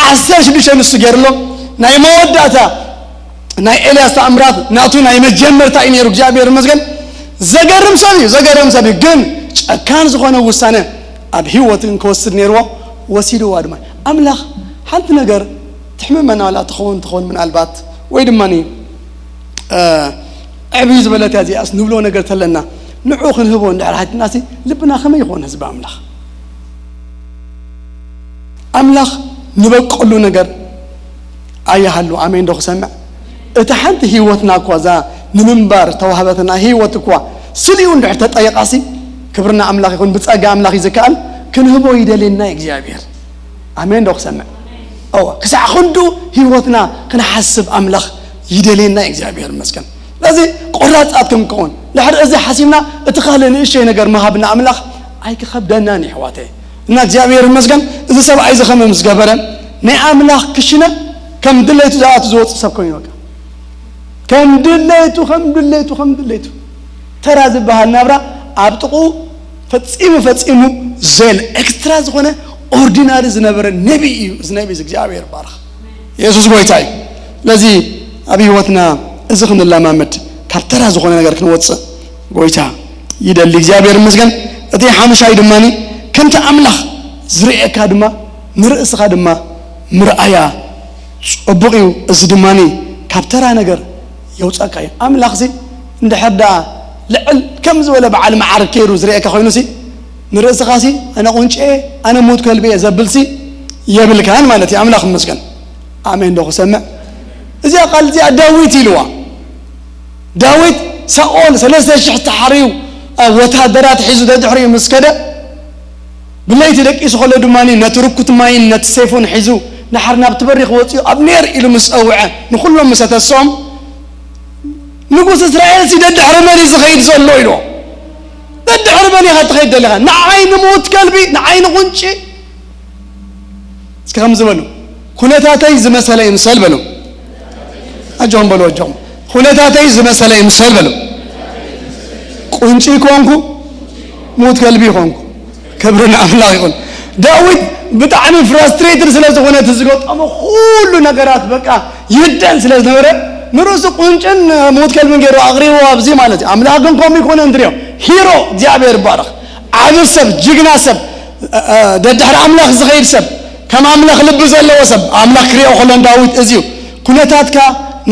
ዓሰርተ ሽዱሽተ ንሱ ገይርሎ ናይ መወዳእታ ናይ ኤልያስ ተኣምራት ናቱ ናይ መጀመርታ እዩ ነይሩ። እግዚኣብሔር ይመስገን። ዘገርም ሰብ እዩ፣ ዘገርም ሰብ እዩ። ግን ጨካን ዝኾነ ውሳነ ኣብ ህይወትን ክወስድ ነይርዎ፣ ወሲድዋ ድማ። ኣምላኽ ሓንቲ ነገር ትሕመመና ዋላ ትኸውን ትኸውን ምናልባት፣ ወይ ድማ እ፣ ዕብይ ዝበለት እያ እዚኣስ ንብሎ ነገር ተለና፣ ንዑ ክንህቦ እንድሕር ሓቲትናሲ፣ ልብና ከመይ ይኾን ህዝቢ ኣምላኽ? ኣምላኽ ንበቀሉ ነገር ኣይሃሉ። ኣሜን ዶ ክሰምዕ? እታ ሓንቲ ህይወትና እኳ፣ እዛ ንምንባር ተዋህበትና ህይወት እኳ ስሊኡ እንድሕር ተጠየቓሲ፣ ክብርና ኣምላኽ ይኹን፣ ብጸጋ ኣምላኽ እዩ ዝከኣል፣ ክንህቦ ይደልየና እዩ እግዚኣብሔር። ኣሜን ዶ ክሰምዕ? እወ፣ ክሳዕ ክንዱ ህይወትና ክንሓስብ ኣምላኽ ይደልየና እዩ እግዚኣብሔር ይመስገን። ስለዚ ቆራጻት ክንከውን፣ ድሕሪ እዚ ሓሲብና እቲ ካልእ ንእሽተይ ነገር ምሃብና ኣምላኽ ኣይክኸብደናን እዩ ኣሕዋተይ። እና እግዚኣብሔር ይመስገን፣ እዚ ሰብኣይ እዚ ኸመይ ምስ ገበረ፣ ናይ ኣምላኽ ክሽነ ከም ድሌቱ ዝኣቱ ዝወጽእ ሰብ ኮይኑ በቃ። ከም ድሌቱ፣ ከም ድሌቱ፣ ከም ድሌቱ። ተራ ዝበሃል ናብራ ኣብ ጥቕኡ ፈጺሙ፣ ፈጺሙ ዘየለ፣ ኤክስትራ ዝኾነ፣ ኦርዲናሪ ዝነበረ ነቢይ እዩ። እዚ ነቢይ እዚ እግዚኣብሔር ይባረኽ። የሱስ ጎይታ እዩ። ስለዚ ኣብ ህይወትና እዚ ክንለማመድ፣ ካብ ተራ ዝኾነ ነገር ክንወጽእ ጎይታ ይደሊ። እግዚኣብሔር ይመስገን። እቲ ሓምሻይ ድማ ከምቲ ኣምላኽ ዝርእየካ ድማ ንርእስኻ ድማ ምርኣያ ጽቡቕ እዩ። እዚ ድማ ካብ ተራ ነገር የውጻካ እዩ። ኣምላኽሲ እንድሕር ደኣ ልዕል ከም ዝበለ በዓል መዓርግ ከይሩ ዝርእየካ ኮይኑሲ፣ ንርእስኻሲ ኣነ ቁንጪ እየ፣ ኣነ ሙት ከልቢ እየ ዘብልሲ የብልካን ማለት እዩ። ኣምላኽ ይመስገን። ኣሜን ዶ ክሰምዕ? እዚኣ ቃል እዚኣ ዳዊት ኢልዋ። ዳዊት ሳኦል ሰለስተ ሽሕ ተሓርዩ፣ እ፣ ወታደራት ሒዙ ደድሕሪኡ ምስ ከደ፣ ብለይቲ ደቂሱ ከሎ ድማ ነቲ ርኩት ማይን ነቲ ሰይፉን ሒዙ፣ ደሓር ናብቲ በሪኽ ወፂኡ፣ ኣብኔር ኢሉ ምስ ጸውዐ፣ ንኹሎም ምስ ኣተስኦም፣ ንጉስ እስራኤልሲ ደድሕሪ መን እዩ ዝኸይድ ዘሎ? ኢልዎ። ደድሕሪ መን ኢኻ ትኸይድ ዘለኻ? ንዓይ ንሙት ከልቢ፣ ንዓይ ንቑንጪ? እስኪ ከምዚ በሉ፣ "ኩነታተይ ዝመሰለ ይምሰል" በሉ። ኣጆኹም በሉ፣ ኣጆኹም። "ኩነታተይ ዝመሰለ ይምሰል" በሉ። ቁንጪ ኮንኩ፣ ሙት ከልቢ ኮንኩ። ክብሪ ንኣምላኽ ይኹን። ዳዊት ብጣዕሚ ፍራስትሬትድ ስለ ዝኾነ፣ እቲ ዝገጠሞ ኩሉ ነገራት በቃ ይህደን ስለ ዝነበረ፣ ንርእሱ ቁንጭን ሙት ከልብን ገይሩ ኣቕሪቡ ኣብዚ ማለት እዩ። ኣምላኽ ግን ከምኡ ይኮነ እንድሪዮ። ሂሮ እግዚኣብሔር ይባረኽ። ዓቢ ሰብ፣ ጅግና ሰብ፣ እ፣ እ፣ ደድሕሪ ኣምላኽ ዝኸይድ ሰብ፣ ከም ኣምላኽ ልቢ ዘለዎ ሰብ፣ ኣምላኽ ክሪኦ ከሎ ንዳዊት እዚ እዩ። ኩነታትካ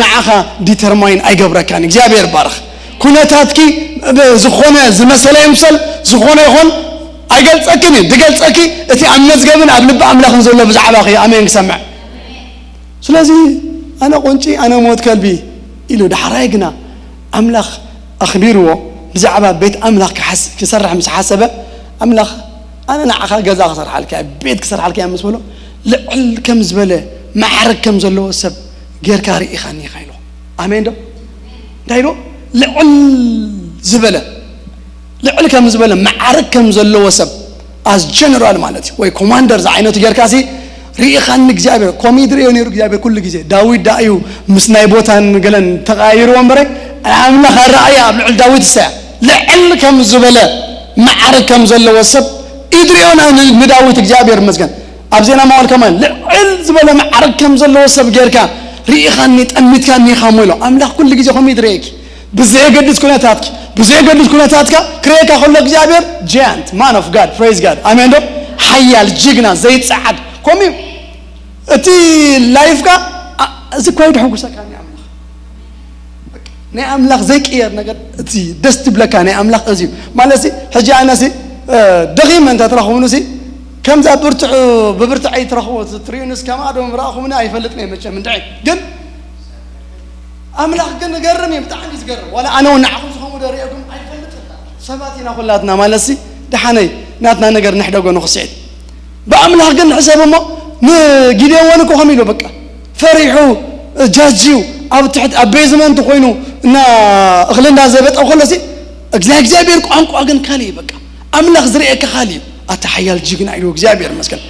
ንዓኻ ዲተርማይን ኣይገብረካን። እግዚኣብሔር ይባረኽ። ኩነታትኪ ዝኾነ ዝመሰለ ይምሰል፣ ዝኾነ ይኾን ኣይገልጸክን እዩ። ዝገልጸኪ እቲ ኣብ መዝገብን ኣብ ልቢ ኣምላኽን ዘሎ ብዛዕባኺ እዩ። ኣሜን ክሰምዕ። ስለዚ ኣነ ቁንጪ፣ ኣነ ሞት ከልቢ ኢሉ፣ ዳሕራይ ግና ኣምላኽ ኣኽቢርዎ ብዛዕባ ቤት ኣምላኽ ክሓስ-፣ ክሰርሕ ምስ ሓሰበ፣ ኣምላኽ ኣነ ንዓኻ ገዛ ክሰርሓልካ እየ፣ ቤት ክሰርሓልካ እየ ምስ በሎ፣ ልዕል ከም ዝበለ ማዕርግ ከም ዘለዎ ሰብ ጌርካ ርኢኻኒ ኢኻ ኢልዎ። ኣሜን ዶ? እንታይ ኢልዎ? ልዕል ዝበለ፣ ልዕል ከም ዝበለ ማዕርግ ከም ዘለዎ ሰብ፣ ኣስ ጀነራል ማለት እዩ፣ ወይ ኮማንደር ዝዓይነቱ ጌርካሲ ርኢኻኒ እግዚኣብሔር። ከምኡ ድርእዮ ነይሩ እግዚኣብሔር ኩሉ ግዜ። ዳዊት ደኣ እዩ ምስ ናይ ቦታን ገለን ተቐያይርዎ እምበረ፣ ኣምላኽ ኣረኣእያ ኣብ ልዕሊ ዳዊት እሳ እያ። ልዕል ከም ዝበለ ማዕርግ ከም ዘለዎ ሰብ እዩ ድርእዮ ን-፣ ንዳዊት። እግዚኣብሔር ይመስገን። ኣብ ዜና መዋዕል ከማን ልዕል ዝበለ ማዕርግ ከም ዘለዎ ሰብ ጌርካ ርኢኻኒ፣ ጠሚትካኒ ኢኻ እሞ ኢሎ። ኣምላኽ ኩሉ ግዜ ከምኡ እዩ ድርእየኪ። ብዘየገድስ ኩነታትኪ፣ ብዘየገድስ ኩነታትካ ክርእየካ ከሎ እግዚኣብሔር ጃያንት፣ ማን ኦፍ ጋድ፣ ፕሬዝ ጋድ፣ ኣሜን ዶ? ሓያል፣ ጅግና፣ ዘይጸዓድ፣ ከምኡ እዩ። እቲ ላይፍካ፣ ኣ-፣ እዚ እኳ እዩ ደሕጉሰካ ናይ ኣምላኽ። በቃ፣ ናይ ኣምላኽ ዘይቅየር ነገር፣ እቲ ደስ ትብለካ ናይ ኣምላኽ እዚ እዩ። ማለት ሲ፣ ሕጂ ኣነ ሲ፣ እ፣ ደኺመ እንተ ትረኽቡኒ ሲ፣ ከምዛ ብርትዑ፣ ብብርትዐይ ትረኽቡ፣ ትርእዩንስ ከማዶ ምረኣኹምኒ ኣይፈልጥን እየ መቸም እንድዒ። ግን ኣምላኽ ግን ዝገርም እዩ፣ ብጣዕሚ እዩ ዝገርም። ዋላ ኣነ እውን ንዓኹም ዝኸውን ዶ ርእየኩም ኣይፈልጥን። ሰባት ኢና ኩላትና ማለት ሲ፣ ደሓነይ ናትና ነገር ንሕደጎ ንኽስዒት። ብኣምላኽ ግን ንሕሰብ እሞ፣ ንጊዴዎን እኮ ከም ኢሉ በቃ ፈሪሑ፣ ጃጅዩ ኣብ ትሕቲ፣ ኣብ ቤዝመንት ኮይኑ እና እኽሊ እንዳዘበጠ ከሎ ሲ፣ ናይ እግዚኣብሔር ቋንቋ ግን ካልእ እዩ በቃ። ኣምላኽ ዝርእየካ ካልእ እዩ። ኣታ ሓያል ጅግና ኢሉ እግዚኣብሔር ይመስገን።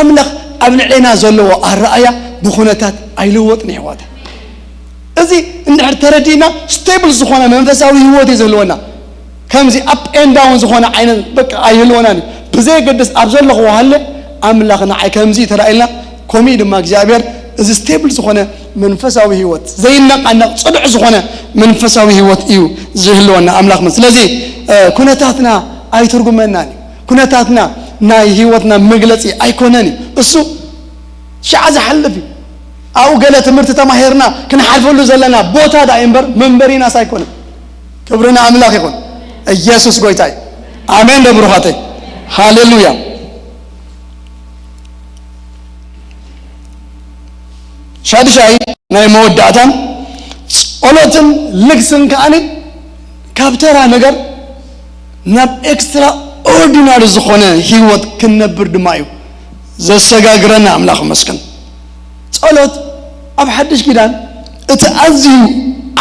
ኣምላኽ ኣብ ልዕሌና ዘለዎ ኣረኣያ ብኹነታት ኣይልወጥን የሕዋታ። እዚ እንድሕር ተረዲእና ስቴብል ዝኾነ መንፈሳዊ ህይወት እዩ ዝህልወና። ከምዚ ኣፕ ኤንድ ዳውን ዝኾነ ዓይነት በቃ ኣይህልወናን እዩ። ብዘየገድስ ኣብ ዘለኹ ሃለ ኣምላኽ ንዓይ ከምዚ ተራእየልና፣ ከምኡ ድማ እግዚኣብሔር እዚ ስቴብል ዝኾነ መንፈሳዊ ህይወት፣ ዘይነቃነቅ ጽኑዕ ዝኾነ መንፈሳዊ ህይወት እዩ ዝህልወና ኣምላኽ። ስለዚ፣ እ፣ ኩነታትና ኣይትርጉመናን እዩ። ኩነታትና ናይ ህይወትና መግለጺ ኣይኮነን እዩ። እሱ ሽዓ ዝሓልፍ እዩ። ኣብኡ ገለ ትምህርቲ ተማሂርና ክንሓልፈሉ ዘለና ቦታ ዳኣ እምበር መንበሪናስ ኣይኮነን። ክብሪ ንኣምላኽ ይኹን። ኢየሱስ ጎይታይ። ኣሜን ዶ ብሩኻተይ? ሃሌሉያ። ሻድሻይ ናይ መወዳእታን ጸሎትን ልግስን ከኣኒ ካብ ተራ ነገር ናብ ኤክስትራ ኦርዲናሪ ዝኾነ ህይወት ክንነብር ድማ እዩ ዘሰጋግረና። ኣምላኽ መስክን። ጸሎት ኣብ ሓድሽ ኪዳን እቲ ኣዝዩ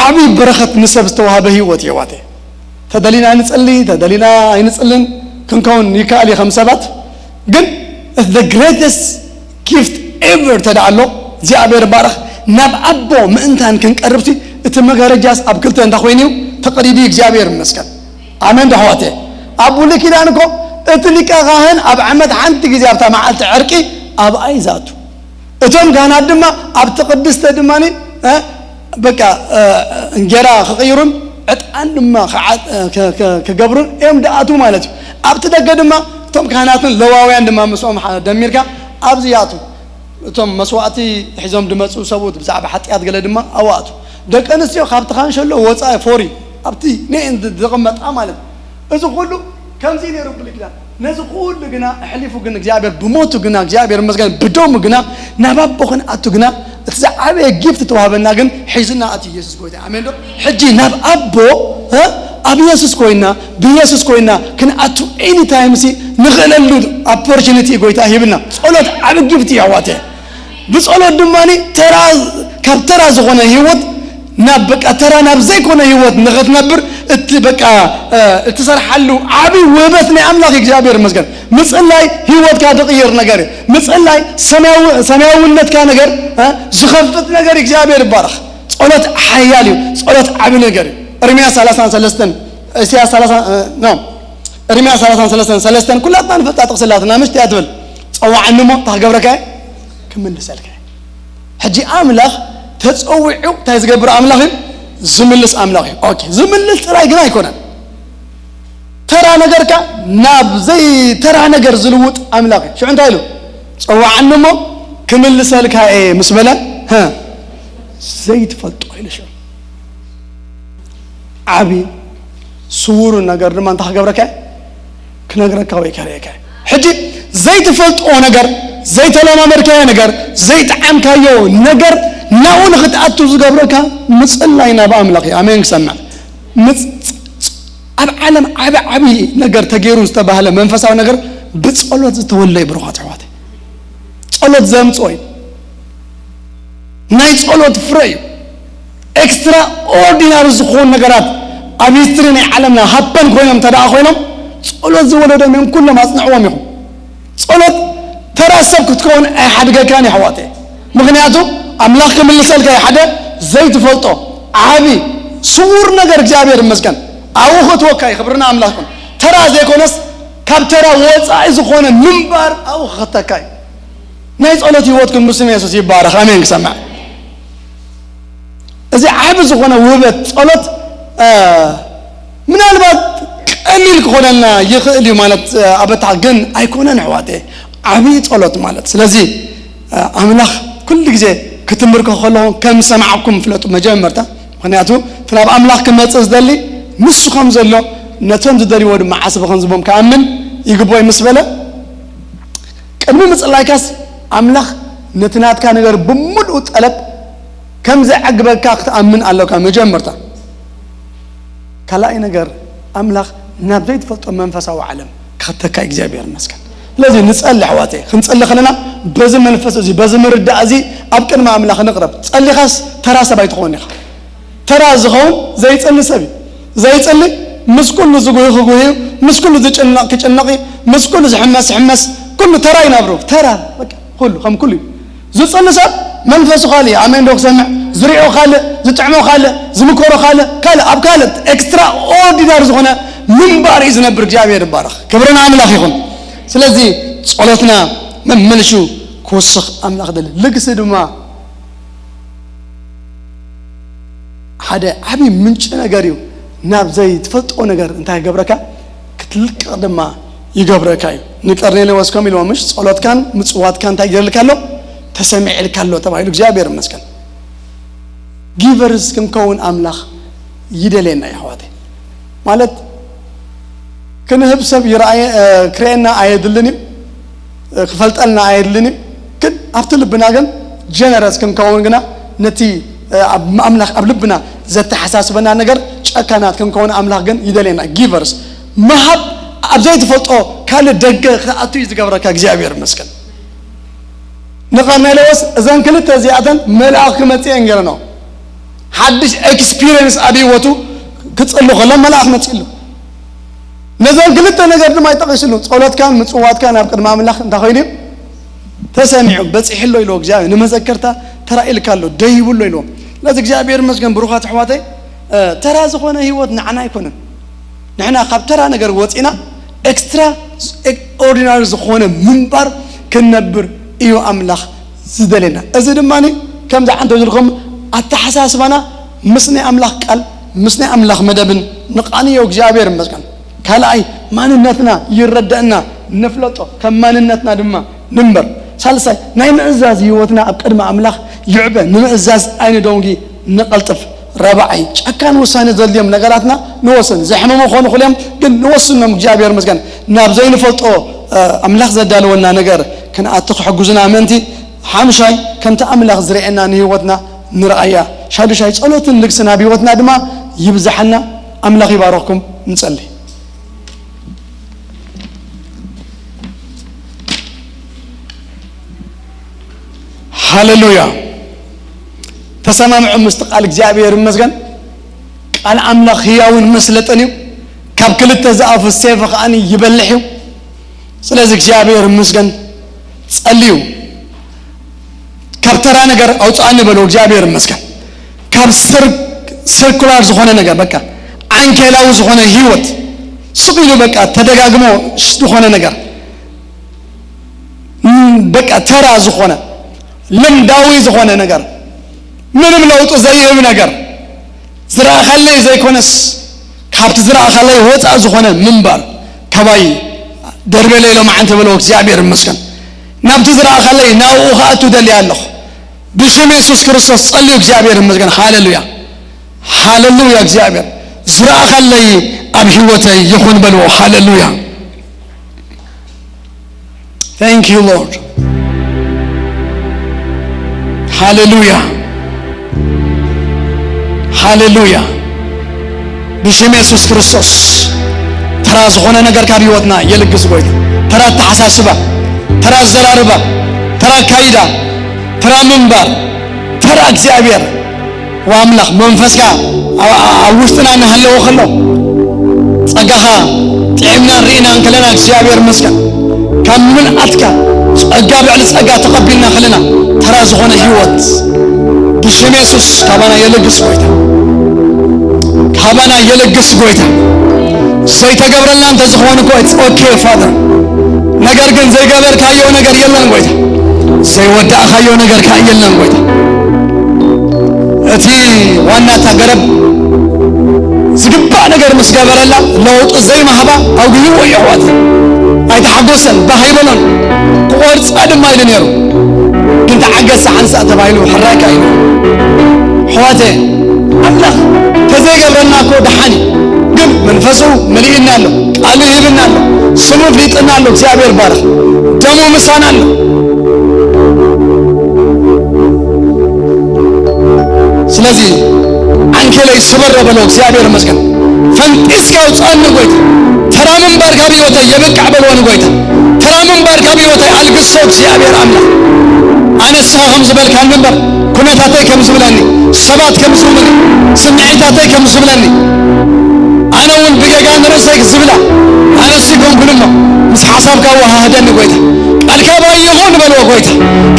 ዓብዪ በረኸት ንሰብ ዝተዋህበ ህይወት እዩ። ዋቴ ተደሊና ንጸሊ፣ ተደሊና ኣይንጽልን ክንከውን ይከኣል እዩ ከም ሰባት። ግን the greatest gift ever ተደኣ ኣሎ እግዚኣብሔር ባረኽ። ናብ ኣቦ ምእንታን ክንቀርብሲ እቲ መጋረጃስ ኣብ ክልተ እንዳ ኮይኑ እዩ ተቐዲዱ። እግዚኣብሔር ይመስገን። ኣሜን ዶ ኣሕዋተ? ኣብ ብሉይ ኪዳን እኮ እቲ ሊቀ ካህን ኣብ ዓመት ሓንቲ ግዜ ኣብታ መዓልቲ ዕርቂ ኣብኣ እዩ ዝኣቱ። እቶም ካህናት ድማ ኣብቲ ቅድስተ ድማ በቃ እንጌራ ክቕይሩን ዕጣን ድማ ክገብሩን እዮም ድኣቱ ማለት እዩ። ኣብቲ ደገ ድማ እቶም ካህናትን ለዋውያን ድማ ምስኦም ደሚርካ ኣብዚ ይኣቱ። እቶም መስዋእቲ ሒዞም ድመፁ ሰብኡት ብዛዕባ ሓጢኣት ገለ ድማ ኣብኡ ኣቱ። ደቂ ኣንስትዮ ካብቲ ካንሸሎ ወፃኢ ፎሪ ኣብቲ ንኤን ዝቕመጣ ማለት እዩ። እዚ ኩሉ ከምዚ ነይሩ ብሉይ ኪዳን። ነዚ ኩሉ ግና ኣሕሊፉ ግን እግዚኣብሔር ብሞቱ ግና እግዚኣብሔር መስገን ብደሙ ግና ናብ ኣቦ ክንኣቱ ግና እቲ ዝዓበየ ጊፍት ተዋህበና ግን ሒዝና ኣቱ ኢየሱስ ጎይታ። ኣሜን ዶ? ሕጂ ናብ ኣቦ ኣብ ኢየሱስ ኮይና ብኢየሱስ ኮይና ክንኣቱ ኤኒታይም ሲ ንኽእለሉ ኦፖርቹኒቲ ጎይታ ሂብና። ጸሎት ዓቢ ጊፍት እዩ ኣሕዋተ። ብጸሎት ድማ ተራ ካብ ተራ ዝኾነ ህይወት ናብ በቃ ተራ ናብ ዘይኮነ ህይወት ንኽትነብር እቲ በቃ እትሰርሓሉ ዓቢ ውህበት ናይ ኣምላኽ እግዚኣብሔር ይመስገን። ምጽላይ ህይወትካ ዝቕይር ነገር እዩ። ምጽላይ ሰማያዊ ሰማያውነትካ ነገር ዝኸፍት ነገር እግዚኣብሔር ይባረኽ። ጸሎት ሓያል እዩ። ጸሎት ዓቢ ነገር እዩ። እርምያስ ሰላሳን ሰለስተን እስያስ ሰላሳ ኖ እርምያስ ሰላሳን ሰለስተን ሰለስተን ኩላትና ንፈልጣ ጥቕስላትና ምሽቲ እያ ትብል። ጸዋዓኒ እሞ እንታይ ክገብረካ እየ? ክምልሰልካ እየ። ሕጂ ኣምላኽ ተጸዊዑ እንታይ ዝገብር ኣምላኽ እዩ? ዝምልስ ኣምላኽ እዩ። ኦኬ ዝምልስ ጥራይ ግን ኣይኮነን። ተራ ነገርካ ናብ ዘይተራ ነገር ዝልውጥ ኣምላኽ እዩ። ሽዑ እንታይ ኢሉ? ጸዋዓኒ እሞ ክምልሰልካ እየ ምስ በለ ዘይትፈልጦ ኢሉ ሽዑ ዓቢ ስውሩ ነገር ድማ እንታይ ክገብረካ ክነግረካ ወይ ከርእየካ። ሕጂ ዘይትፈልጥዎ ነገር ዘይተለማመድካዮ ነገር ዘይጠዓምካዮ ነገር ናብኡ ንኽትኣቱ ዝገብረካ ምፅላይ ናብ ኣምላኽ እዩ። ኣሜን ክሰምዕ ኣብ ዓለም ዓቢ ዓቢ ነገር ተገይሩ ዝተባህለ መንፈሳዊ ነገር ብጸሎት ዝተወለዩ ብሩኻት ኣሕዋት ጸሎት ዘምፅኦ እዩ። ናይ ጸሎት ፍረ እዩ። ኤክስትራ ኦርዲናሪ ዝኾኑ ነገራት ኣብ ሂስትሪ ናይ ዓለምና ሃፐን ኮይኖም እንተ ደኣ ኮይኖም ጸሎት ዝወለዶም እዮም ኩሎም ኣጽንዕዎም ኢኹም። ጸሎት ተራ ሰብ ክትከውን ኣይሓድገካን እዩ ኣሕዋተይ። ምኽንያቱ ኣምላኽ ክምልሰልካ እዩ ሓደ ዘይትፈልጦ ዓቢ ስዉር ነገር እግዚኣብሔር ይመስገን ኣብኡ ክእትወካ እዩ። ክብርና ኣምላኽ ይኹን። ተራ ዘይኮነስ ካብ ተራ ወጻኢ ዝኾነ ምንባር ኣብኡ ክኸተካ እዩ። ናይ ጸሎት ህይወትኩም ብስም የሱስ ይባረኽ። ኣሜን ክሰምዕ እዚ ዓቢ ዝኾነ ውህበት ጸሎት ምናልባት ቀሊል ክኾነና ይኽእል እዩ ማለት ኣበታ ግን ኣይኮነን ኣሕዋተ ዓብዪ ጸሎት ማለት ስለዚ ኣምላኽ ኩሉ ግዜ ክትምልኮ ከለኹም ከም ዝሰማዕኩም ፍለጡ መጀመርታ ምኽንያቱ እቲ ናብ ኣምላኽ ክመጽእ ዝደሊ ንሱ ከም ዘሎ ነቶም ዝደልይዎ ድማ ዓስቢ ከም ዝቦም ክኣምን ይግቦ ምስ በለ ቅድሚ ምጽላይካስ ኣምላኽ ነቲ ናትካ ነገር ብምሉእ ጠለብ ከም ዘዕግበካ ክትኣምን ኣለካ መጀመርታ ካልኣይ ነገር ኣምላኽ ናብ ዘይትፈልጦ መንፈሳዊ ዓለም ክኸተካ እግዚኣብሔር ይመስገን ስለዚ ንጸሊ ኣሕዋተይ ክንጸሊ ከለና በዚ መንፈስ እዚ በዚ ምርዳእ እዚ ኣብ ቅድሚ ኣምላኽ ንቕረብ ጸሊኻስ ተራ ሰብ ኣይትኸውን ኢኻ ተራ ዝኸውን ዘይጸሊ ሰብ እዩ ዘይጸሊ ምስ ኩሉ ዝጉሂ ክጉሂ እዩ ምስ ኩሉ ዝጭነቕ ክጭነቕ እዩ ምስ ኩሉ ዝሕመስ ይሕመስ ኩሉ ተራ ይነብሩ ተራ ኩሉ ከም ኩሉ እዩ ዝጸሊ ሰብ መንፈሱ ካልእ ኣሜን ዶ ክሰምዕ ዝሪኦ ካልእ ዝጥዕሞ ካልእ ዝምከሮ ካልእ ካልእ ኣብ ካልእ ኤክስትራ ኦርዲናሪ ዝኾነ ምንባር እዩ ዝነብር እግዚኣብሔር ይባረኽ ክብሪ ንኣምላኽ ይኹን ስለዚ ጸሎትና መመልሹ ክውስኽ ኣምላኽ ደሊ ልግሲ ድማ ሓደ ዓብዪ ምንጪ ነገር እዩ ናብ ዘይትፈልጥዎ ነገር እንታይ ይገብረካ ክትልቅቕ ድማ ይገብረካ እዩ ንቀርኔሌዎስ ከም ኢልዎ ምሽ ጸሎትካን ምጽዋትካን እንታይ ይገርልካ ኣሎ ተሰሚዕልካ ኣሎ ተባሂሉ እግዚኣብሔር ይመስገን ጊቨርስ ክንከውን ኣምላኽ ይደልየና እዩ ኣሕዋተይ ማለት ክንህብ ሰብ ይረኣየ፣ እ፣ ክርእየና ኣየድልን እዩ፣ እ፣ ክፈልጠልና ኣየድልን እዩ። ግን ኣብቲ ልብና ግን ጀነረስ ክንከውን ግና ነቲ፣ እ፣ ኣብ ኣምላኽ ኣብ ልብና ዘተሓሳስበና ነገር ጨካናት ክንከውን ኣምላኽ ግን ይደልየና። ጊቨርስ፣ ምሃብ ኣብ ዘይትፈልጦ ካልእ ደገ ክኣቱ እዩ ዝገብረካ። እግዚኣብሔር ይመስገን። ንቀርኔሌዎስ እዘን ክልተ እዚኣተን መልኣኽ ክመጽእ እየን ገይረንኦ። ሓድሽ ኤክስፒሪየንስ ኣብ ህይወቱ ክጽሊ ከሎ መልኣኽ መጺእሉ። ነዘን ክልተ ነገር ድማ ይጠቒስሉ። ጸሎትካን ምጽዋትካን ኣብ ቅድሚ ኣምላኽ እንታይ ኮይኑ እዩ? ተሰሚዑ፣ በጺሑ ኣሎ ኢልዎ እግዚኣብሔር። ንመዘከርታ ተራእዩልካ ኣሎ፣ ደይቡ ኣሎ ኢልዎ። ስለዚ እግዚኣብሔር ይመስገን ብሩኻት ኣሕዋተይ፣ እ፣ ተራ ዝኾነ ህይወት ንዓና ኣይኮነን። ንሕና ካብ ተራ ነገር ወጺና ኤክስትራ ኦርዲናሪ ዝኾነ ምንባር ክንነብር እዩ ኣምላኽ ዝደልየና። እዚ ድማ ከምዚ ዓንተ ዝልኩም ኣተሓሳስባና ምስ ናይ ኣምላኽ ቃል፣ ምስ ናይ ኣምላኽ መደብን ንቃንዮ። እግዚኣብሔር ይመስገን። ካልኣይ፣ ማንነትና ይረደእና፣ ንፍለጦ፣ ከም ማንነትና ድማ ንንበር። ሳልሳይ፣ ናይ ምእዛዝ ህይወትና ኣብ ቅድሚ ኣምላኽ ይዕበ፣ ንምእዛዝ ኣይንደንጉ፣ ንቐልጥፍ። ራብዓይ፣ ጨካን ውሳኔ ዘድልዮም ነገራትና ንወስን። ዘሕምሙ ክኾኑ ይኽእሉ እዮም፣ ግን ንወስኖም። እግዚኣብሔር ይመስገን። ናብ ዘይንፈልጦ፣ እ፣ ኣምላኽ ዘዳለወና ነገር ክንኣቱ ክሕግዙና ምእንቲ። ሓምሻይ፣ ከምቲ ኣምላኽ ዝርእየና ንህይወትና ንርኣያ። ሻዱሻይ፣ ጸሎትን ልግስን ኣብ ህይወትና ድማ ይብዛሓልና። ኣምላኽ ይባረኽኩም። ንጸሊ። ሃሌሉያ። ተሰማምዑ ምስቲ ቃል። እግዚኣብሔር ይመስገን። ቃል ኣምላኽ ህያውን መስለጥን እዩ። ካብ ክልተ ዝኣፉ ሴፍ ከኣኒ ይበልሕ እዩ። ስለዚ እግዚኣብሔር ይመስገን። ጸልዩ። ካብ ተራ ነገር ኣውጽኣኒ በሉ። እግዚኣብሔር ይመስገን። ካብ ስር-፣ ስርኩላር ዝኾነ ነገር፣ በቃ ዓንኬላዊ ዝኾነ ህይወት፣ ስቕ ኢሉ በቃ ተደጋግሞ ዝኾነ ነገር፣ ም፣ በቃ ተራ ዝኾነ፣ ልምዳዊ ዝኾነ ነገር፣ ምንም ለውጢ ዘይህብ ነገር፣ ዝረኣኻለይ ዘይኮነስ፣ ካብቲ ዝረኣኻለይ ወፃእ ዝኾነ ምንባር፣ ካባይ ደርቤለይ ሎማዓንቲ በሎ። እግዚኣብሔር ይመስገን። ናብቲ ዝረኣኻለይ ናብኡ ክኣቱ ደልየ ኣለኹ። ብሽም የሱስ ክርስቶስ ጸልዩ። እግዚኣብሔር ይመስገን። ሃሌሉያ፣ ሃሌሉያ። እግዚኣብሔር ዝረኣኻለይ ኣብ ህይወተይ ይኹን በልዎ። ሃሌሉያ። Thank you, Lord. ሃሌሉያ፣ ሃሌሉያ። ብሽም የሱስ ክርስቶስ ተራ ዝኾነ ነገር ካብ ህይወትና የልግስ ጎይታ። ተራ ኣተሓሳስባ፣ ተራ ኣዘራርባ፣ ተራ ኣካይዳ፣ ተራ ምንባር፣ ተራ እግዚኣብሔር ወኣምላኽ መንፈስካ ኣብ፣ ኣብ ውሽጥና እናሃለወ ከሎ፣ ጸጋኻ ጥዒምናን ርኢናን ከለና፣ እግዚኣብሔር ይመስገን፣ ካብ ምልኣትካ ጸጋ ብዕሊ ጸጋ ተቐቢልና ከለና፣ ተራ ዝኾነ ህይወት ብሽም የሱስ ካባና የለግስ ጎይታ፣ ካባና የለግስ ጎይታ። ዘይተገብረልና እንተዝኸውን እኮ it's okay Father፣ ነገር ግን ዘይገበርካዮ ነገር የለን ጎይታ፣ ዘይወዳእካዮ ነገር ከኣ የለን ጎይታ። እቲ ዋና እታ ገረብ ዝግባእ ነገር ምስ ገበረላ ለውጢ ዘይማህባ ኣጉይዎ እዩ ኣሕዋት። ኣይተሓጎሰን፣ ባህ ኣይበሎን። ክቆርጻ ድማ ኢሉ ነይሩ። ግን ተዓገስ ሓንሳእ ተባሂሉ ሕራይ ከኣ ኢሉ። ኣሕዋተ፣ ኣምላኽ ተዘይገብረና እኮ ደሓን እዩ። ግን መንፈሱ መሊእና ኣሎ፣ ቃሉ ይህብና ኣሎ፣ ስሙ ፍሊጥና ኣሎ። እግዚኣብሔር ባርኽ። ደሙ ምሳና ኣሎ። ስለዚ ዓንኬለይ ስበሮ በሎ። እግዚኣብሔር ይመስገን። ፈንጢስካ ኣውፅኣኒ ጎይታ። ተራ ምንባር ካብ ህይወተይ የብቅዕ በልዎ ንጎይታ። ተራ ምንባር ካብ ህይወተይ ኣልግሶ። እግዚኣብሔር ኣምላኽ፣ ኣነ ንስኻ ከም ዝበልካኒ እምበር፣ ኩነታተይ ከም ዝብለኒ፣ ሰባት ከም ዝብሉኒ፣ ስምዒታተይ ከም ዝብለኒ፣ ኣነ እውን ብጌጋ ንርእሰይ ክዝብላ፣ ኣነ ንሱ ይኮንኩን እሞ፣ ምስ ሓሳብካ ኣወሃህደኒ ጎይታ። ቃልካ ባይ ይኹን በልዎ ጎይታ።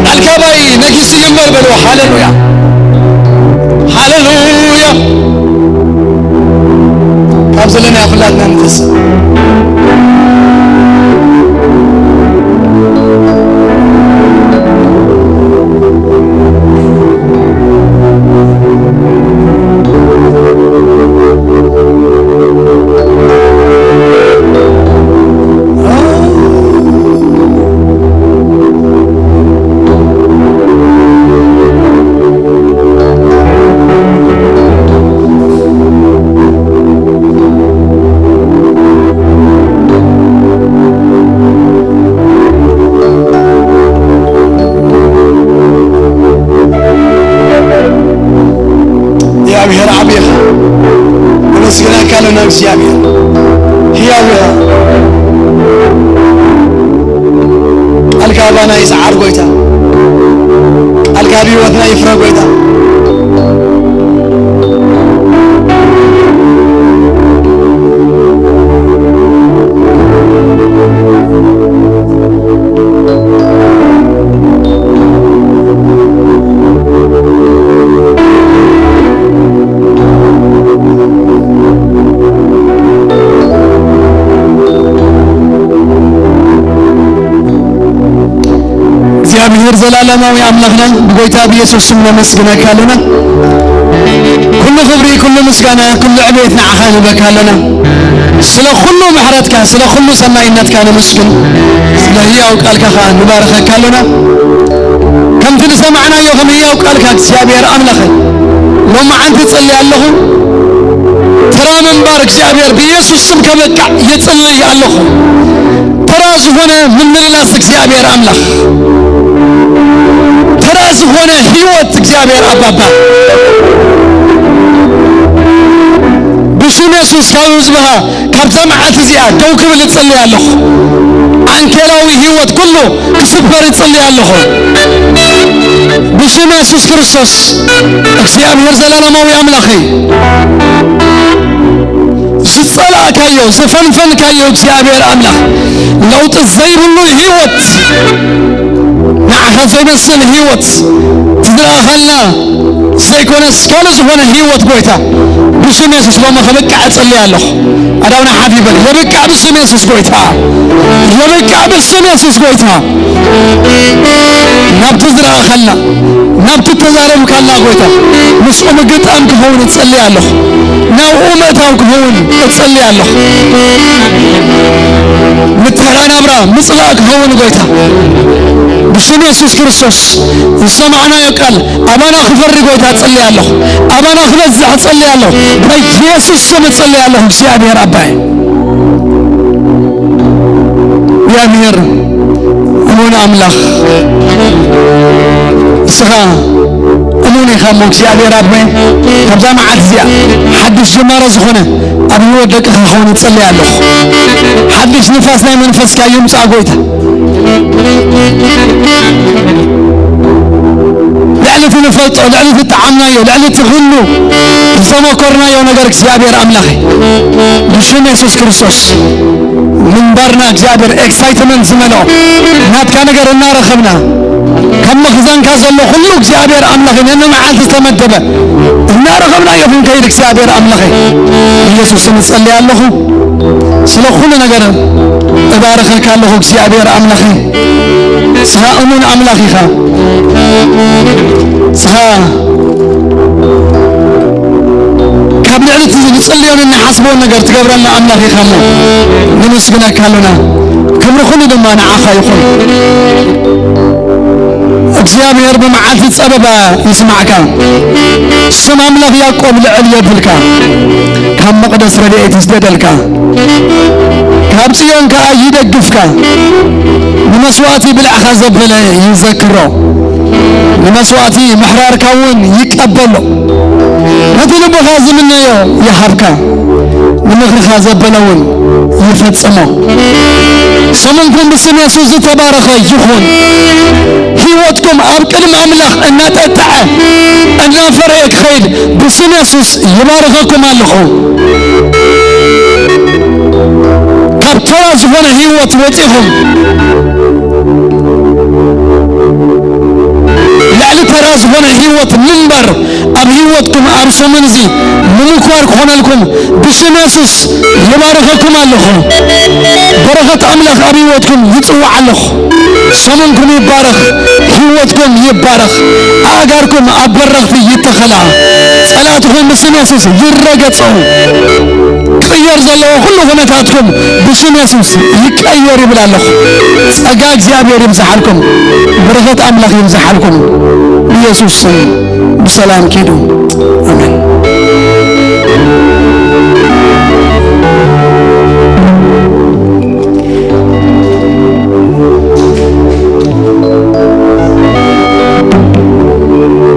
ቃልካ ባይ ነጊሱ ይንበር በልዎ። ሃሌሉያ፣ ሃሌሉያ። ካብ ዘለና ኩላትና ንተስእ። ና ይስዓር ጎይታ፣ ቃልካ ኣብ ህይወትና ይፍረ ጎይታ። እግዚኣብሔር ዘላለማዊ ኣምላኽና፣ ብጎይታ ብየሱስ ስም ነመስግነካ ኣለና። ኩሉ ክብሪ፣ ኩሉ ምስጋና፣ ኩሉ ዕቤት ንዓኻ ንህበካ ኣለና። ስለ ኩሉ ምሕረትካ፣ ስለ ኩሉ ሰናይነትካ ነመስግን። ስለ ህያው ቃልካ ኸኣ ንባርኸካ ኣለና። ከምቲ ዝሰማዕናዮ ከም ህያው ቃልካ እግዚኣብሔር ኣምላኸ፣ ሎማዓንቲ እጽሊ ኣለኹ። ተራ ምንባር እግዚኣብሔር ብየሱስ ስም ከበቃዕ ይጽሊ ኣለኹ። ተራ ዝኾነ ምምልላስ እግዚኣብሔር ኣምላኽ፣ ተራ ዝኾነ ህይወት እግዚኣብሔር ኣባባ፣ ብሽም የሱስ ካብ ህዝብኻ ካብዛ መዓልቲ እዚኣ ደው ክብል እጽሊ ኣለኹ። ዓንኬላዊ ህይወት ኩሉ ክስበር እጽሊ ኣለኹ። ብሽም የሱስ ክርስቶስ፣ እግዚኣብሔር ዘላለማዊ ኣምላኸይ፣ ዝጸላእካዮ፣ ዝፈንፈንካዮ እግዚኣብሔር ኣምላኽ፣ ለውጢ ዘይብሉ ህይወት፣ ንዓኻ ዘይመስል ህይወት፣ ዝረኣኻልና ዘይኮነስ ካልእ ዝኾነ ህይወት፣ ጎይታ፣ ብሽም የሱስ ሎሚ ከብቅዕ እጽሊ ኣለኹ። ኣዳውና ሓፍ ይበል። የብቅዕ ብስም የሱስ ጎይታ፣ የብቅዕ ብስም የሱስ ጎይታ። ናብቲ ዝረኣኻልና፣ ናብቲ እተዛረብካልና ጎይታ፣ ምስኡ ምግጣም ክኸውን እጽሊ ኣለኹ። ናብኡ ምእታው ክኸውን እጽሊ ኣለኹ። ምትሕራ ናብራ ምጽላእ ክኸውን ጎይታ፣ ብሽም የሱስ ክርስቶስ ዝሰማዕናዮ ቃል ኣባና ክፈሪ ጎይታ እጽሊ ኣለኹ። ኣባና ክበዝሕ እጽሊ ኣለኹ። በኢየሱስ ስም እጽሊ ኣለኹ እግዚኣብሔር ኣባይ። እግዚኣብሔር እሙን ኣምላኽ፣ ንስኻ እሙን ኢኻ እሞ እግዚኣብሔር ኣቦይ፣ ካብዛ መዓልቲ እዚኣ ሓድሽ ጅማሮ ዝኾነ ኣብ ህይወት ደቅኻ ክኸውን እጽሊ ኣለኹ። ሓድሽ ንፋስ ናይ መንፈስካ ይምጻእ ጎይታ። ልዕሊ እቲ ንፈልጦ፣ ልዕሊ እቲ ጠዓምናዮ፣ ልዕሊ እቲ ኩሉ ዝተመኮርናዮ ነገር እግዚኣብሔር ኣምላኸይ፣ ብሽም የሱስ ክርስቶስ ምንባርና እግዚኣብሔር ኤክሳይትመንት ዝመልኦ ናትካ ነገር እናረኸብና፣ ካብ መኽዘንካ ዘሎ ኩሉ እግዚኣብሔር ኣምላኸይ ነንመዓልቲ ዝተመደበ እናረኸብናዮ ክንከይድ እግዚኣብሔር ኣምላኸይ፣ ኢየሱስ እጽሊ ኣለኹ። ስለ ኩሉ ነገር እባርኸካ ኣለኹ እግዚኣብሔር ኣምላኸይ። ንስኻ እሙን ኣምላኽ ኢኻ። ንስኻ ካብ ልዕሊ እቲ ንጽልዮን እንሓስቦን ነገር ትገብረልና ኣምላኽ ኢኻ እሞ ነመስግነካ ኣለና። ክብሪ ኩሉ ድማ ንዓኻ ይኹን። እግዚኣብሔር ብመዓልቲ ጸበባ ይስማዕካ። ስም ኣምላኽ ያዕቆብ ልዕል የብልካ። ካብ መቕደስ ረድኤት ይስደደልካ። ካብ ጽዮን ከኣ ይደግፍካ። ንመስዋእቲ ብልዕኻ ዘበለ ይዘክሮ። ንመስዋእቲ ምሕራርካ እውን ይቀበሎ። ነቲ ልብኻ ዝምነዮ ይሃብካ። ንምኽርኻ ዘበለ እውን ይፈጽሞ። ሰሙንኩም ብስም የሱስ ዝተባረኸ ይኹን። ህይወትኩም ኣብ ቅድሚ ኣምላኽ እናጠጥዐ እናፈረየ ክኸይድ ብስም የሱስ ይባርኸኩም ኣለኹ። ካብ ተራ ዝኾነ ህይወት ወፂኹም ልዕሊ ተራ ዝኾነ ህይወት ምንባር ኣብ ህይወትኩም ኣብ ሰሙን እዚ ምምኳር ክኾነልኩም ብስም የሱስ ይባርኸኩም ኣለኹ። በረኸት ኣምላኽ ኣብ ህይወትኩም ይጽውዕ ኣለኹ። ሰሙንኩም ይባረኽ፣ ህይወትኩም ይባረኽ። ኣእጋርኩም ኣብ በረኽቲ ይተኸላ። ጸላእትኹም ብስም የሱስ ይረገጹ። ክቕየር ዘለዎ ኩሉ ኩነታትኩም ብስም የሱስ ይቀየር ይብል ኣለኹ። ጸጋ እግዚኣብሔር ይብዝሓልኩም። በረኸት ኣምላኽ ይብዝሓልኩም። ብየሱስ ስም ብሰላም ኪዱ። ኣሜን።